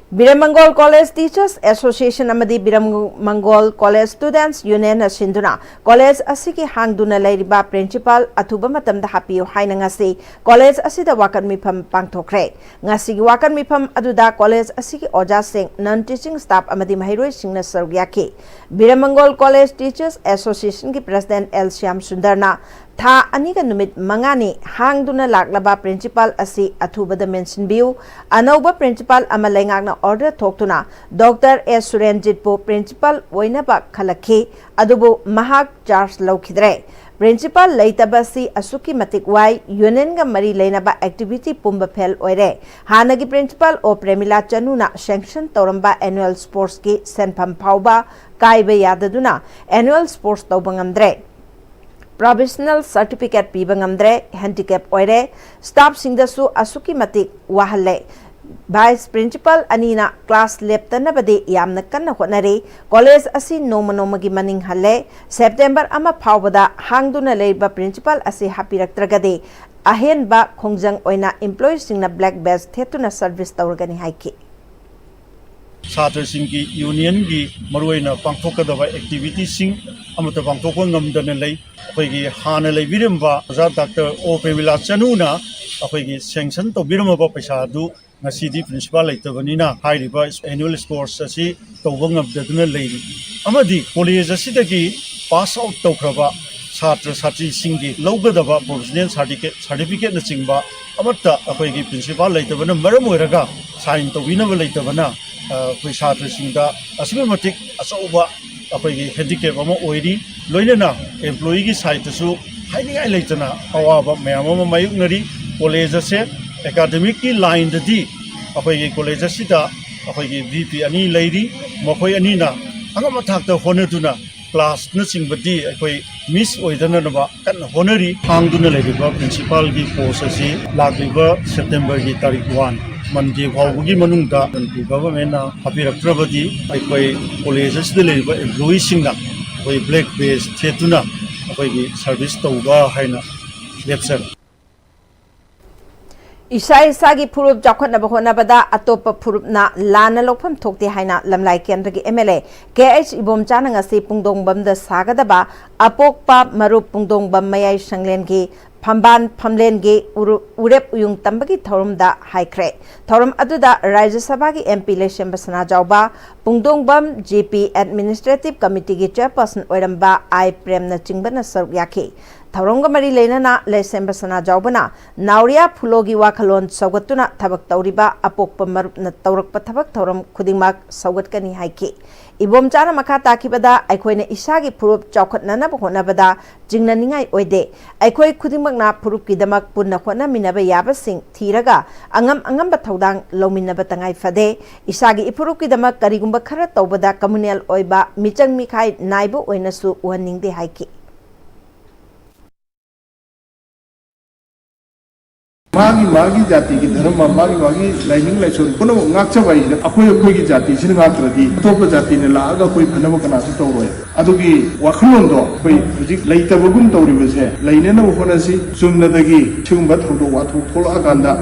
ꯕꯤꯔꯃꯪꯒꯣꯜ ꯀꯣꯂꯦꯖ ꯇꯤꯆꯔꯁ ꯑꯦꯁꯣꯁꯤꯌꯦꯁꯟ ꯑꯃꯗꯤ ꯕꯤꯔꯃꯪꯒꯣꯜ ꯀꯣꯂꯦꯖ ꯁ꯭ꯇꯨꯗꯦꯟꯠꯁ ꯌꯨꯅꯤꯌꯟꯅ ꯁꯤꯟꯗꯨꯅ ꯀꯣꯂꯦꯖ ꯑꯁꯤꯒꯤ ꯍꯥꯡꯗꯨꯅ ꯂꯩꯔꯤꯕ ꯄ꯭ꯔꯤꯟꯁꯤꯄꯥꯜ ꯑꯊꯨꯕ ꯃꯇꯝꯗ ꯍꯥꯞꯄꯤꯌꯨ ꯍꯥꯏꯅ ꯉꯁꯤ ꯀꯣꯂꯦꯖ ꯑꯁꯤꯗ ꯋꯥꯀꯠ ꯃꯤꯐꯝ ꯄꯥꯡꯊꯣꯛꯈ꯭ꯔꯦ꯫ ꯉꯁꯤꯒꯤ ꯋꯥꯀꯠ ꯃꯤꯐꯝ ꯑꯗꯨꯗ ꯀꯣꯂꯦꯖ ꯑꯁꯤꯒꯤ ꯑꯣꯖꯥꯁꯤꯡ, ꯅꯟ ꯇꯤꯆꯤꯡ ꯁ꯭ꯇꯥꯐ ꯑꯃꯗꯤ ꯃꯍꯩꯔꯣꯏꯁꯤꯡꯅ ꯁꯔꯨꯛ ꯌꯥꯈꯤ꯫ ꯕꯤꯔꯃꯪꯒꯣꯜ ꯀꯣꯂꯦꯖ ꯇꯤꯆꯔꯁ ꯑꯦꯁꯣꯁꯤꯌꯦꯁꯟꯒꯤ ꯄ꯭ꯔꯦꯁꯤꯗꯦꯟꯠ ꯑꯦꯜ ꯁ꯭ꯌꯥꯝ ꯁꯨꯟꯗꯔꯅ ꯊꯥ ꯑꯅꯤꯒ ꯅꯨꯃꯤꯠ ꯃꯉꯥꯅꯤ ꯍꯥꯡꯗꯨꯅ ꯂꯥꯛꯂꯕ ꯄ꯭ꯔꯤꯟꯁꯤꯄꯥꯜ ꯑꯁꯤ ꯑꯊꯨꯕꯗ ꯃꯦꯟꯁꯤꯟꯕꯤꯌꯨ, ꯑꯅꯧꯕ ꯄ꯭ꯔꯤꯟꯁꯤꯄꯥꯜ ꯑꯃ ꯂꯩꯉꯥꯛꯅ ꯑꯣꯔꯗꯔ ꯊꯣꯛꯇꯨꯅ ꯗꯣꯛꯇꯔ ꯑꯦ ꯁꯨꯔꯦꯟꯖꯤꯠꯄꯨ ꯄ꯭ꯔꯤꯟꯁꯤꯄꯥꯜ ꯑꯣꯏꯅꯕ ꯈꯜꯂꯛꯈꯤ, ꯑꯗꯨꯕꯨ ꯃꯍꯥꯛ ꯆꯥꯔꯖ ꯂꯧꯈꯤꯗ꯭ꯔꯦ꯫ ꯄ꯭ꯔꯤꯟꯁꯤꯄꯥꯜ ꯂꯩꯇꯕ ꯑꯁꯤ ꯑꯁꯨꯛꯀꯤ ꯃꯇꯤꯛ ꯋꯥꯏ, ꯌꯨꯅꯤꯌꯟꯒ ꯃꯔꯤ ꯂꯩꯅꯕ ꯑꯦꯛꯇꯤꯚꯤꯇꯤ ꯄꯨꯝꯕ ꯐꯦꯜ ꯑꯣꯏꯔꯦ꯫ ꯍꯥꯟꯅꯒꯤ ꯄ꯭ꯔꯤꯟꯁꯤꯄꯥꯜ ꯑꯣ ꯄ꯭ꯔꯦꯃꯤꯂꯥ ꯆꯅꯨꯅ ꯁꯦꯡꯁꯟ ꯇꯧꯔꯝꯕ ꯑꯦꯅꯨꯑꯦꯜ ꯁ꯭ꯄꯣꯔꯠꯁꯀꯤ ꯁꯦꯟꯐꯝ ꯐꯥꯎꯕ ꯀꯥꯏꯕ ꯌꯥꯗꯗꯨꯅ ꯑꯦꯅꯨꯑꯦꯜ ꯁ꯭ꯄꯣꯔꯠꯁ ꯇꯧꯕ ꯉꯝꯗ꯭ꯔꯦ꯫ ꯄ꯭ꯔꯣꯚꯤꯖꯅꯦꯜ ꯁꯔꯇꯤꯐꯤꯀꯦꯠ ꯄꯤꯕ ꯉꯝꯗ꯭ꯔꯦ, ꯍꯦꯟꯗꯤꯀꯦꯞ ꯑꯣꯏꯔꯦ, ꯁ꯭ꯇꯥꯐꯁꯤꯡꯗꯁꯨ ꯑꯁꯨꯛꯀꯤ ꯃꯇꯤꯛ ꯋꯥꯍꯜꯂꯦ꯫ ꯚꯥꯏꯁ ꯄ꯭ꯔꯤꯟꯁꯤꯄꯥꯜ ꯑꯅꯤꯅ ꯀ꯭ꯂꯥꯁ ꯂꯦꯞꯇꯅꯕꯗꯤ ꯌꯥꯝꯅ ꯀꯟꯅ ꯍꯣꯠꯅꯔꯤ꯫ ꯀꯣꯂꯦꯖ ꯑꯁꯤ ꯅꯣꯡꯃ ꯅꯣꯡꯃꯒꯤ ꯃꯅꯤꯡ ꯍꯜꯂꯦ꯫ ꯁꯦꯞꯇꯦꯝꯕꯔ ꯑꯃ ꯐꯥꯎꯕꯗ ꯍꯥꯡꯗꯨꯅ ꯂꯩꯔꯤꯕ ꯄ꯭ꯔꯤꯟꯁꯤꯄꯥꯜ ꯑꯁꯤ ꯍꯥꯞꯄꯤꯔꯛꯇ꯭ꯔꯒꯗꯤ ꯑꯍꯦꯟꯕ ꯈꯣꯡꯖꯪ ꯑꯣꯏꯅ ꯏꯝꯄ꯭ꯂꯣꯌꯤꯁꯤꯡꯅ ꯕ꯭ꯂꯦꯛ ꯕꯦꯖ ꯊꯦꯠꯇꯨꯅ ꯁꯔꯚꯤꯁ ꯇꯧꯔꯒꯅꯤ ꯍꯥꯏꯈꯤ꯫ ꯁꯥꯇ꯭ꯔꯁꯤꯡꯒꯤ ꯌꯨꯅꯤꯌꯟꯒꯤ ꯃꯔꯨꯑꯣꯏꯅ ꯄꯥꯡꯊꯣꯛꯀꯗꯕ ꯑꯦꯛꯇꯤꯚꯤꯇꯤꯁꯤꯡ ꯑꯃꯠꯇ ꯄꯥꯡꯊꯣꯛꯄ ꯉꯝꯗꯅ ꯂꯩ꯫ ꯑꯩꯈꯣꯏꯒꯤ ꯍꯥꯟꯅ ꯂꯩꯕꯤꯔꯝꯕ ꯑꯣꯖꯥ ꯗꯥꯛꯇꯔ ꯑꯣ ꯄ꯭ꯔꯦꯃꯤꯂꯥ ꯆꯅꯨꯅ ꯑꯩꯈꯣꯏꯒꯤ ꯁꯦꯡꯁꯟ ꯇꯧꯕꯤꯔꯝꯃꯕ ꯄꯩꯁꯥ ꯑꯗꯨ ꯉꯁꯤꯗꯤ ꯄ꯭ꯔꯤꯟꯁꯤꯄꯥꯜ ꯂꯩꯇꯕꯅꯤꯅ ꯍꯥꯏꯔꯤꯕ ꯑꯦꯅꯨꯑꯦꯜ ꯁ꯭ꯄꯣꯔꯠꯁ ꯑꯁꯤ ꯇꯧꯕ ꯉꯝꯗꯗꯨꯅ ꯂꯩꯔꯤ꯫ ꯑꯃꯗꯤ ꯀꯣꯂꯦꯖ ꯑꯁꯤꯗꯒꯤ ꯄꯥꯁ ꯑꯥꯎꯠ ꯇꯧꯈ꯭ꯔꯕ ꯁꯥꯇ꯭ꯔ ꯁꯥꯇ꯭ꯔꯤꯁꯤꯡꯒꯤ ꯂꯧꯒꯗꯕ ꯄ꯭ꯔꯣꯚꯤꯖꯅꯦꯜ ꯁꯥꯔꯇꯤꯐꯤꯀꯦꯠꯅꯆꯤꯡꯕ ꯑꯃꯠꯇ ꯑꯩꯈꯣꯏꯒꯤ ꯄ꯭ꯔꯤꯟꯁꯤꯄꯥꯜ ꯂꯩꯇꯕꯅ ꯃꯔꯝ ꯑꯣꯏꯔꯒ ꯁꯥꯏꯟ ꯇꯧꯕꯤꯅꯕ ꯂꯩꯇꯕꯅ ꯑꯩꯈꯣꯏ ꯁꯥꯇ꯭ꯔꯁꯤꯡꯗ ꯑꯁꯨꯛꯀꯤ ꯃꯇꯤꯛ ꯑꯆꯧꯕ ꯑꯩꯈꯣꯏꯒꯤ ꯍꯦꯟꯗꯤꯀꯦꯞ ꯑꯃ ꯑꯣꯏꯔꯤ꯫ ꯂꯣꯏꯅꯅ ꯑꯦꯝꯄ꯭ꯂꯣꯌꯤꯒꯤ ꯁꯥꯏꯠꯇꯁꯨ ꯍꯥꯏꯅꯤꯡꯉꯥꯏ ꯂꯩꯇꯅ ꯑꯋꯥꯕ ꯃꯌꯥꯝ ꯑꯃ ꯃꯥꯌꯣꯛꯅꯔꯤ꯫ ꯀꯣꯂꯦꯖ ꯑꯁꯦ ꯑꯦꯀꯥꯗꯃꯤꯛꯀꯤ ꯂꯥꯏꯟꯗꯗꯤ ꯑꯩꯈꯣꯏꯒꯤ ꯀꯣꯂꯦꯖ ꯑꯁꯤꯗ ꯑꯩꯈꯣꯏꯒꯤ ꯚꯤ ꯄꯤ ꯑꯅꯤ ꯂꯩꯔꯤ꯫ ꯃꯈꯣꯏ ꯑꯅꯤꯅ ꯑꯉꯝꯕ ꯊꯥꯛꯇ ꯍꯣꯠꯅꯗꯨꯅ ꯀ꯭ꯂꯥꯁꯅꯆꯤꯡꯕꯗꯤ ꯑꯩꯈꯣꯏ ꯃꯤꯁ ꯑꯣꯏꯗꯅꯅꯕ ꯀꯟꯅ ꯍꯣꯠꯅꯔꯤ꯫ ꯍꯥꯡꯗꯨꯅ ꯂꯩꯔꯤꯕ ꯄ꯭ꯔꯤꯟꯁꯤꯄꯥꯜꯒꯤ ꯄꯣꯁ ꯑꯁꯤ ꯂꯥꯛꯂꯤꯕ ꯁꯦꯞꯇꯦꯝꯕꯔꯒꯤ ꯇꯥꯔꯤꯛ ꯋꯥꯟ, ꯃꯟꯗꯦ ꯐꯥꯎꯕꯒꯤ ꯃꯅꯨꯡꯗ ꯃꯅꯤꯄꯨꯔ ꯒꯚꯔꯟꯃꯦꯟꯅ ꯍꯥꯞꯄꯤꯔꯛꯇ꯭ꯔꯕꯗꯤ ꯑꯩꯈꯣꯏ ꯀꯣꯂꯦꯖ ꯑꯁꯤꯗ ꯂꯩꯔꯤꯕ ꯑꯦꯝꯄ꯭ꯂꯣꯌꯤꯁꯤꯡꯅ ꯑꯩꯈꯣꯏ ꯕ꯭ꯂꯦꯛ ꯕꯦꯖ ꯊꯦꯠꯇꯨꯅ ꯑꯩꯈꯣꯏꯒꯤ ꯁꯔꯚꯤꯁ ꯇꯧꯕ ꯍꯥꯏꯅ ꯂꯦꯞꯆꯔꯦ꯫ ꯏꯁꯥ ꯏꯁꯥꯒꯤ ꯐꯨꯔꯨꯞ ꯆꯥꯎꯈꯠꯅꯕ ꯍꯣꯠꯅꯕꯗ ꯑꯇꯣꯞꯄ ꯐꯨꯔꯨꯞꯅ ꯂꯥꯟꯅ ꯂꯧꯐꯝ ꯊꯣꯛꯇꯦ ꯍꯥꯏꯅ ꯂꯝꯂꯥꯏ ꯀꯦꯟꯗ꯭ꯔꯒꯤ M L A K H ꯏꯕꯣꯝꯆꯥꯅ ꯉꯁꯤ ꯄꯨꯡꯗꯣꯡꯕꯝꯗ ꯁꯥꯒꯗꯕ ꯑꯄꯣꯛꯄ ꯃꯔꯨꯞ ꯄꯨꯡꯗꯣꯡꯕꯝ ꯃꯌꯥꯏ ꯁꯪꯂꯦꯟꯒꯤ ꯐꯝꯕꯥꯟ ꯐꯝꯂꯦꯟꯒꯤ ꯎꯔꯨ-, ꯎꯔꯦꯞ ꯎꯌꯨꯡ ꯇꯝꯕꯒꯤ ꯊꯧꯔꯝꯗ ꯍꯥꯏꯈ꯭ꯔꯦ꯫ ꯊꯧꯔꯝ ꯑꯗꯨꯗ ꯔꯥꯖ꯭ꯌ ꯁꯚꯥꯒꯤ M P Leishemba Sanajaoba, Pungdongbam G P administrative ꯀꯃꯤꯇꯤꯒꯤ ꯆꯦꯌꯔꯄꯔꯁꯟ ꯑꯣꯏꯔꯝꯕ ꯑꯥꯏ ꯄ꯭ꯔꯦꯝꯅꯆꯤꯡꯕꯅ ꯁꯔꯨꯛ ꯌꯥꯈꯤ꯫ ꯊꯧꯔꯝꯒ ꯃꯔꯤ ꯂꯩꯅꯅ ꯂꯩꯁꯦꯝꯕ ꯁꯅꯥꯖꯥꯎꯕꯅ ꯅꯥꯎꯔꯤꯌꯥ ꯐꯨꯂꯣꯒꯤ ꯋꯥꯈꯜꯂꯣꯟ ꯁꯧꯒꯠꯇꯨꯅ ꯊꯕꯛ ꯇꯧꯔꯤꯕ ꯑꯄꯣꯛꯄ ꯃꯔꯨꯞꯅ ꯇꯧꯔꯛꯄ ꯊꯕꯛ ꯊꯧꯔꯝ ꯈꯨꯗꯤꯡꯃꯛ ꯁꯧꯒꯠꯀꯅꯤ ꯍꯥꯏꯈꯤ꯫ ꯏꯕꯣꯝꯆꯥꯅ ꯃꯈꯥ ꯇꯥꯈꯤꯕꯗ, ꯑꯩꯈꯣꯏꯅ ꯏꯁꯥꯒꯤ ꯐꯨꯔꯨꯞ ꯆꯥꯎꯈꯠꯅꯅꯕ ꯍꯣꯠꯅꯕꯗ ꯆꯤꯡꯅꯅꯤꯡꯉꯥꯏ ꯑꯣꯏꯗꯦ꯫ ꯑꯩꯈꯣꯏ ꯈꯨꯗꯤꯡꯃꯛꯅ ꯐꯨꯔꯨꯞꯀꯤꯗꯃꯛ ꯄꯨꯟꯅ ꯍꯣꯠꯅꯃꯤꯟꯅꯕ ꯌꯥꯕꯁꯤꯡ ꯊꯤꯔꯒ ꯑꯉꯝ ꯑꯉꯝꯕ ꯊꯧꯗꯥꯡ ꯂꯧꯃꯤꯟꯅꯕ ꯇꯉꯥꯏ ꯐꯗꯦ꯫ ꯏꯁꯥꯒꯤ ꯏꯐꯨꯔꯨꯞꯀꯤꯗꯃꯛ ꯀꯔꯤꯒꯨꯝꯕ ꯈꯔ ꯇꯧꯕꯗ communal ꯑꯣꯏꯕ ꯃꯤꯆꯪ ꯃꯤꯈꯥꯏ ꯅꯥꯏꯕ ꯑꯣꯏꯅꯁꯨ ꯎꯍꯟꯅꯤꯡꯗꯦ ꯍꯥꯏꯈꯤ꯫ ꯃꯥꯒꯤ ꯃꯥꯒꯤ ꯖꯥꯇꯤꯒꯤ ꯙꯔꯃ, ꯃꯥꯒꯤ ꯃꯥꯒꯤ ꯂꯥꯏꯅꯤꯡ ꯂꯥꯏꯁꯣꯟ ꯄꯨꯝꯅꯃꯛ ꯉꯥꯛꯆꯕ ꯍꯥꯏꯁꯤꯅ ꯑꯩꯈꯣꯏ ꯑꯩꯈꯣꯏꯒꯤ ꯖꯥꯇꯤꯁꯤꯅ ꯉꯥꯛꯇ꯭ꯔꯗꯤ ꯑꯇꯣꯞꯄ ꯖꯥꯇꯤꯅ ꯂꯥꯛꯑꯒ ꯑꯩꯈꯣꯏ ꯐꯅꯕ ꯀꯅꯥꯁꯨ ꯇꯧꯔꯣꯏ꯫ ꯑꯗꯨꯒꯤ ꯋꯥꯈꯜꯂꯣꯟꯗꯣ ꯑꯩꯈꯣꯏ ꯍꯧꯖꯤꯛ ꯂꯩꯇꯕꯒꯨꯝ ꯇꯧꯔꯤꯕꯁꯦ ꯂꯩꯅꯅꯕ ꯍꯣꯠꯅꯁꯤ꯫ ꯆꯨꯝꯅꯗꯒꯤ ꯁꯤꯒꯨꯝꯕ ꯊꯧꯗꯣꯛ ꯋꯥꯊꯣꯛ ꯊꯣꯛꯂꯛꯑꯀꯥꯟꯗ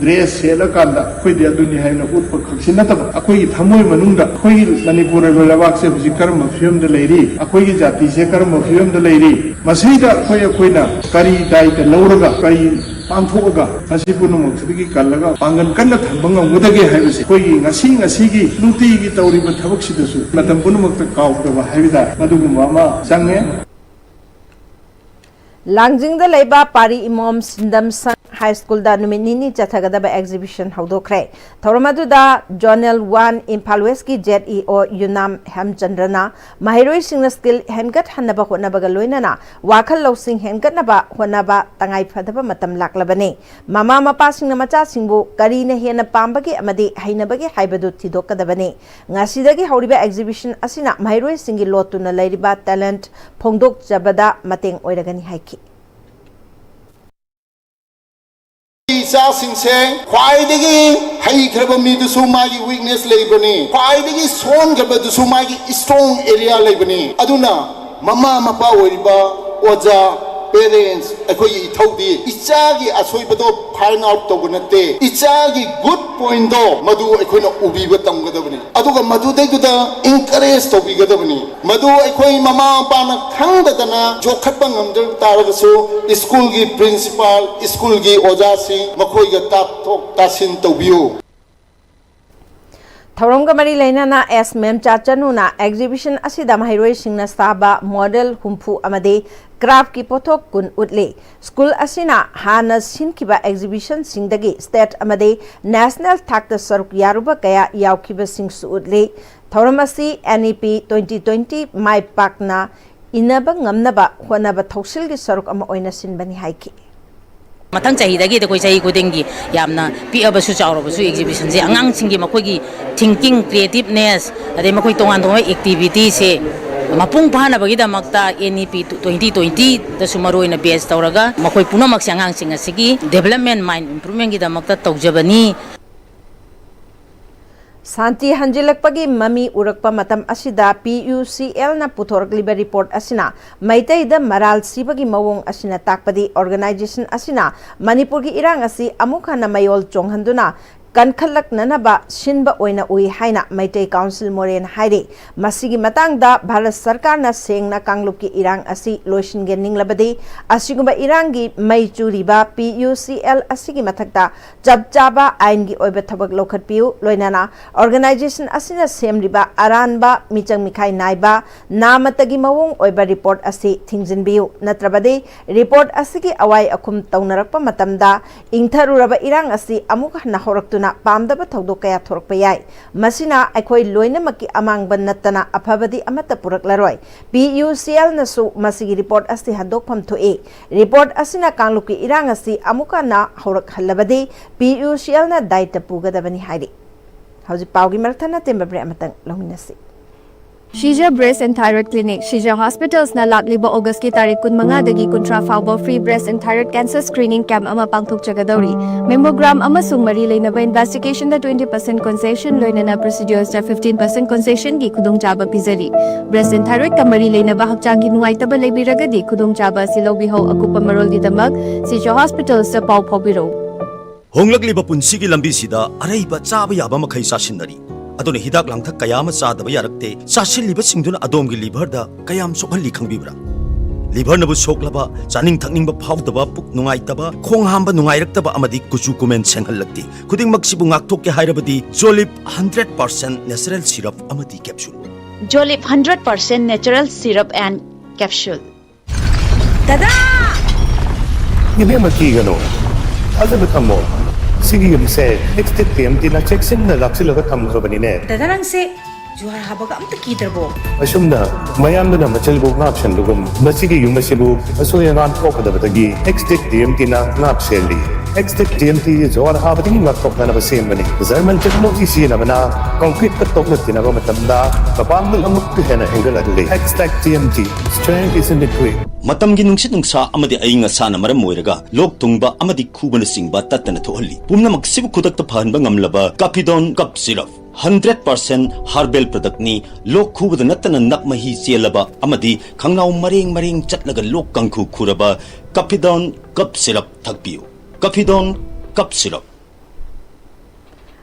ꯗ꯭ꯔꯦꯁ ꯁꯦꯠꯂꯀꯥꯟꯗ ꯑꯩꯈꯣꯏꯗꯤ ꯑꯗꯨꯅꯤ ꯍꯥꯏꯅ ꯎꯠꯄ ꯈꯛꯁꯤ ꯅꯠꯇꯕ, ꯑꯩꯈꯣꯏꯒꯤ ꯊꯃꯣꯏ ꯃꯅꯨꯡꯗ ꯑꯩꯈꯣꯏꯒꯤ ꯃꯅꯤꯄꯨꯔ ꯍꯥꯏꯕ ꯂꯩꯕꯥꯛꯁꯦ ꯍꯧꯖꯤꯛ ꯀꯔꯝꯕ ꯐꯤꯕꯝꯗ ꯂꯩꯔꯤ, ꯑꯩꯈꯣꯏꯒꯤ ꯖꯥꯇꯤꯁꯦ ꯀꯔꯝꯕ ꯐꯤꯕꯝꯗ ꯂꯩꯔꯤ, ꯃꯁꯤꯗ ꯑꯩꯈꯣꯏ ꯑꯩꯈꯣꯏꯅ ꯀꯔꯤ ꯗꯥꯏꯇ ꯂꯧꯔꯒ ꯀꯔꯤ ꯄꯥꯡꯊꯣꯛꯑꯒ ꯃꯁꯤ ꯄꯨꯝꯅꯃꯛꯁꯤꯗꯒꯤ ꯀꯜꯂꯒ ꯄꯥꯡꯒꯜ ꯀꯟꯅ ꯊꯝꯕ ꯉꯝꯒꯗꯒꯦ ꯍꯥꯏꯕꯁꯤ ꯑꯩꯈꯣꯏꯒꯤ ꯉꯁꯤ ꯉꯁꯤꯒꯤ ꯅꯨꯡꯇꯤꯒꯤ ꯇꯧꯔꯤꯕ ꯊꯕꯛꯁꯤꯗꯁꯨ ꯃꯇꯝ ꯄꯨꯝꯅꯃꯛꯇ ꯀꯥꯎꯗꯕ ꯍꯥꯏꯕ ꯇꯥꯔꯦ, ꯃꯗꯨꯒꯨꯝꯕ ꯑꯃ ꯆꯪꯉꯦ꯫ ꯂꯥꯡꯖꯤꯡꯗ ꯂꯩꯕ ꯄꯥꯔꯤ ꯏꯃꯣꯝ ꯁꯤꯟꯗꯝ ꯁꯪ ꯍꯥꯏ ꯁ꯭ꯀꯨꯜꯗ ꯅꯨꯃꯤꯠ ꯅꯤꯅꯤ ꯆꯠꯊꯒꯗꯕ ꯑꯦꯛꯖꯤꯕꯤꯁꯟ ꯍꯧꯗꯣꯛꯈ꯭ꯔꯦ꯫ ꯊꯧꯔꯝ ꯑꯗꯨꯗ ꯖꯣꯅꯦꯜ ꯋꯥꯟ ꯏꯝꯐꯥꯜ ꯋꯦꯁꯀꯤ ꯖꯦꯠ ꯏ ꯑꯣ ꯌꯨꯅꯥꯝ ꯍꯦꯝꯆꯟꯗ꯭ꯔꯅ ꯃꯍꯩꯔꯣꯏꯁꯤꯡꯅ ꯁ꯭ꯀꯤꯜ ꯍꯦꯟꯒꯠꯍꯟꯅꯕ ꯍꯣꯠꯅꯕꯒ ꯂꯣꯏꯅꯅ ꯋꯥꯈꯜ ꯂꯧꯁꯤꯡ ꯍꯦꯟꯒꯠꯅꯕ ꯍꯣꯠꯅꯕ ꯇꯉꯥꯏ ꯐꯗꯕ ꯃꯇꯝ ꯂꯥꯛꯂꯕꯅꯤ꯫ ꯃꯃꯥ ꯃꯄꯥꯁꯤꯡꯅ ꯃꯆꯥꯁꯤꯡꯕꯨ ꯀꯔꯤꯅ ꯍꯦꯟꯅ ꯄꯥꯝꯕꯒꯦ ꯑꯃꯗꯤ ꯍꯩꯅꯕꯒꯦ ꯍꯥꯏꯕꯗꯨ ꯊꯤꯗꯣꯛꯀꯗꯕꯅꯤ꯫ ꯉꯁꯤꯗꯒꯤ ꯍꯧꯔꯤꯕ ꯑꯦꯛꯖꯤꯕꯤꯁꯟ ꯑꯁꯤꯅ ꯃꯍꯩꯔꯣꯏꯁꯤꯡꯒꯤ ꯂꯣꯠꯇꯨꯅ ꯂꯩꯔꯤꯕ ꯇꯦꯂꯦꯟꯠ ꯐꯣꯡꯗꯣꯛꯆꯕꯗ ꯃꯇꯦꯡ ꯑꯣꯏꯔꯒꯅꯤ ꯍꯥꯏꯈꯤ꯫ ꯏꯆꯥꯁꯤꯡꯁꯦ ꯈ꯭ꯋꯥꯏꯗꯒꯤ ꯍꯩꯈ꯭ꯔꯕ ꯃꯤꯗꯨꯁꯨ ꯃꯥꯒꯤ ꯋꯤꯛꯅꯦꯁ ꯂꯩꯕꯅꯤ, ꯈ꯭ꯋꯥꯏꯗꯒꯤ ꯁꯣꯟꯈ꯭ꯔꯕꯗꯨꯁꯨ ꯃꯥꯒꯤ ꯏꯁꯇ꯭ꯔꯣꯡ ꯑꯦꯔꯤꯌꯥ ꯂꯩꯕꯅꯤ꯫ ꯑꯗꯨꯅ ꯃꯃꯥ ꯃꯄꯥ ꯑꯣꯏꯔꯤꯕ ꯑꯣꯖꯥ, Parents, ꯑꯩꯈꯣꯏꯒꯤ ꯏꯊꯧꯗꯤ ꯏꯆꯥꯒꯤ ꯑꯁꯣꯏꯕꯗꯣ find out ꯇꯧꯕ ꯅꯠꯇꯦ, ꯏꯆꯥꯒꯤ good pointꯗꯣ ꯃꯗꯨ ꯑꯩꯈꯣꯏꯅ ꯎꯕꯤꯕ ꯇꯝꯒꯗꯕꯅꯤ꯫ ꯑꯗꯨꯒ ꯃꯗꯨꯗꯩꯗꯨꯗ encourage ꯇꯧꯕꯤꯒꯗꯕꯅꯤ꯫ ꯃꯗꯨ ꯑꯩꯈꯣꯏ ꯃꯃꯥ ꯃꯄꯥꯅ ꯈꯪꯗꯗꯅ ꯌꯣꯛꯈꯠꯄ ꯉꯝꯗ꯭ꯔ ꯇꯥꯔꯒꯁꯨ, ꯁ꯭ꯀꯨꯜꯒꯤ principal, ꯁ꯭ꯀꯨꯜꯒꯤ ꯑꯣꯖꯥꯁꯤꯡ, ꯃꯈꯣꯏꯒ ꯇꯥꯊꯣꯛ ꯇꯥꯁꯤꯟ ꯇꯧꯕꯤꯌꯨ꯫ ꯊꯧꯔꯝꯒ ꯃꯔꯤ ꯂꯩꯅꯅ ꯑꯦꯁ ꯃꯦꯝꯆꯥ ꯆꯅꯨꯅ exhibition ꯑꯁꯤꯗ ꯃꯍꯩꯔꯣꯏꯁꯤꯡꯅ ꯁꯥꯕ model ꯍꯨꯝꯐꯨ ꯑꯃꯗꯤ craftꯀꯤ ꯄꯣꯠꯊꯣꯛ ꯀꯨꯟ ꯎꯠꯂꯤ꯫ ꯁ꯭ꯀꯨꯜ ꯑꯁꯤꯅ ꯍꯥꯟꯅ ꯁꯤꯟꯈꯤꯕ exhibitionꯁꯤꯡꯗꯒꯤ state ꯑꯃꯗꯤ national ꯊꯥꯛꯇ ꯁꯔꯨꯛ ꯌꯥꯔꯨꯕ ꯀꯌꯥ ꯌꯥꯎꯈꯤꯕꯁꯤꯡꯁꯨ ꯎꯠꯂꯤ꯫ ꯊꯧꯔꯝ ꯑꯁꯤ NEP twenty twenty ꯃꯥꯏ ꯄꯥꯛꯅ ꯏꯟꯅꯕ ꯉꯝꯅꯕ ꯍꯣꯠꯅꯕ ꯊꯧꯁꯤꯜꯒꯤ ꯁꯔꯨꯛ ꯑꯃ ꯑꯣꯏꯅ ꯁꯤꯟꯕꯅꯤ ꯍꯥꯏꯈꯤ꯫ ꯃꯊꯪ ꯆꯍꯤꯗꯒꯤꯗꯤ ꯑꯩꯈꯣꯏ ꯆꯍꯤ ꯈꯨꯗꯤꯡꯒꯤ ꯌꯥꯝꯅ ꯄꯤꯛꯑꯕꯁꯨ ꯆꯥꯎꯔꯕꯁꯨ exhibitionꯁꯦ ꯑꯉꯥꯡꯁꯤꯡꯒꯤ ꯃꯈꯣꯏꯒꯤ thinking, creativeness, ꯑꯗꯩ ꯃꯈꯣꯏ ꯇꯣꯉꯥꯟ ꯇꯣꯉꯥꯟꯕ activityꯁꯦ ꯃꯄꯨꯡ ꯐꯥꯅꯕꯒꯤꯗꯃꯛꯇ NEP twenty twentyꯗꯁꯨ ꯃꯔꯨꯑꯣꯏꯅ base ꯇꯧꯔꯒ ꯃꯈꯣꯏ ꯄꯨꯝꯅꯃꯛꯁꯦ ꯑꯉꯥꯡꯁꯤꯡ ꯑꯁꯤꯒꯤ development, mind improvementꯒꯤꯗꯃꯛꯇ ꯇꯧꯖꯕꯅꯤ꯫ ꯁꯥꯟꯇꯤ ꯍꯟꯖꯤꯜꯂꯛꯄꯒꯤ ꯃꯃꯤ ꯎꯔꯛꯄ ꯃꯇꯝ ꯑꯁꯤꯗ PUCLꯅ ꯄꯨꯊꯣꯔꯛꯂꯤꯕ report ꯑꯁꯤꯅ ꯃꯩꯇꯩꯗ ꯃꯔꯥꯜ ꯁꯤꯕꯒꯤ ꯃꯑꯣꯡ ꯑꯁꯤꯅ ꯇꯥꯛꯄꯗꯤ organization ꯑꯁꯤꯅ ꯃꯅꯤꯄꯨꯔꯒꯤ ꯏꯔꯥꯡ ꯑꯁꯤ ꯑꯃꯨꯛ ꯍꯟꯅ ꯃꯌꯣꯜ ꯆꯣꯡꯍꯟꯗꯨꯅ ꯀꯟꯈꯠꯂꯛꯅꯅꯕ ꯁꯤꯟꯕ ꯑꯣꯏꯅ ꯎꯏ ꯍꯥꯏꯅ ꯃꯩꯇꯩ ꯀꯥꯎꯟꯁꯤꯜ ꯃꯣꯔꯦꯅ ꯍꯥꯏꯔꯤ꯫ ꯃꯁꯤꯒꯤ ꯃꯇꯥꯡꯗ ꯚꯥꯔꯠ ꯁꯔꯀꯥꯔꯅ ꯁꯦꯡꯅ ꯀꯥꯡꯂꯨꯞꯀꯤ ꯏꯔꯥꯡ ꯑꯁꯤ ꯂꯣꯏꯁꯤꯟꯒꯦ ꯅꯤꯡꯂꯕꯗꯤ ꯑꯁꯤꯒꯨꯝꯕ ꯏꯔꯥꯡꯒꯤ ꯃꯩ ꯆꯨꯔꯤꯕ PUCL ꯑꯁꯤꯒꯤ ꯃꯊꯛꯇ ꯆꯞ ꯆꯥꯕ ꯑꯥꯏꯟꯒꯤ ꯑꯣꯏꯕ ꯊꯕꯛ ꯂꯧꯈꯠꯄꯤꯌꯨ, ꯂꯣꯏꯅꯅ organization ꯑꯁꯤꯅ ꯁꯦꯝꯂꯤꯕ ꯑꯔꯥꯟꯕ, ꯃꯤꯆꯪ ꯃꯤꯈꯥꯏ ꯅꯥꯏꯕ, ꯅꯥꯃꯇꯒꯤ ꯃꯑꯣꯡ ꯑꯣꯏꯕ report ꯑꯁꯤ ꯊꯤꯡꯖꯤꯟꯕꯤꯌꯨ, ꯅꯠꯇ꯭ꯔꯕꯗꯤ report ꯑꯁꯤꯒꯤ ꯑꯋꯥꯏ ꯑꯈꯨꯝ ꯇꯧꯅꯔꯛꯄ ꯃꯇꯝꯗ ꯏꯪꯊꯔꯨꯔꯕ ꯏꯔꯥꯡ ꯑꯁꯤ ꯑꯃꯨꯛ ꯍꯟꯅ ꯍꯧꯔꯛꯇꯨꯅ ꯄꯥꯝꯗꯕ ꯊꯧꯗꯣꯛ ꯀꯌꯥ ꯊꯣꯔꯛꯄ ꯌꯥꯏ꯫ ꯃꯁꯤꯅ ꯑꯩꯈꯣꯏ ꯂꯣꯏꯅꯃꯛꯀꯤ ꯑꯃꯥꯡꯕ ꯅꯠꯇꯅ ꯑꯐꯕꯗꯤ ꯑꯃꯠꯇ ꯄꯨꯔꯛꯂꯔꯣꯏ꯫ PUCLꯅꯁꯨ ꯃꯁꯤꯒꯤ report ꯑꯁꯤ ꯍꯟꯗꯣꯛꯐꯝ ꯊꯣꯛꯏ꯫ Report ꯑꯁꯤꯅ ꯀꯥꯡꯂꯨꯞꯀꯤ ꯏꯔꯥꯡ ꯑꯁꯤ ꯑꯃꯨꯛ ꯍꯟꯅ ꯍꯧꯔꯛꯍꯜꯂꯕꯗꯤ PUCLꯅ ꯗꯥꯏꯇ ꯄꯨꯒꯗꯕꯅꯤ ꯍꯥꯏꯔꯤ꯫ ꯍꯧꯖꯤꯛ ꯄꯥꯎꯒꯤ ꯃꯔꯛ ꯊꯠꯅ temporary break ꯑꯃꯇꯪ ꯂꯧꯃꯤꯟꯅꯁꯤ꯫ Shija Breast and Thyroid Clinic, Shija Hospitals ꯅ ꯂꯥꯛꯂꯤꯕ August ꯀꯤ ꯇꯥꯔꯤꯛ ꯀꯨꯟꯃꯉꯥꯗꯒꯤ ꯀꯨꯟꯊ꯭ꯔꯥ ꯐꯥꯎꯕ free breast and thyroid cancer screening camp ꯑꯃ ꯄꯥꯡꯊꯣꯛꯆꯒꯗꯧꯔꯤ꯫ Mammogram ꯑꯃꯁꯨꯡ ꯃꯔꯤ ꯂꯩꯅꯕ investigation ꯗ twenty percent concession ꯂꯣꯏꯅꯅ procedures ꯇ fifteen percent concession ꯒꯤ ꯈꯨꯗꯣꯡꯆꯥꯕ ꯄꯤꯖꯔꯤ꯫ Breast and thyroid ꯀ ꯃꯔꯤ ꯂꯩꯅꯕ ꯍꯛꯆꯥꯡꯒꯤ ꯅꯨꯡꯉꯥꯏꯇꯕ ꯂꯩꯕꯤꯔꯒꯗꯤ ꯈꯨꯗꯣꯡꯆꯥꯕ ꯑꯁꯤ ꯂꯧꯕꯤꯍꯧ꯫ ꯑꯀꯨꯞꯄ ꯃꯔꯣꯜꯒꯤꯗꯃꯛ Shija Hospitals ꯇ ꯄꯥꯎ ꯐꯥꯎꯕꯤꯔꯧ꯫ ꯍꯣꯡꯂꯛꯂꯤꯕ ꯄꯨꯟꯁꯤꯒꯤ ꯂꯝꯕꯤꯁꯤꯗ ꯑꯔꯩꯕ ꯆꯥꯕ ꯌꯥꯕ ꯃꯈꯩ ꯆꯥꯁꯤꯟꯅꯔꯤ꯫ ꯑꯗꯨꯅ ꯍꯤꯗꯥꯛ ꯂꯥꯡꯊꯛ ꯀꯌꯥ ꯑꯃ ꯆꯥꯗꯕ ꯌꯥꯔꯛꯇꯦ꯫ ꯆꯥꯁꯤꯜꯂꯤꯕꯁꯤꯡꯗꯨꯅ ꯑꯗꯣꯝꯒꯤ liver ꯗ ꯀꯌꯥꯝ ꯁꯣꯛꯍꯜꯂꯤ ꯈꯪꯕꯤꯕ꯭ꯔꯥ? Liver ꯅꯕꯨ ꯁꯣꯛꯂꯕ, ꯆꯥꯅꯤꯡ ꯊꯛꯅꯤꯡꯕ ꯐꯥꯎꯗꯕ, ꯄꯨꯛ ꯅꯨꯡꯉꯥꯏꯇꯕ, ꯈꯣꯡ ꯍꯥꯝꯕ ꯅꯨꯡꯉꯥꯏꯔꯛꯇꯕ ꯑꯃꯗꯤ ꯀꯨꯆꯨ ꯀꯨꯃꯦꯟ ꯁꯦꯡꯍꯜꯂꯛꯇꯦ꯫ ꯈꯨꯗꯤꯡꯃꯛꯁꯤꯕꯨ ꯉꯥꯛꯊꯣꯛꯀꯦ ꯍꯥꯏꯔꯕꯗꯤ Jolip hundred percent natural syrup ꯑꯃꯗꯤ capsule꯫ Jolip hundred percent natural syrup and capsule꯫ ꯗꯗꯥ! ꯏꯕꯦꯝꯃ, ꯀꯤꯒꯅꯨ꯫ ꯊꯥꯖꯕ ꯊꯝꯃꯣ꯫ ꯁꯤꯒꯤ ꯌꯨꯝꯁꯦ Extech T M T ꯅ ꯆꯦꯛꯁꯤꯟꯅ ꯂꯥꯛꯁꯤꯜꯂꯒ ꯊꯝꯈ꯭ꯔꯕꯅꯤꯅꯦ꯫ ꯗꯗꯥ, ꯅꯪꯁꯦ ꯖꯨꯍꯥꯔ ꯍꯥꯕꯒ ꯑꯝꯇ ꯀꯤꯗ꯭ꯔꯕꯣ? ꯑꯁꯨꯝꯅ ꯃꯌꯥꯝꯗꯨꯅ ꯃꯆꯤꯜꯕꯨ ꯉꯥꯛ ꯁꯦꯟꯕꯒꯨꯝ, ꯃꯁꯤꯒꯤ ꯌꯨꯝ ꯑꯁꯤꯕꯨ ꯑꯁꯣꯏ ꯑꯉꯥꯝ ꯊꯣꯛꯀꯗꯕꯗꯒꯤ Extech T M T ꯅ ꯉꯥꯛ ꯁꯦꯜꯂꯤ꯫ Extech T M T ꯖꯨꯍꯥꯔ ꯍꯥꯕꯗꯒꯤ ꯉꯥꯛꯊꯣꯛꯅꯅꯕ ꯁꯦꯝꯕꯅꯤ꯫ German technology ꯁꯤꯖꯤꯟꯅꯕꯅ concrete ꯀ ꯇꯣꯛꯅ ꯇꯤꯟꯅꯕ ꯃꯇꯝꯗ ꯃꯄꯥꯡꯒꯜ ꯑꯃꯨꯛꯀ ꯍꯦꯟꯅ ꯍꯦꯟꯒꯠꯍꯜꯂꯤ꯫ Extech T M T, strength is in the grit꯫ ꯃꯇꯝꯒꯤ ꯅꯨꯡꯁꯤꯠ ꯅꯨꯡꯁꯥ ꯑꯃꯗꯤ ꯑꯏꯪ ꯑꯁꯥꯅ ꯃꯔꯝ ꯑꯣꯏꯔꯒ ꯂꯣꯛ ꯊꯨꯡꯕ ꯑꯃꯗꯤ ꯈꯨꯕꯅꯆꯤꯡꯕ ꯇꯠꯇꯅ ꯊꯣꯛꯍꯜꯂꯤ꯫ ꯄꯨꯝꯅꯃꯛꯁꯤꯕꯨ ꯈꯨꯗꯛꯇ ꯐꯍꯟꯕ ꯉꯝꯂꯕ Capidon Cough Syrup, hundred percent herbal product ꯅꯤ꯫ ꯂꯣꯛ ꯈꯨꯕꯗ ꯅꯠꯇꯅ ꯅꯞ ꯃꯍꯤ ꯆꯦꯜꯂꯕ ꯑꯃꯗꯤ ꯈꯪꯅꯥꯎ ꯃꯔꯦꯡ ꯃꯔꯦꯡ ꯆꯠꯂꯒ ꯂꯣꯛ ꯀꯥꯡꯈꯨ ꯈꯨꯔꯕ Capidon Cough Syrup ꯊꯛꯄꯤꯌꯨ꯫ Capidon Cough Syrup꯫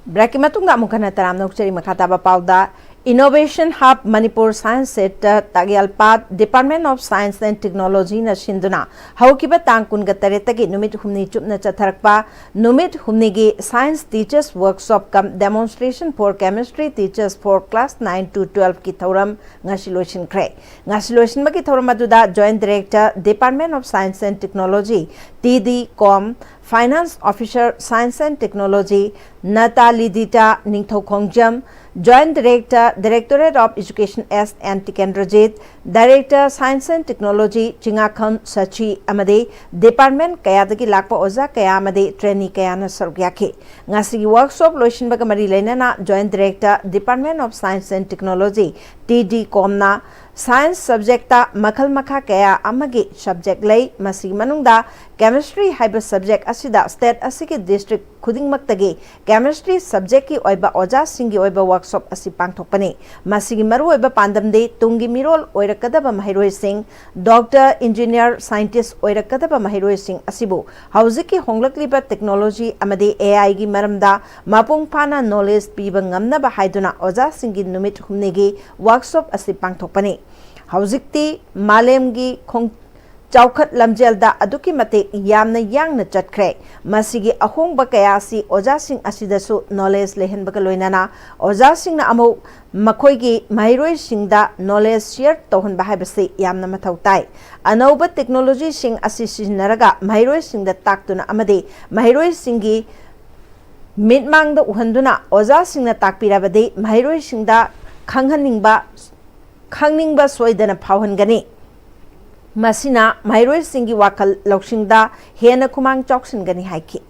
Break ꯀꯤ ꯃꯇꯨꯡꯗ ꯑꯃꯨꯛ ꯍꯟꯅ ꯇꯔꯥꯝꯅ ꯑꯣꯛꯆꯔꯤ꯫ ꯃꯈꯥ ꯇꯥꯕ ꯄꯥꯎꯗ, Innovation Hub Manipur Science Centre Takyelpat, Department of Science and Technology ꯅ ꯁꯤꯟꯗꯨꯅ ꯍꯧꯈꯤꯕ ꯇꯥꯡ ꯀꯨꯟꯒ ꯇꯔꯦꯠꯇꯒꯤ ꯅꯨꯃꯤꯠ ꯍꯨꯝꯅꯤ ꯆꯨꯞꯅ ꯆꯠꯊꯔꯛꯄ ꯅꯨꯃꯤꯠ ꯍꯨꯝꯅꯤꯒꯤ Science Teachers Workshop cum Demonstration for Chemistry Teachers for Class nine to twelve ꯀꯤ ꯊꯧꯔꯝ ꯉꯁꯤ ꯂꯣꯏꯁꯤꯟꯈ꯭ꯔꯦ꯫ ꯉꯁꯤ ꯂꯣꯏꯁꯤꯟꯕꯒꯤ ꯊꯧꯔꯝ ꯑꯗꯨꯗ Joint Director, Department of Science and Technology, T D com, Finance Officer, Science and Technology, Natalidita Ningthoukhongjam, Joint Director, Directorate of Education, S N Tikendrajit, Director Science and Technology Chingakham Shashi ꯑꯃꯗꯤ department ꯀꯌꯥꯗꯒꯤ ꯂꯥꯛꯄ ꯑꯣꯖꯥ ꯀꯌꯥ ꯑꯃꯗꯤ trainee ꯀꯌꯥꯅ ꯁꯔꯨꯛ ꯌꯥꯈꯤ꯫ ꯉꯁꯤꯒꯤ workshop ꯂꯣꯏꯁꯤꯟꯕꯒ ꯃꯔꯤ ꯂꯩꯅꯅ Joint Director, Department of Science and Technology, T D COMꯅ science subjectꯇ ꯃꯈꯜ ꯃꯈꯥ ꯀꯌꯥ ꯑꯃꯒꯤ subject ꯂꯩ꯫ ꯃꯁꯤꯒꯤ ꯃꯅꯨꯡꯗ chemistry ꯍꯥꯏꯕ subject ꯑꯁꯤꯗ state ꯑꯁꯤꯒꯤ district ꯈꯨꯗꯤꯡꯃꯛꯇꯒꯤ chemistry subjectꯀꯤ ꯑꯣꯏꯕ ꯑꯣꯖꯥꯁꯤꯡꯒꯤ ꯑꯣꯏꯕ workshop ꯑꯁꯤ ꯄꯥꯡꯊꯣꯛꯄꯅꯤ꯫ ꯃꯁꯤꯒꯤ ꯃꯔꯨꯑꯣꯏꯕ ꯄꯥꯟꯗꯝꯗꯤ ꯇꯨꯡꯒꯤ ꯃꯤꯔꯣꯜ ꯑꯣꯏꯔꯛꯀꯗꯕ ꯃꯍꯩꯔꯣꯏꯁꯤꯡ, doctor, engineer, scientist ꯑꯣꯏꯔꯛꯀꯗꯕ ꯃꯍꯩꯔꯣꯏꯁꯤꯡ ꯑꯁꯤꯕꯨ ꯍꯧꯖꯤꯛꯀꯤ ꯍꯣꯡꯂꯛꯂꯤꯕ technology ꯑꯃꯗꯤ A Iꯒꯤ ꯃꯔꯝꯗ ꯃꯄꯨꯡ ꯐꯥꯅ knowledge ꯄꯤꯕ ꯉꯝꯅꯕ ꯍꯥꯏꯗꯨꯅ ꯑꯣꯖꯥꯁꯤꯡꯒꯤ ꯅꯨꯃꯤꯠ ꯍꯨꯝꯅꯤꯒꯤ workshop ꯑꯁꯤ ꯄꯥꯡꯊꯣꯛꯄꯅꯤ꯫ ꯍꯧꯖꯤꯛꯇꯤ ꯃꯥꯂꯦꯝꯒꯤ ꯈꯣꯡ-, ꯆꯥꯎꯈꯠ ꯂꯝꯖꯦꯜꯗ ꯑꯗꯨꯛꯀꯤ ꯃꯇꯤꯛ ꯌꯥꯝꯅ ꯌꯥꯡꯅ ꯆꯠꯈ꯭ꯔꯦ꯫ ꯃꯁꯤꯒꯤ ꯑꯍꯣꯡꯕ ꯀꯌꯥ ꯑꯁꯤ ꯑꯣꯖꯥꯁꯤꯡ ꯑꯁꯤꯗꯁꯨ knowledge ꯂꯩꯍꯟꯕꯒ ꯂꯣꯏꯅꯅ ꯑꯣꯖꯥꯁꯤꯡꯅ ꯑꯃꯨꯛ ꯃꯈꯣꯏꯒꯤ ꯃꯍꯩꯔꯣꯏꯁꯤꯡꯗ knowledge share ꯇꯧꯍꯟꯕ ꯍꯥꯏꯕꯁꯤ ꯌꯥꯝꯅ ꯃꯊꯧ ꯇꯥꯏ꯫ ꯑꯅꯧꯕ technologyꯁꯤꯡ ꯑꯁꯤ ꯁꯤꯖꯤꯟꯅꯔꯒ ꯃꯍꯩꯔꯣꯏꯁꯤꯡꯗ ꯇꯥꯛꯇꯨꯅ ꯑꯃꯗꯤ ꯃꯍꯩꯔꯣꯏꯁꯤꯡꯒꯤ ꯃꯤꯠꯃꯥꯡꯗ ꯎꯍꯟꯗꯨꯅ ꯑꯣꯖꯥꯁꯤꯡꯅ ꯇꯥꯛꯄꯤꯔꯕꯗꯤ ꯃꯍꯩꯔꯣꯏꯁꯤꯡꯗ ꯈꯪꯍꯟꯅꯤꯡꯕ, ꯈꯪꯅꯤꯡꯕ ꯁꯣꯏꯗꯅ ꯐꯥꯎꯍꯟꯒꯅꯤ꯫ ꯃꯁꯤꯅ ꯃꯍꯩꯔꯣꯏꯁꯤꯡꯒꯤ ꯋꯥꯈꯜ ꯂꯧꯁꯤꯡꯗ ꯍꯦꯟꯅ ꯈꯨꯃꯥꯡ ꯆꯥꯎꯁꯤꯟꯒꯅꯤ ꯍꯥꯏꯈꯤ꯫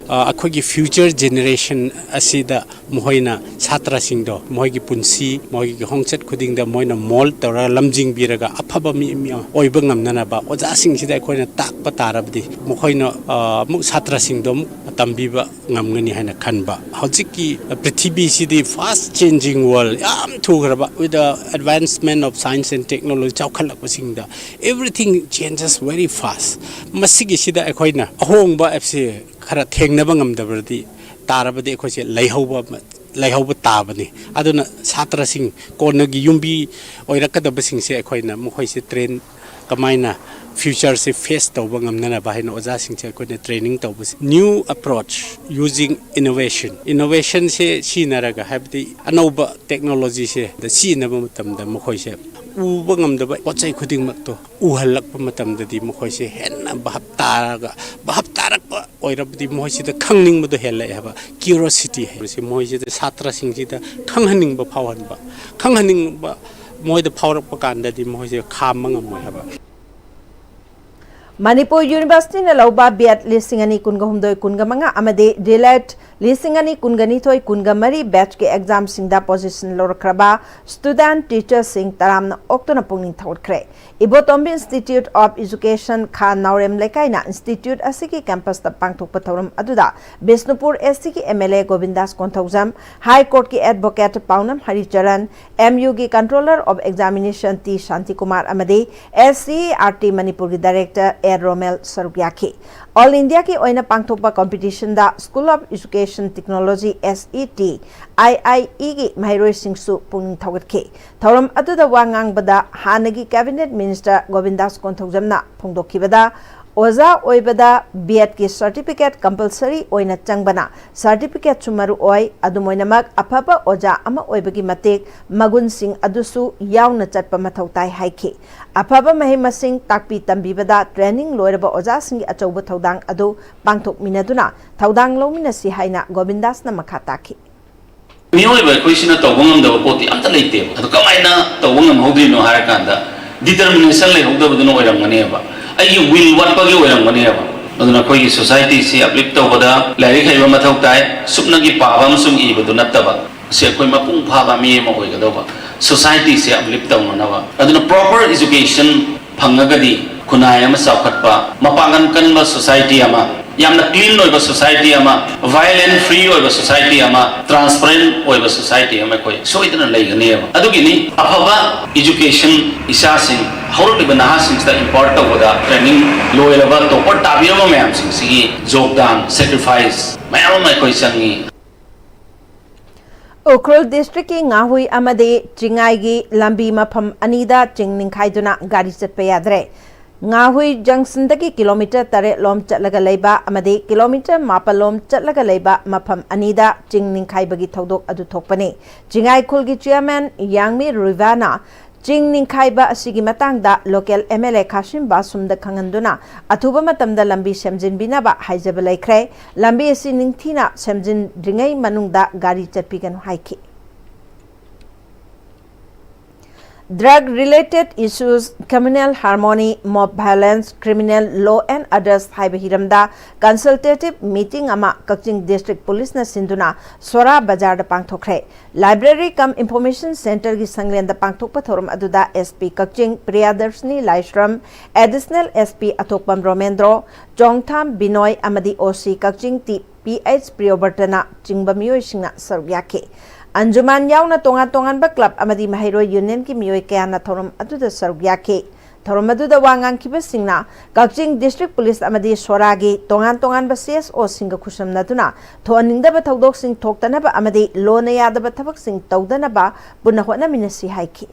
ꯑ, ꯑꯩꯈꯣꯏꯒꯤ future generation ꯑꯁꯤꯗ ꯃꯈꯣꯏꯅ ꯁꯥꯇ꯭ꯔꯁꯤꯡꯗꯣ ꯃꯈꯣꯏꯒꯤ ꯄꯨꯟꯁꯤ, ꯃꯈꯣꯏꯒꯤ ꯈꯣꯡꯆꯠ ꯈꯨꯗꯤꯡꯗ ꯃꯣꯏꯅ mould ꯇꯧꯔꯒ ꯂꯝꯖꯤꯡꯕꯤꯔꯒ ꯑꯐꯕ ꯃꯤ, ꯃꯤ ꯑꯣꯏꯕ ꯉꯝꯅꯅꯕ ꯑꯣꯖꯥꯁꯤꯡꯁꯤꯗ ꯑꯩꯈꯣꯏꯅ ꯇꯥꯛꯄ ꯇꯥꯔꯕꯗꯤ ꯃꯈꯣꯏꯅ, ꯑ, ꯑꯃꯨꯛ ꯁꯥꯇ꯭ꯔꯁꯤꯡꯗꯣ ꯑꯃꯨꯛ ꯇꯝꯕꯤꯕ ꯉꯝꯒꯅꯤ ꯍꯥꯏꯅ ꯈꯟꯕ꯫ ꯍꯧꯖꯤꯛꯀꯤ ꯄ꯭ꯔꯤꯊꯤꯕꯤꯁꯤꯗꯤ fast changing world, ꯌꯥꯝ ꯊꯨꯈ꯭ꯔꯕ, with the advancement of science and technology, ꯆꯥꯎꯈꯠꯂꯛꯄꯁꯤꯡꯗ everything changes very fast꯫ ꯃꯁꯤꯒꯤꯁꯤꯗ ꯑꯩꯈꯣꯏꯅ ꯑꯍꯣꯡꯕ ꯍꯥꯏꯕꯁꯤ ꯈꯔ ꯊꯦꯡꯅꯕ ꯉꯝꯗꯕꯗꯤ ꯇꯥꯔꯕꯗꯤ ꯑꯩꯈꯣꯏꯁꯦ ꯂꯩꯍꯧꯕ ꯑꯃ, ꯂꯩꯍꯧꯕ ꯇꯥꯕꯅꯤ꯫ ꯑꯗꯨꯅ ꯁꯥꯇ꯭ꯔꯁꯤꯡ, ꯀꯣꯟꯅꯒꯤ ꯌꯨꯝꯕꯤ ꯑꯣꯏꯔꯛꯀꯗꯕꯁꯤꯡꯁꯦ ꯑꯩꯈꯣꯏꯅ ꯃꯈꯣꯏꯁꯦ train ꯀꯃꯥꯏꯅ futureꯁꯦ face ꯇꯧꯕ ꯉꯝꯅꯅꯕ ꯍꯥꯏꯅ ꯑꯣꯖꯥꯁꯤꯡꯁꯦ ꯑꯩꯈꯣꯏꯅ training ꯇꯧꯕꯁꯦ꯫ New approach using innovation, innovationꯁꯦ ꯁꯤꯖꯤꯟꯅꯔꯒ, ꯍꯥꯏꯕꯗꯤ ꯑꯅꯧꯕ technologyꯁꯦ ꯁꯤꯖꯤꯟꯅꯕ ꯃꯇꯝꯗ ꯃꯈꯣꯏꯁꯦ ꯎꯕ ꯉꯝꯗꯕ ꯄꯣꯠ ꯆꯩ ꯈꯨꯗꯤꯡꯃꯛꯇꯣ ꯎꯍꯜꯂꯛꯄ ꯃꯇꯝꯗꯗꯤ ꯃꯈꯣꯏꯁꯦ ꯍꯦꯟꯅ ꯚꯥꯞ ꯇꯥꯔꯒ, ꯚꯥꯞ ꯇꯥꯔꯛꯄ ꯑꯣꯏꯔꯕꯗꯤ ꯃꯈꯣꯏꯁꯤꯗ ꯈꯪꯅꯤꯡꯕꯗꯣ ꯍꯦꯜꯂꯛꯑꯦ ꯍꯥꯏꯕ꯫ Curiosity ꯍꯥꯏꯕꯁꯤ ꯃꯈꯣꯏꯁꯤꯗ, ꯁꯥꯇ꯭ꯔꯁꯤꯡꯁꯤꯗ ꯈꯪꯍꯟꯅꯤꯡꯕ ꯐꯥꯎꯍꯟꯕ, ꯈꯪꯍꯟꯅꯤꯡꯕ ꯃꯣꯏꯗ ꯐꯥꯎꯔꯛꯄ ꯀꯥꯟꯗꯗꯤ ꯃꯣꯏꯁꯦ ꯈꯥꯝꯕ ꯉꯝꯃꯣꯏ ꯍꯥꯏꯕ꯫ ꯃꯅꯤꯄꯨꯔ ꯌꯨꯅꯤꯚꯔꯁꯤꯇꯤꯅ ꯂꯧꯕ ꯕꯤꯑꯦꯗ ꯂꯤꯁꯤꯡ ꯑꯅꯤ ꯀꯨꯟꯒ ꯍꯨꯝꯗꯣꯏ ꯀꯨꯟꯒ ꯃꯉꯥ ꯑꯃꯗꯤ ꯗꯤꯂꯦꯗ ꯂꯤꯁꯤꯡ ꯑꯅꯤ ꯀꯨꯟꯒ ꯅꯤꯊꯣꯏ ꯀꯨꯟꯒ ꯃꯔꯤ ꯕꯦꯆꯀꯤ ꯑꯦꯛꯖꯥꯝꯁꯤꯡꯗ ꯄꯣꯖꯤꯁꯟ ꯂꯧꯔꯛꯈ꯭ꯔꯕ ꯁ꯭ꯇꯨꯗꯦꯟꯠ ꯇꯤꯆꯔꯁꯤꯡ ꯇꯔꯥꯝꯅ ꯑꯣꯛꯇꯨꯅ ꯄꯨꯛꯅꯤꯡ ꯊꯧꯒꯠꯈ꯭ꯔꯦ꯫ ꯏꯕꯣꯇꯣꯝꯕꯤ ꯏꯟꯁꯇꯤꯇ꯭ꯌꯨꯠ ꯑꯣꯐ ꯏꯖꯨꯀꯦꯁꯟ ꯈꯥ ꯅꯥꯎꯔꯦꯝ ꯂꯩꯀꯥꯏꯅ ꯏꯟꯁꯇꯤꯇ꯭ꯌꯨꯠ ꯑꯁꯤꯒꯤ ꯀꯦꯝꯄꯁꯇ ꯄꯥꯡꯊꯣꯛꯄ ꯊꯧꯔꯝ ꯑꯗꯨꯗ ꯕꯤꯁꯅꯨꯄꯨꯔ ꯑꯦꯁ ꯁꯤꯒꯤ M L A Govindas Konthoujam, high ꯀꯣꯔꯠꯀꯤ ꯑꯦꯗꯚꯣꯀꯦꯠ ꯄꯥꯎꯅꯝ ꯍꯔꯤꯆꯔꯟ, ꯑꯦꯝ ꯌꯨꯒꯤ controller of examination T Shantikumar ꯑꯃꯗꯤ S C E R T ꯃꯅꯤꯄꯨꯔꯒꯤ ꯗꯥꯏꯔꯦꯛꯇꯔ ꯑꯦ ꯔꯣꯃꯦꯜ ꯁꯔꯨꯛ ꯌꯥꯈꯤ꯫ ꯑꯣꯜ ꯏꯟꯗꯤꯌꯥꯒꯤ ꯑꯣꯏꯅ ꯄꯥꯡꯊꯣꯛꯄ ꯀꯝꯄꯤꯇꯤꯁꯟꯗ school of education technology, S E T, I I ꯏꯒꯤ ꯃꯍꯩꯔꯣꯏꯁꯤꯡꯁꯨ ꯄꯨꯛꯅꯤꯡ ꯊꯧꯒꯠꯈꯤ꯫ ꯊꯧꯔꯝ ꯑꯗꯨꯗ ꯋꯥ ꯉꯥꯡꯕꯗ ꯍꯥꯟꯅꯒꯤ ꯀꯦꯕꯤꯅꯦꯠ ꯃꯤꯅꯤꯁꯇꯔ ꯒꯣꯕꯤꯟꯗꯥꯁ ꯀꯣꯟꯊꯧꯖꯝꯅ ꯐꯣꯡꯗꯣꯛꯈꯤꯕꯗ, ꯑꯣꯖꯥ ꯑꯣꯏꯕꯗ ꯕꯤꯑꯦꯗꯀꯤ ꯁꯔꯇꯤꯐꯤꯀꯦꯠ ꯀꯝꯄꯜꯁꯔꯤ ꯑꯣꯏꯅ ꯆꯪꯕꯅ ꯁꯔꯇꯤꯐꯤꯀꯦꯠꯁꯨ ꯃꯔꯨ ꯑꯣꯏ, ꯑꯗꯨꯝ ꯑꯣꯏꯅꯃꯛ ꯑꯐꯕ ꯑꯣꯖꯥ ꯑꯃ ꯑꯣꯏꯕꯒꯤ ꯃꯇꯤꯛ ꯃꯒꯨꯟꯁꯤꯡ ꯑꯗꯨꯁꯨ ꯌꯥꯎꯅ ꯆꯠꯄ ꯃꯊꯧ ꯇꯥꯏ ꯍꯥꯏꯈꯤ꯫ ꯑꯐꯕ ꯃꯍꯩ ꯃꯁꯤꯡ ꯇꯥꯛꯄꯤ ꯇꯝꯕꯤꯕꯗ ꯇ꯭ꯔꯦꯅꯤꯡ ꯂꯣꯏꯔꯕ ꯑꯣꯖꯥꯁꯤꯡꯒꯤ ꯑꯆꯧꯕ ꯊꯧꯗꯥꯡ ꯑꯗꯨ ꯄꯥꯡꯊꯣꯛꯃꯤꯟꯅꯗꯨꯅ ꯊꯧꯗꯥꯡ ꯂꯧꯃꯤꯟꯅꯁꯤ ꯍꯥꯏꯅ ꯒꯣꯕꯤꯟꯗꯥꯁꯅ ꯃꯈꯥ ꯇꯥꯈꯤ꯫ ꯃꯤꯑꯣꯏꯕ ꯑꯩꯈꯣꯏꯁꯤꯅ ꯇꯧꯕ ꯉꯝꯗꯕ ꯄꯣꯠꯇꯤ ꯑꯝꯇ ꯂꯩꯇꯦꯕ꯫ ꯑꯗꯨ ꯀꯃꯥꯏꯅ ꯇꯧꯕ ꯉꯝꯍꯧꯗ꯭ꯔꯤꯅꯣ ꯍꯥꯏꯔꯀꯥꯟꯗ, ꯗꯤꯇꯔꯃꯤꯅꯦꯁꯟ ꯂꯩꯍꯧꯗꯕꯗꯨꯅ ꯑꯣꯏꯔꯝꯒꯅꯦꯕ꯫ ꯑꯩꯒꯤ ꯋꯤꯜ ꯋꯥꯠꯄꯒꯤ ꯑꯣꯏꯔꯝꯒꯅꯦꯕ꯫ ꯑꯗꯨꯅ ꯑꯩꯈꯣꯏꯒꯤ ꯁꯣꯁꯥꯏꯇꯤꯁꯤ ꯑꯞꯂꯤꯐ ꯇꯧꯕꯗ ꯂꯥꯏꯔꯤꯛ ꯍꯩꯕ ꯃꯊꯧ ꯇꯥꯏ, ꯁꯨꯞꯅꯒꯤ ꯄꯥꯕ ꯑꯃꯁꯨꯡ ꯏꯕꯗꯨ ꯅꯠꯇꯕ꯫ ꯃꯁꯤ ꯑꯩꯈꯣꯏ ꯃꯄꯨꯡ ꯐꯥꯕ ꯃꯤ ꯑꯃ ꯑꯣꯏꯒꯗꯧꯕ, ꯁꯣꯁꯥꯏꯇꯤꯁꯦ ꯑꯞꯂꯤꯐ ꯇꯧꯅꯅꯕ꯫ ꯑꯗꯨꯅ ꯄ꯭ꯔꯣꯄꯔ ꯏꯖꯨꯀꯦꯁꯟ ꯐꯪꯉꯒꯗꯤ ꯈꯨꯟꯅꯥꯏ ꯑꯃ ꯆꯥꯎꯈꯠꯄ, ꯃꯄꯥꯡꯒꯜ ꯀꯟꯕ ꯁꯣꯁꯥꯏꯇꯤ ꯑꯃ, ꯌꯥꯝꯅ ꯀ꯭ꯂꯤꯟ ꯑꯣꯏꯕ ꯁꯣꯁꯥꯏꯇꯤ ꯑꯃ, ꯚꯥꯏꯑꯣꯂꯦꯟ ꯐ꯭ꯔꯤ ꯑꯣꯏꯕ ꯁꯣꯁꯥꯏꯇꯤ ꯑꯃ, ꯇ꯭ꯔꯥꯟꯁꯄꯔꯦꯟ ꯑꯣꯏꯕ ꯁꯣꯁꯥꯏꯇꯤ ꯑꯃ ꯑꯩꯈꯣꯏ ꯁꯣꯏꯗꯅ ꯂꯩꯒꯅꯦꯕ꯫ ꯑꯗꯨꯒꯤꯅꯤ ꯑꯐꯕ ꯏꯖꯨꯀꯦꯁꯟ ꯏꯆꯥꯁꯤꯡ, ꯍꯧꯔꯛꯂꯤꯕ ꯅꯍꯥꯁꯤꯡꯁꯤꯗ ꯏꯝꯄꯥꯔꯠ ꯇꯧꯕꯗ ꯇ꯭ꯔꯦꯅꯤꯡ ꯂꯣꯏꯔꯕ ꯇꯣꯄꯔ ꯇꯥꯕꯤꯔꯕ ꯃꯌꯥꯝꯁꯤꯡꯁꯤꯒꯤ ꯖꯣꯒꯗꯥꯟ, ꯁꯦꯀ꯭ꯔꯤꯐꯥꯏꯁ ꯃꯌꯥꯝ ꯑꯃ ꯑꯩꯈꯣꯏ ꯆꯪꯉꯤ꯫ ꯎꯈ꯭ꯔꯨꯜ ꯗꯤꯁꯇ꯭ꯔꯤꯛꯀꯤ ꯉꯥꯍꯨꯏ ꯑꯃꯗꯤ ꯆꯤꯡꯉꯥꯏꯒꯤ ꯂꯝꯕꯤ ꯃꯐꯝ ꯑꯅꯤꯗ ꯆꯤꯡ ꯅꯤꯡꯈꯥꯏꯗꯨꯅ ꯒꯥꯔꯤ ꯆꯠꯄ ꯌꯥꯗ꯭ꯔꯦ꯫ ꯉꯥꯍꯨꯏ ꯖꯪꯁꯟꯗꯒꯤ ꯀꯤꯂꯣꯃꯤꯇꯔ ꯇꯔꯦꯠ ꯂꯣꯝ ꯆꯠꯂꯒ ꯂꯩꯕ ꯑꯃꯗꯤ ꯀꯤꯂꯣꯃꯤꯇꯔ ꯃꯥꯄꯜ ꯂꯣꯝ ꯆꯠꯂꯒ ꯂꯩꯕ ꯃꯐꯝ ꯑꯅꯤꯗ ꯆꯤꯡ ꯅꯤꯡꯈꯥꯏꯕꯒꯤ ꯊꯧꯗꯣꯛ ꯑꯗꯨ ꯊꯣꯛꯄꯅꯤ꯫ ꯆꯤꯡꯉꯥꯏ ꯈꯨꯜꯒꯤ ꯆꯤꯌꯔꯃꯦꯟ ꯌꯥꯡꯃꯤ ꯔꯨꯏꯕꯥꯅ ꯆꯤꯡ ꯅꯤꯡꯈꯥꯏꯕ ꯑꯁꯤꯒꯤ ꯃꯇꯥꯡꯗ ꯂꯣꯀꯦꯜ ꯑꯦꯝ ꯑꯦꯜ ꯑꯦ ꯈꯥꯁꯤꯝ ꯕꯥꯁꯨꯝꯗ ꯈꯪꯍꯟꯗꯨꯅ ꯑꯊꯨꯕ ꯃꯇꯝꯗ ꯂꯝꯕꯤ ꯁꯦꯝꯖꯤꯟꯕꯤꯅꯕ ꯍꯥꯏꯖꯕ ꯂꯩꯈ꯭ꯔꯦ꯫ ꯂꯝꯕꯤ ꯑꯁꯤ ꯅꯤꯡꯊꯤꯅ ꯁꯦꯝꯖꯤꯟꯗ꯭ꯔꯤꯉꯩ ꯃꯅꯨꯡꯗ ꯒꯥꯔꯤ ꯆꯠꯄꯤꯒꯅꯨ ꯍꯥꯏꯈꯤ꯫ Drug related issues, communal harmony, mob violence, criminal law and others ꯍꯥꯏꯕ ꯍꯤꯔꯝꯗ consultative meeting ꯑꯃ ꯀꯛꯆꯤꯡ District Policeꯅ ꯁꯤꯟꯗꯨꯅ ꯁꯣꯔꯥ ꯕꯖꯥꯔꯗ ꯄꯥꯡꯊꯣꯛꯈ꯭ꯔꯦ꯫ Library cum Information Centreꯒꯤ ꯁꯪꯂꯦꯟꯗ ꯄꯥꯡꯊꯣꯛꯄ ꯊꯧꯔꯝ ꯑꯗꯨꯗ SP ꯀꯛꯆꯤꯡ ꯄ꯭ꯔꯤꯌꯥꯗꯔꯁꯅꯤ ꯂꯥꯏꯁ꯭ꯔꯝ, Additional SP ꯑꯊꯣꯛꯄꯝ ꯔꯣꯃꯦꯟꯗ꯭ꯔꯣ, ꯆꯣꯡꯊꯥꯝ ꯕꯤꯅꯣꯏ ꯑꯃꯗꯤ OC ꯀꯛꯆꯤꯡ ꯇꯤ ꯄꯤ ꯑꯩꯆ ꯄ꯭ꯔꯤꯌꯣꯕꯔꯇꯅ ꯆꯤꯡꯕ ꯃꯤꯑꯣꯏꯁꯤꯡꯅ ꯁꯔꯨꯛ ꯌꯥꯈꯤ꯫ ꯑꯟꯖꯨꯃꯥꯟ ꯌꯥꯎꯅ ꯇꯣꯉꯥꯟ ꯇꯣꯉꯥꯟꯕ club ꯑꯃꯗꯤ ꯃꯍꯩꯔꯣꯏ unionꯒꯤ ꯃꯤꯑꯣꯏ ꯀꯌꯥꯅ ꯊꯧꯔꯝ ꯑꯗꯨꯗ ꯁꯔꯨꯛ ꯌꯥꯈꯤ꯫ ꯊꯧꯔꯝ ꯑꯗꯨꯗ ꯋꯥ ꯉꯥꯡꯈꯤꯕꯁꯤꯡꯅ ꯀꯛꯆꯤꯡ District Police ꯑꯃꯗꯤ ꯁꯣꯔꯥꯒꯤ ꯇꯣꯉꯥꯟ ꯇꯣꯉꯥꯟꯕ CSOꯁꯤꯡꯒ ꯈꯨꯠꯁꯝꯅꯗꯨꯅ ꯊꯣꯛꯍꯟꯅꯤꯡꯗꯕ ꯊꯧꯗꯣꯛꯁꯤꯡ ꯊꯣꯛꯇꯅꯕ ꯑꯃꯗꯤ ꯂꯣꯅ ꯌꯥꯗꯕ ꯊꯕꯛꯁꯤꯡ ꯇꯧꯗꯅꯕ ꯄꯨꯟꯅ ꯍꯣꯠꯅꯃꯤꯟꯅꯁꯤ ꯍꯥꯏꯈꯤ꯫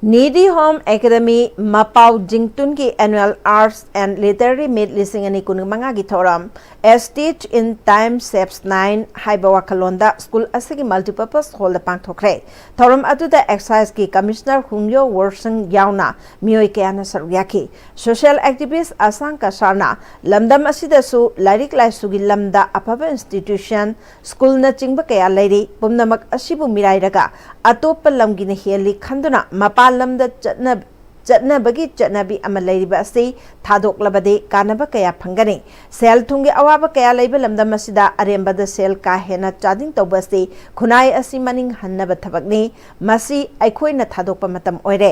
Needy Home Academy ꯃꯄꯥꯎ ꯖꯤꯡꯇꯨꯟꯒꯤ Annual Arts and Literary Meet ꯂꯤꯁꯤꯡ ꯑꯅꯤ ꯀꯨꯟꯃꯉꯥꯒꯤ ꯊꯧꯔꯝ A Stitch in Time Saves Nine ꯍꯥꯏꯕ ꯋꯥꯈꯜꯂꯣꯟꯗ ꯁ꯭ꯀꯨꯜ ꯑꯁꯤꯒꯤ multipurpose hallꯗ ꯄꯥꯡꯊꯣꯛꯈ꯭ꯔꯦ꯫ ꯊꯧꯔꯝ ꯑꯗꯨꯗ Excise ꯀꯤ Commissioner ꯍꯨꯡꯌꯣ ꯋꯣꯔꯁꯟ ꯌꯥꯎꯅ ꯃꯤꯑꯣꯏ ꯀꯌꯥꯅ ꯁꯔꯨꯛ ꯌꯥꯈꯤ꯫ Social activist ꯑꯁꯥꯡ ꯀꯁꯥꯔꯅ ꯂꯝꯗꯝ ꯑꯁꯤꯗꯁꯨ ꯂꯥꯏꯔꯤꯛ ꯂꯥꯏꯁꯨꯒꯤ ꯂꯝꯗ ꯑꯐꯕ institution, ꯁ꯭ꯀꯨꯜꯅꯆꯤꯡꯕ ꯀꯌꯥ ꯂꯩꯔꯤ꯫ ꯄꯨꯝꯅꯃꯛ ꯑꯁꯤꯕꯨ ꯃꯤꯔꯥꯏꯔꯒ ꯑꯇꯣꯞꯄ ꯂꯝꯒꯤꯅ ꯍꯦꯜꯂꯤ ꯈꯟꯗꯨꯅ ꯃꯄꯥꯟ ꯂꯝꯗ ꯆꯠꯅ-, ꯆꯠꯅꯕꯒꯤ ꯆꯠꯅꯕꯤ ꯑꯃ ꯂꯩꯔꯤꯕ ꯑꯁꯤ ꯊꯥꯗꯣꯛꯂꯕꯗꯤ ꯀꯥꯟꯅꯕ ꯀꯌꯥ ꯐꯪꯒꯅꯤ꯫ ꯁꯦꯜ ꯊꯨꯝꯒꯤ ꯑꯋꯥꯕ ꯀꯌꯥ ꯂꯩꯕ ꯂꯝꯗꯝ ꯑꯁꯤꯗ ꯑꯔꯦꯝꯕꯗ ꯁꯦꯜ ꯀꯥ ꯍꯦꯟꯅ ꯆꯥꯗꯤꯡ ꯇꯧꯕ ꯑꯁꯤ ꯈꯨꯟꯅꯥꯏ ꯑꯁꯤ ꯃꯅꯤꯡ ꯍꯟꯅꯕ ꯊꯕꯛꯅꯤ꯫ ꯃꯁꯤ ꯑꯩꯈꯣꯏꯅ ꯊꯥꯗꯣꯛꯄ ꯃꯇꯝ ꯑꯣꯏꯔꯦ꯫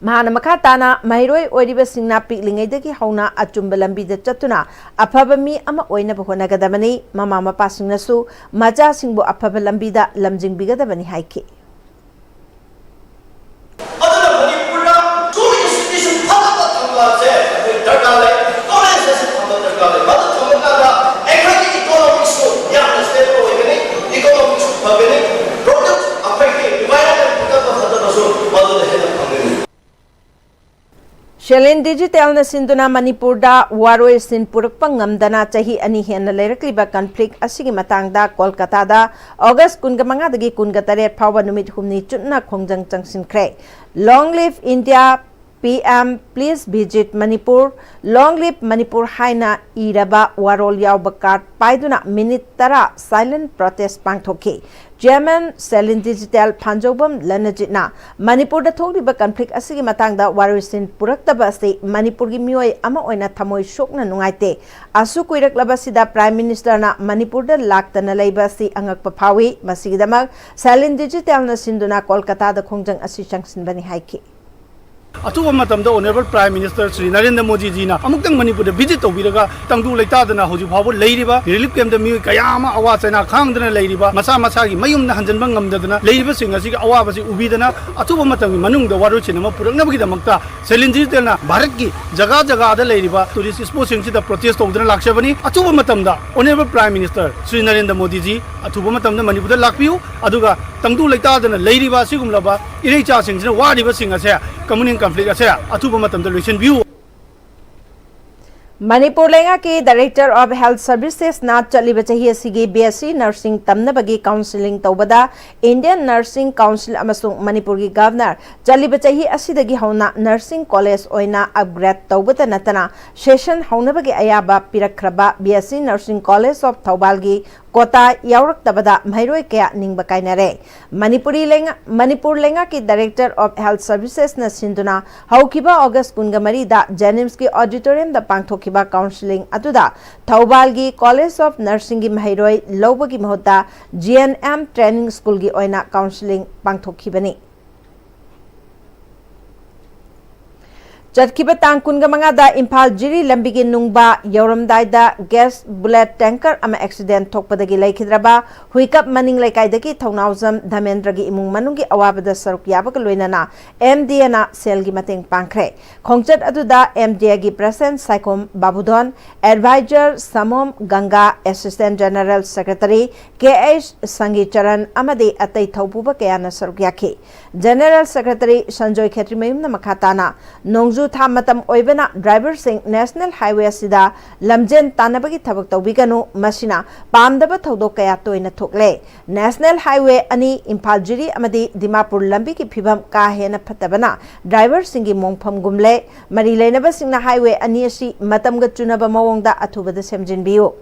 ꯃꯍꯥꯛꯅ ꯃꯈꯥ ꯇꯥꯅ ꯃꯍꯩꯔꯣꯏ ꯑꯣꯏꯔꯤꯕꯁꯤꯡꯅ ꯄꯤꯛꯂꯤꯉꯩꯗꯒꯤ ꯍꯧꯅ ꯑꯆꯨꯝꯕ ꯂꯝꯕꯤꯗ ꯆꯠꯇꯨꯅ ꯑꯐꯕ ꯃꯤ ꯑꯃ ꯑꯣꯏꯅꯕ ꯍꯣꯠꯅꯒꯗꯕꯅꯤ꯫ ꯃꯃꯥ ꯃꯄꯥꯁꯤꯡꯅꯁꯨ ꯃꯆꯥꯁꯤꯡꯕꯨ ꯑꯐꯕ ꯂꯝꯕꯤꯗ ꯂꯝꯖꯤꯡꯕꯤꯒꯗꯕꯅꯤ ꯍꯥꯏꯈꯤ꯫ ꯑꯗꯨꯅ ꯃꯅꯤꯄꯨꯔꯗ school institution ꯐꯖꯕ ꯊꯝꯕꯁꯦ ꯑꯩꯈꯣꯏ ꯗꯔꯀꯥꯔ ꯂꯩ, college ꯑꯁꯤ ꯊꯝꯕ ꯗꯔꯀꯥꯔ ꯂꯩ꯫ ꯃꯗꯨ ꯊꯝꯕ ꯀꯥꯟꯗ ꯑꯩꯈꯣꯏꯒꯤ economic ꯁꯨ ꯌꯥꯝꯅ stable ꯑꯣꯏꯒꯅꯤ, economic ꯁꯨ ꯐꯒꯅꯤ, product ꯑꯩꯈꯣꯏꯒꯤ environment ꯐꯒꯠꯄ ꯐꯠꯇꯕꯁꯨ ꯃꯗꯨꯗ ꯍꯦꯟꯅ ꯐꯪꯒꯅꯤ꯫ ꯁꯦꯂꯤꯟ Digitalꯅ ꯁꯤꯟꯗꯨꯅ ꯃꯅꯤꯄꯨꯔꯗ ꯋꯥꯔꯣꯏꯁꯤꯟ ꯄꯨꯔꯛꯄ ꯉꯝꯗꯅ ꯆꯍꯤ ꯑꯅꯤ ꯍꯦꯟꯅ ꯂꯩꯔꯛꯂꯤꯕ conflict ꯑꯁꯤꯒꯤ ꯃꯇꯥꯡꯗ ꯀꯣꯜꯀꯇꯥꯗ August ꯀꯨꯟꯃꯉꯥꯗꯒꯤ ꯀꯨꯟꯇꯔꯦꯠ ꯐꯥꯎꯕ ꯅꯨꯃꯤꯠ ꯍꯨꯝꯅꯤ ꯆꯨꯞꯅ ꯈꯣꯡꯖꯪ ꯆꯪꯁꯤꯟꯈ꯭ꯔꯦ꯫ Long Live India, P M Please Visit Manipur, Long Live Manipur ꯍꯥꯏꯅ ꯏꯔꯕ ꯋꯥꯔꯣꯜ ꯌꯥꯎꯕ ꯀꯥꯔꯗ ꯄꯥꯏꯗꯨꯅ ꯃꯤꯅꯤꯠ ꯇꯔꯥ silent protest ꯄꯥꯡꯊꯣꯛꯈꯤ꯫ Chairman Selin Digital ꯐꯥꯟꯖꯧꯕꯝ ꯂꯅꯖꯤꯠꯅ ꯃꯅꯤꯄꯨꯔꯗ ꯊꯣꯛꯂꯤꯕ conflict ꯑꯁꯤꯒꯤ ꯃꯇꯥꯡꯗ ꯋꯥꯔꯣꯏꯁꯤꯟ ꯄꯨꯔꯛꯇꯕ ꯑꯁꯤ ꯃꯅꯤꯄꯨꯔꯒꯤ ꯃꯤꯑꯣꯏ ꯑꯃ ꯑꯣꯏꯅ ꯊꯃꯣꯏ ꯁꯣꯛꯅ ꯅꯨꯡꯉꯥꯏꯇꯦ꯫ ꯑꯁꯨꯛ ꯀꯨꯏꯔꯛꯂꯕꯁꯤꯗ Prime Ministerꯅ ꯃꯅꯤꯄꯨꯔꯗ ꯂꯥꯛꯇꯅ ꯂꯩꯕ ꯑꯁꯤ ꯑꯉꯛꯄ ꯐꯥꯎꯏ꯫ ꯃꯁꯤꯒꯤꯗꯃꯛ Selin Digitalꯅ ꯁꯤꯟꯗꯨꯅ ꯀꯣꯜꯀꯇꯥꯗ ꯈꯣꯡꯖꯪ ꯑꯁꯤ ꯆꯪꯁꯤꯟꯕꯅꯤ ꯍꯥꯏꯈꯤ꯫ ꯑꯊꯨꯕ ꯃꯇꯝꯗ Honourable Prime Minister Shri Narendra ꯃꯣꯗꯤꯖꯤꯅ ꯑꯃꯨꯛꯇꯪ ꯃꯅꯤꯄꯨꯔꯗ visit ꯇꯧꯕꯤꯔꯒ ꯇꯪꯗꯨ ꯂꯩꯇꯥꯗꯅ ꯍꯧꯖꯤꯛ ꯐꯥꯎꯕ ꯂꯩꯔꯤꯕ relief campꯇ ꯃꯤꯑꯣꯏ ꯀꯌꯥ ꯑꯃ ꯑꯋꯥ ꯆꯩꯅꯥ ꯈꯥꯡꯗꯅ ꯂꯩꯔꯤꯕ, ꯃꯁꯥ ꯃꯁꯥꯒꯤ ꯃꯌꯨꯝꯗ ꯍꯟꯖꯤꯟꯕ ꯉꯝꯗꯗꯅ ꯂꯩꯔꯤꯕꯁꯤꯡ ꯑꯁꯤꯒꯤ ꯑꯋꯥꯕꯁꯤ ꯎꯕꯤꯗꯅ ꯑꯊꯨꯕ ꯃꯇꯝꯒꯤ ꯃꯅꯨꯡꯗ ꯋꯥꯔꯣꯏꯁꯤꯟ ꯑꯃ ꯄꯨꯔꯛꯅꯕꯒꯤꯗꯃꯛꯇ Selin Digitalꯅ ꯚꯥꯔꯠꯀꯤ ꯖꯒꯥ ꯖꯒꯥꯗ ꯂꯩꯔꯤꯕ tourist spotꯁꯤꯡꯁꯤꯗ protest ꯇꯧꯗꯨꯅ ꯂꯥꯛꯆꯕꯅꯤ꯫ ꯑꯊꯨꯕ ꯃꯇꯝꯗ Honourable Prime Minister Shri Narendra ꯃꯣꯗꯤꯖꯤ ꯑꯊꯨꯕ ꯃꯇꯝꯗ ꯃꯅꯤꯄꯨꯔꯗ ꯂꯥꯛꯄꯤꯌꯨ, ꯑꯗꯨꯒ ꯇꯪꯗꯨ ꯂꯩꯇꯥꯗꯅ ꯂꯩꯔꯤꯕ ꯑꯁꯤꯒꯨꯝꯂꯕ ꯏꯔꯩꯆꯥꯁꯤꯡꯁꯤꯅ ꯋꯥꯔꯤꯕꯁꯤꯡ ꯑꯁꯦ, communal conflict ꯑꯁꯦ ꯑꯊꯨꯕ ꯃꯇꯝꯗ ꯂꯣꯏꯁꯤꯟꯕꯤꯌꯨ꯫ ꯃꯅꯤꯄꯨꯔ ꯂꯩꯉꯥꯛꯀꯤ Director of Health Servicesꯅ ꯆꯠꯂꯤꯕ ꯆꯍꯤ ꯑꯁꯤꯒꯤ B S C Nursing ꯇꯝꯅꯕꯒꯤ counselling ꯇꯧꯕꯗ Indian Nursing Council ꯑꯃꯁꯨꯡ ꯃꯅꯤꯄꯨꯔꯒꯤ Governor ꯆꯠꯂꯤꯕ ꯆꯍꯤ ꯑꯁꯤꯗꯒꯤ ꯍꯧꯅ nursing college ꯑꯣꯏꯅ upgrade ꯇꯧꯕꯇ ꯅꯠꯇꯅ session ꯍꯧꯅꯕꯒꯤ ꯑꯌꯥꯕ ꯄꯤꯔꯛꯈ꯭ꯔꯕ B S C Nursing College of ꯊꯧꯕꯥꯜꯒꯤ quota ꯌꯥꯎꯔꯛꯇꯕꯗ ꯃꯍꯩꯔꯣꯏ ꯀꯌꯥ ꯅꯤꯡꯕ ꯀꯥꯏꯅꯔꯦ꯫ ꯃꯅꯤꯄꯨꯔꯤ ꯂꯩꯉꯥ-, ꯃꯅꯤꯄꯨꯔ ꯂꯩꯉꯥꯛꯀꯤ Director of Health Servicesꯅ ꯁꯤꯟꯗꯨꯅ ꯍꯧꯈꯤꯕ August ꯀꯨꯟꯃꯔꯤꯗ JNIMSꯀꯤ auditoriumꯗ ꯄꯥꯡꯊꯣꯛꯈꯤꯕ counselling ꯑꯗꯨꯗ ꯊꯧꯕꯥꯜꯒꯤ College of Nursingꯒꯤ ꯃꯍꯩꯔꯣꯏ ꯂꯧꯕꯒꯤ ꯃꯍꯨꯠꯇ G N M Training Schoolꯒꯤ ꯑꯣꯏꯅ counselling ꯄꯥꯡꯊꯣꯛꯈꯤꯕꯅꯤ꯫ ꯆꯠꯈꯤꯕ ꯇꯥꯡ ꯀꯨꯟꯃꯉꯥꯗ ꯏꯝꯐꯥꯜ ꯖꯤꯔꯤ ꯂꯝꯕꯤꯒꯤ ꯅꯨꯡꯕ ꯌꯧꯔꯝꯗꯥꯏꯗ gas bullet tanker ꯑꯃ accident ꯊꯣꯛꯄꯗꯒꯤ ꯂꯩꯈꯤꯗ꯭ꯔꯕ ꯍꯨꯏꯀꯞ ꯃꯅꯤꯡ ꯂꯩꯀꯥꯏꯗꯒꯤ ꯊꯧꯅꯥꯎꯖꯝ ꯙꯃꯦꯟꯗ꯭ꯔꯒꯤ ꯏꯃꯨꯡ ꯃꯅꯨꯡꯒꯤ ꯑꯋꯥꯕꯗ ꯁꯔꯨꯛ ꯌꯥꯕꯒ ꯂꯣꯏꯅꯅ MDAꯅ ꯁꯦꯜꯒꯤ ꯃꯇꯦꯡ ꯄꯥꯡꯈ꯭ꯔꯦ꯫ ꯈꯣꯡꯆꯠ ꯑꯗꯨꯗ MDAꯒꯤ President ꯁꯥꯏꯈꯣꯝ ꯕꯥꯕꯨꯙꯣꯟ, Advisor ꯁꯃꯣꯝ ꯒꯪꯒꯥ, Assistant General Secretary K H ꯁꯪꯒꯤꯆꯔꯟ ꯑꯃꯗꯤ ꯑꯇꯩ ꯊꯧꯄꯨꯕ ꯀꯌꯥꯅ ꯁꯔꯨꯛ ꯌꯥꯈꯤ꯫ General Secretary Sanjoy Khetrimayumꯅ ꯃꯈꯥ ꯇꯥꯅ, ꯅꯣꯡꯖꯨ ꯊꯥ ꯃꯇꯝ ꯑꯣꯏꯕꯅ driverꯁꯤꯡ National Highway ꯑꯁꯤꯗ ꯂꯝꯖꯦꯟ ꯇꯥꯟꯅꯕꯒꯤ ꯊꯕꯛ ꯇꯧꯕꯤꯒꯅꯨ, ꯃꯁꯤꯅ ꯄꯥꯝꯗꯕ ꯊꯧꯗꯣꯛ ꯀꯌꯥ ꯇꯣꯏꯅ ꯊꯣꯛꯂꯦ꯫ National Highway ꯑꯅꯤ, ꯏꯝꯐꯥꯜ ꯖꯤꯔꯤ ꯑꯃꯗꯤ ꯗꯤꯃꯥꯄꯨꯔ ꯂꯝꯕꯤꯒꯤ ꯐꯤꯕꯝ ꯀꯥ ꯍꯦꯟꯅ ꯐꯠꯇꯕꯅ driverꯁꯤꯡꯒꯤ ꯃꯣꯡꯐꯝꯒꯨꯝꯂꯦ꯫ ꯃꯔꯤ ꯂꯩꯅꯕꯁꯤꯡꯅ highway ꯑꯅꯤ ꯑꯁꯤ ꯃꯇꯝꯒ ꯆꯨꯅꯕ ꯃꯑꯣꯡꯗ ꯑꯊꯨꯕꯗ ꯁꯦꯝꯖꯤꯟꯕꯤꯌꯨ꯫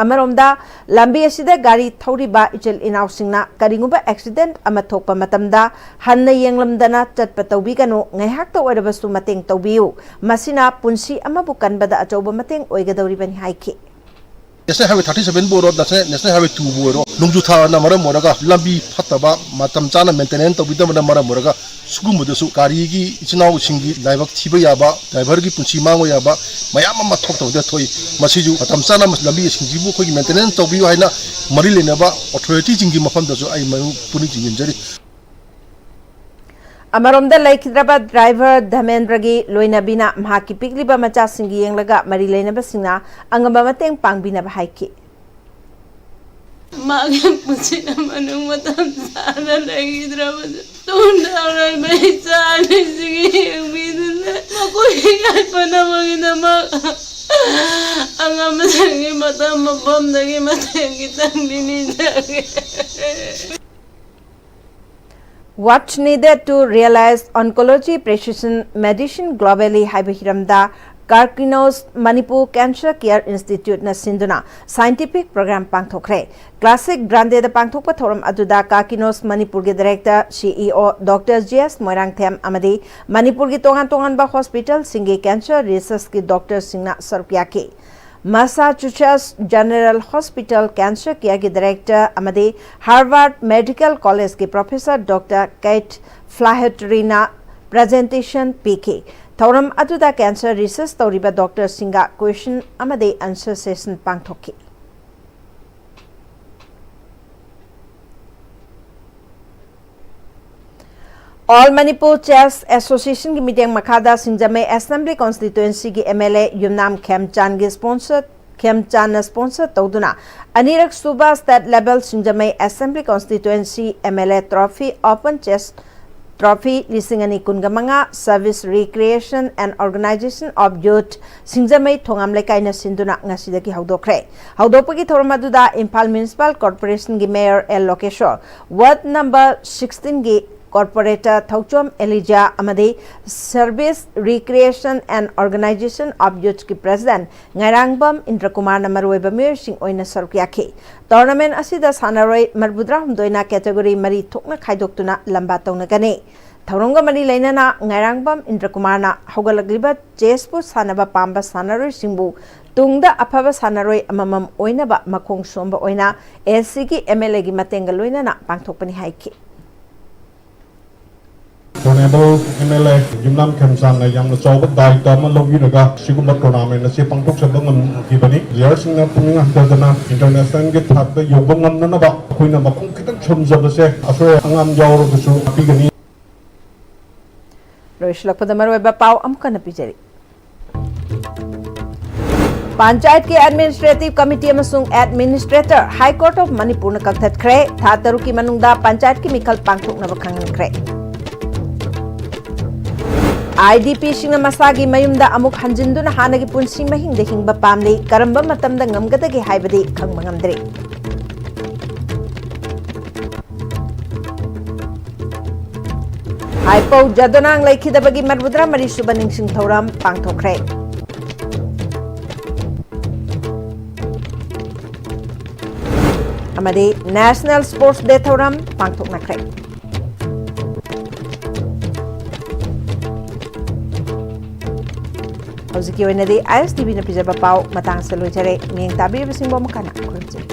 ꯑꯃꯔꯣꯝꯗ, ꯂꯝꯕꯤ ꯑꯁꯤꯗ ꯒꯥꯔꯤ ꯊꯧꯔꯤꯕ ꯏꯆꯤꯜ ꯏꯅꯥꯎꯁꯤꯡꯅ ꯀꯔꯤꯒꯨꯝꯕ accident ꯑꯃ ꯊꯣꯛꯄ ꯃꯇꯝꯗ ꯍꯟꯅ ꯌꯦꯡꯂꯝꯗꯅ ꯆꯠꯄ ꯇꯧꯕꯤꯒꯅꯨ, ꯉꯥꯏꯍꯥꯛꯇ ꯑꯣꯏꯔꯕꯁꯨ ꯃꯇꯦꯡ ꯇꯧꯕꯤꯌꯨ, ꯃꯁꯤꯅ ꯄꯨꯟꯁꯤ ꯑꯃꯕꯨ ꯀꯟꯕꯗ ꯑꯆꯧꯕ ꯃꯇꯦꯡ ꯑꯣꯏꯒꯗꯧꯔꯤꯕꯅꯤ ꯍꯥꯏꯈꯤ꯫ National Highway thirty seven ꯕꯨ ꯑꯣꯏꯔꯣ, National, National Highway two ꯕꯨ ꯑꯣꯏꯔꯣ, ꯅꯣꯡꯖꯨ ꯊꯥꯅ ꯃꯔꯝ ꯑꯣꯏꯔꯒ ꯂꯝꯕꯤ ꯐꯠꯇꯕ, ꯃꯇꯝ ꯆꯥꯅ maintenance ꯇꯧꯕꯤꯗꯕꯅ ꯃꯔꯝ ꯑꯣꯏꯔꯒ ꯁꯤꯒꯨꯝꯕꯗꯁꯨ ꯒꯥꯔꯤꯒꯤ ꯏꯆꯤꯟ ꯏꯅꯥꯎꯁꯤꯡꯒꯤ ꯂꯥꯏꯕꯛ ꯊꯤꯕ ꯌꯥꯕ, driverꯒꯤ ꯄꯨꯟꯁꯤ ꯃꯥꯡꯕ ꯌꯥꯕ ꯃꯌꯥꯝ ꯑꯃ ꯊꯣꯛꯇꯕꯗ ꯊꯣꯛꯏ꯫ ꯃꯁꯤꯁꯨ ꯃꯇꯝ ꯆꯥꯅ ꯂꯝꯕꯤꯁꯤꯡꯁꯤꯕꯨ ꯑꯩꯈꯣꯏꯒꯤ maintenance ꯇꯧꯕꯤꯌꯨ ꯍꯥꯏꯅ ꯃꯔꯤ ꯂꯩꯅꯕ authorityꯁꯤꯡꯒꯤ ꯃꯐꯝꯗꯁꯨ ꯑꯩ ꯃꯔꯨ ꯄꯨꯛꯅꯤꯡ ꯆꯤꯡꯁꯤꯟꯖꯔꯤ꯫ ꯑꯃꯔꯣꯝꯗ, ꯂꯩꯈꯤꯗ꯭ꯔꯕ driver ꯙꯃꯦꯟꯗ꯭ꯔꯒꯤ ꯂꯣꯏꯅꯕꯤꯅ ꯃꯍꯥꯛꯀꯤ ꯄꯤꯛꯂꯤꯕ ꯃꯆꯥꯁꯤꯡꯒꯤ ꯌꯦꯡꯂꯒ ꯃꯔꯤ ꯂꯩꯅꯕꯁꯤꯡꯅ ꯑꯉꯝꯕ ꯃꯇꯦꯡ ꯄꯥꯡꯕꯤꯅꯕ ꯍꯥꯏꯈꯤ꯫ ꯃꯥꯒꯤ ꯄꯨꯟꯁꯤꯗ ꯃꯅꯨꯡ ꯃꯇꯝ ꯆꯥꯅ ꯂꯩꯈꯤꯗ꯭ꯔꯕꯁꯨ, ꯇꯨꯡꯗ ꯑꯔꯣꯏꯕ ꯏꯆꯥ ꯑꯅꯤꯁꯤꯒꯤ ꯌꯦꯡꯕꯤꯗꯨꯅ ꯃꯈꯣꯏꯒꯤ ꯌꯥꯏꯐꯅꯕꯒꯤꯗꯃꯛ ꯑꯉꯝꯕꯁꯤꯡꯒꯤ ꯃꯇꯝ ꯃꯐꯝꯗꯒꯤ ꯃꯇꯦꯡ ꯈꯤꯇꯪꯗꯤ ꯅꯤꯖꯒꯦ꯫ What's needed to realize oncology precision medicine globally ꯍꯥꯏꯕ ꯍꯤꯔꯝꯗ Karkinos Manipur Cancer Care Instituteꯅ ꯁꯤꯟꯗꯨꯅ scientific program ꯄꯥꯡꯊꯣꯛꯈ꯭ꯔꯦ꯫ Classic Grandeꯗ ꯄꯥꯡꯊꯣꯛꯄ ꯊꯧꯔꯝ ꯑꯗꯨꯗ Karkinos Manipurꯒꯤ director, CEO Doctor G S Moirangthem ꯑꯃꯗꯤ ꯃꯅꯤꯄꯨꯔꯒꯤ ꯇꯣꯉꯥꯟ ꯇꯣꯉꯥꯟꯕ hospitalꯁꯤꯡꯒꯤ cancer researchꯀꯤ doctorꯁꯤꯡꯅ ꯁꯔꯨꯛ ꯌꯥꯈꯤ꯫ Massachusetts General Hospital Cancer Careꯒꯤ director ꯑꯃꯗꯤ Harvard Medical Collegeꯀꯤ professor Doctor Kate Flahertyꯅ presentation ꯄꯤꯈꯤ꯫ ꯊꯧꯔꯝ ꯑꯗꯨꯗ cancer research ꯇꯧꯔꯤꯕ doctorꯁꯤꯡꯒ question ꯑꯃꯗꯤ answer session ꯄꯥꯡꯊꯣꯛꯈꯤ꯫ All Manipur Chess Associationꯒꯤ ꯃꯤꯠꯌꯦꯡ ꯃꯈꯥꯗ ꯁꯤꯡꯖꯃꯩ Assembly Constituencyꯒꯤ MLA ꯌꯨꯝꯅꯥꯝ ꯈꯦꯝꯆꯥꯟꯒꯤ sponsor, ꯈꯦꯝꯆꯥꯟꯅ sponsor ꯇꯧꯗꯨꯅ ꯑꯅꯤꯔꯛ ꯁꯨꯕ state level ꯁꯤꯡꯖꯃꯩ Assembly Constituency MLA Trophy Open Chess Trophy ꯂꯤꯁꯤꯡ ꯑꯅꯤ ꯀꯨꯟꯒ ꯃꯉꯥ Service Recreation and Organization of Youth ꯁꯤꯡꯖꯃꯩ ꯊꯣꯉꯥꯝ ꯂꯩꯀꯥꯏꯅ ꯁꯤꯟꯗꯨꯅ ꯉꯁꯤꯗꯒꯤ ꯍꯧꯗꯣꯛꯈ꯭ꯔꯦ꯫ ꯍꯧꯗꯣꯛꯄꯒꯤ ꯊꯧꯔꯝ ꯑꯗꯨꯗ ꯏꯝꯐꯥꯜ Municipal Corporation ꯒꯤ Mayor L Lokeshore, Ward number sixteen ꯒꯤ Corporator ꯊꯧꯆꯣꯝ ꯑꯦꯂꯤꯖꯥ ꯑꯃꯗꯤ Service Recreation and Organization of Youth ꯀꯤ President ꯉꯥꯏꯔꯥꯡꯕꯝ ꯏꯟꯗ꯭ꯔꯀꯨꯃꯥꯔꯅ ꯃꯔꯨꯑꯣꯏꯕ ꯃꯤꯑꯣꯏꯁꯤꯡ ꯑꯣꯏꯅ ꯁꯔꯨꯛ ꯌꯥꯈꯤ꯫ Tournament ꯑꯁꯤꯗ ꯁꯥꯟꯅꯔꯣꯏ ꯃꯔꯤꯐꯨꯇꯔꯥꯍꯨꯝꯗꯣꯏꯅ category ꯃꯔꯤ ꯊꯣꯛꯅ ꯈꯥꯏꯗꯣꯛꯇꯨꯅ ꯂꯝꯕꯥ ꯇꯧꯅꯒꯅꯤ꯫ ꯊꯧꯔꯝꯒ ꯃꯔꯤ ꯂꯩꯅꯅ ꯉꯥꯏꯔꯥꯡꯕꯝ ꯏꯟꯗ꯭ꯔꯀꯨꯃꯥꯔꯅ ꯍꯧꯒꯠꯂꯛꯂꯤꯕ chess ꯄꯨ ꯁꯥꯟꯅꯕ ꯄꯥꯝꯕ ꯁꯥꯟꯅꯔꯣꯏꯁꯤꯡꯕꯨ ꯇꯨꯡꯗ ꯑꯐꯕ ꯁꯥꯟꯅꯔꯣꯏ ꯑꯃꯃꯝ ꯑꯣꯏꯅꯕ ꯃꯈꯣꯡ ꯁꯣꯝꯕ ꯑꯣꯏꯅ ꯑꯦ ꯁꯤꯒꯤ ꯑꯦꯝ ꯑꯦꯜ ꯑꯦꯒꯤ ꯃꯇꯦꯡꯒ ꯂꯣꯏꯅꯅ ꯄꯥꯡꯊꯣꯛꯄꯅꯤ ꯍꯥꯏꯈꯤ꯫ Honorable M L A ꯌꯨꯝꯅꯥꯝ ꯈꯦꯝꯆꯥꯟꯅ ꯌꯥꯝꯅ ꯆꯥꯎꯕ ꯗꯥꯌꯤꯇ꯭ꯋ ꯑꯃ ꯂꯧꯕꯤꯔꯒ ꯁꯤꯒꯨꯝꯕ tournament ꯑꯁꯤ ꯄꯥꯡꯊꯣꯛꯆꯕ ꯉꯝꯈꯤꯕꯅꯤ꯫ Playerꯁꯤꯡꯅ ꯄꯨꯛꯅꯤꯡ ꯍꯟꯊꯗꯅ internationalꯒꯤ ꯊꯥꯛꯇ ꯌꯧꯕ ꯉꯝꯅꯅꯕ ꯑꯩꯈꯣꯏꯅ ꯃꯈꯣꯡ ꯈꯤꯇꯪ ꯁꯣꯝꯖꯕꯁꯦ ꯑꯁꯣꯏ ꯑꯉꯥꯝ ꯌꯥꯎꯔꯕꯁꯨ ꯇꯥꯛꯄꯤꯒꯅꯤ꯫ ꯂꯣꯏꯁꯤꯜꯂꯛꯄꯗ ꯃꯔꯨꯑꯣꯏꯕ ꯄꯥꯎ ꯑꯃꯨꯛ ꯍꯟꯅ ꯄꯤꯖꯔꯤ꯫ ꯄꯟꯆꯥꯌꯠꯀꯤ Administrative Committee ꯑꯃꯁꯨꯡ Administrator High Court of ꯃꯅꯤꯄꯨꯔꯅ ꯀꯛꯊꯠꯈ꯭ꯔꯦ꯫ ꯊꯥ ꯇꯔꯨꯛꯀꯤ ꯃꯅꯨꯡꯗ ꯄꯟꯆꯥꯌꯠꯀꯤ ꯃꯤꯈꯜ ꯄꯥꯡꯊꯣꯛꯅꯕ ꯈꯪꯍꯟꯈ꯭ꯔꯦ꯫ IDPꯁꯤꯡꯅ ꯃꯁꯥꯒꯤ ꯃꯌꯨꯝꯗ ꯑꯃꯨꯛ ꯍꯟꯖꯤꯟꯗꯨꯅ ꯍꯥꯟꯅꯒꯤ ꯄꯨꯟꯁꯤ ꯃꯍꯤꯡꯗ ꯍꯤꯡꯕ ꯄꯥꯝꯂꯤ꯫ ꯀꯔꯝꯕ ꯃꯇꯝꯗ ꯉꯝꯒꯗꯒꯦ ꯍꯥꯏꯕꯗꯤ ꯈꯪꯕ ꯉꯝꯗ꯭ꯔꯤ꯫ ꯍꯥꯏꯄꯧ ꯖꯥꯗꯣꯅꯥꯡ ꯂꯩꯈꯤꯗꯕꯒꯤ ꯃꯔꯤꯐꯨꯇꯔꯥ ꯃꯔꯤ ꯁꯨꯕ ꯅꯤꯡꯁꯤꯡ ꯊꯧꯔꯝ ꯄꯥꯡꯊꯣꯛꯈ꯭ꯔꯦ꯫ ꯑꯃꯗꯤ National Sports Day ꯊꯧꯔꯝ ꯄꯥꯡꯊꯣꯛꯅꯈ꯭ꯔꯦ꯫ ꯍꯧꯖꯤꯛꯀꯤ ꯑꯣꯏꯅꯗꯤ ISTVꯅ ꯄꯤꯖꯕ ꯄꯥꯎ ꯃꯇꯥꯡꯁꯤꯗ ꯂꯣꯏꯖꯔꯦ꯫ ꯃꯤꯠꯌꯦꯡ ꯇꯥꯕꯤꯔꯤꯕꯁꯤꯡꯕꯨ ꯑꯃꯨꯛ ꯍꯟꯅ ꯈꯨꯔꯨꯝꯖꯔꯤ꯫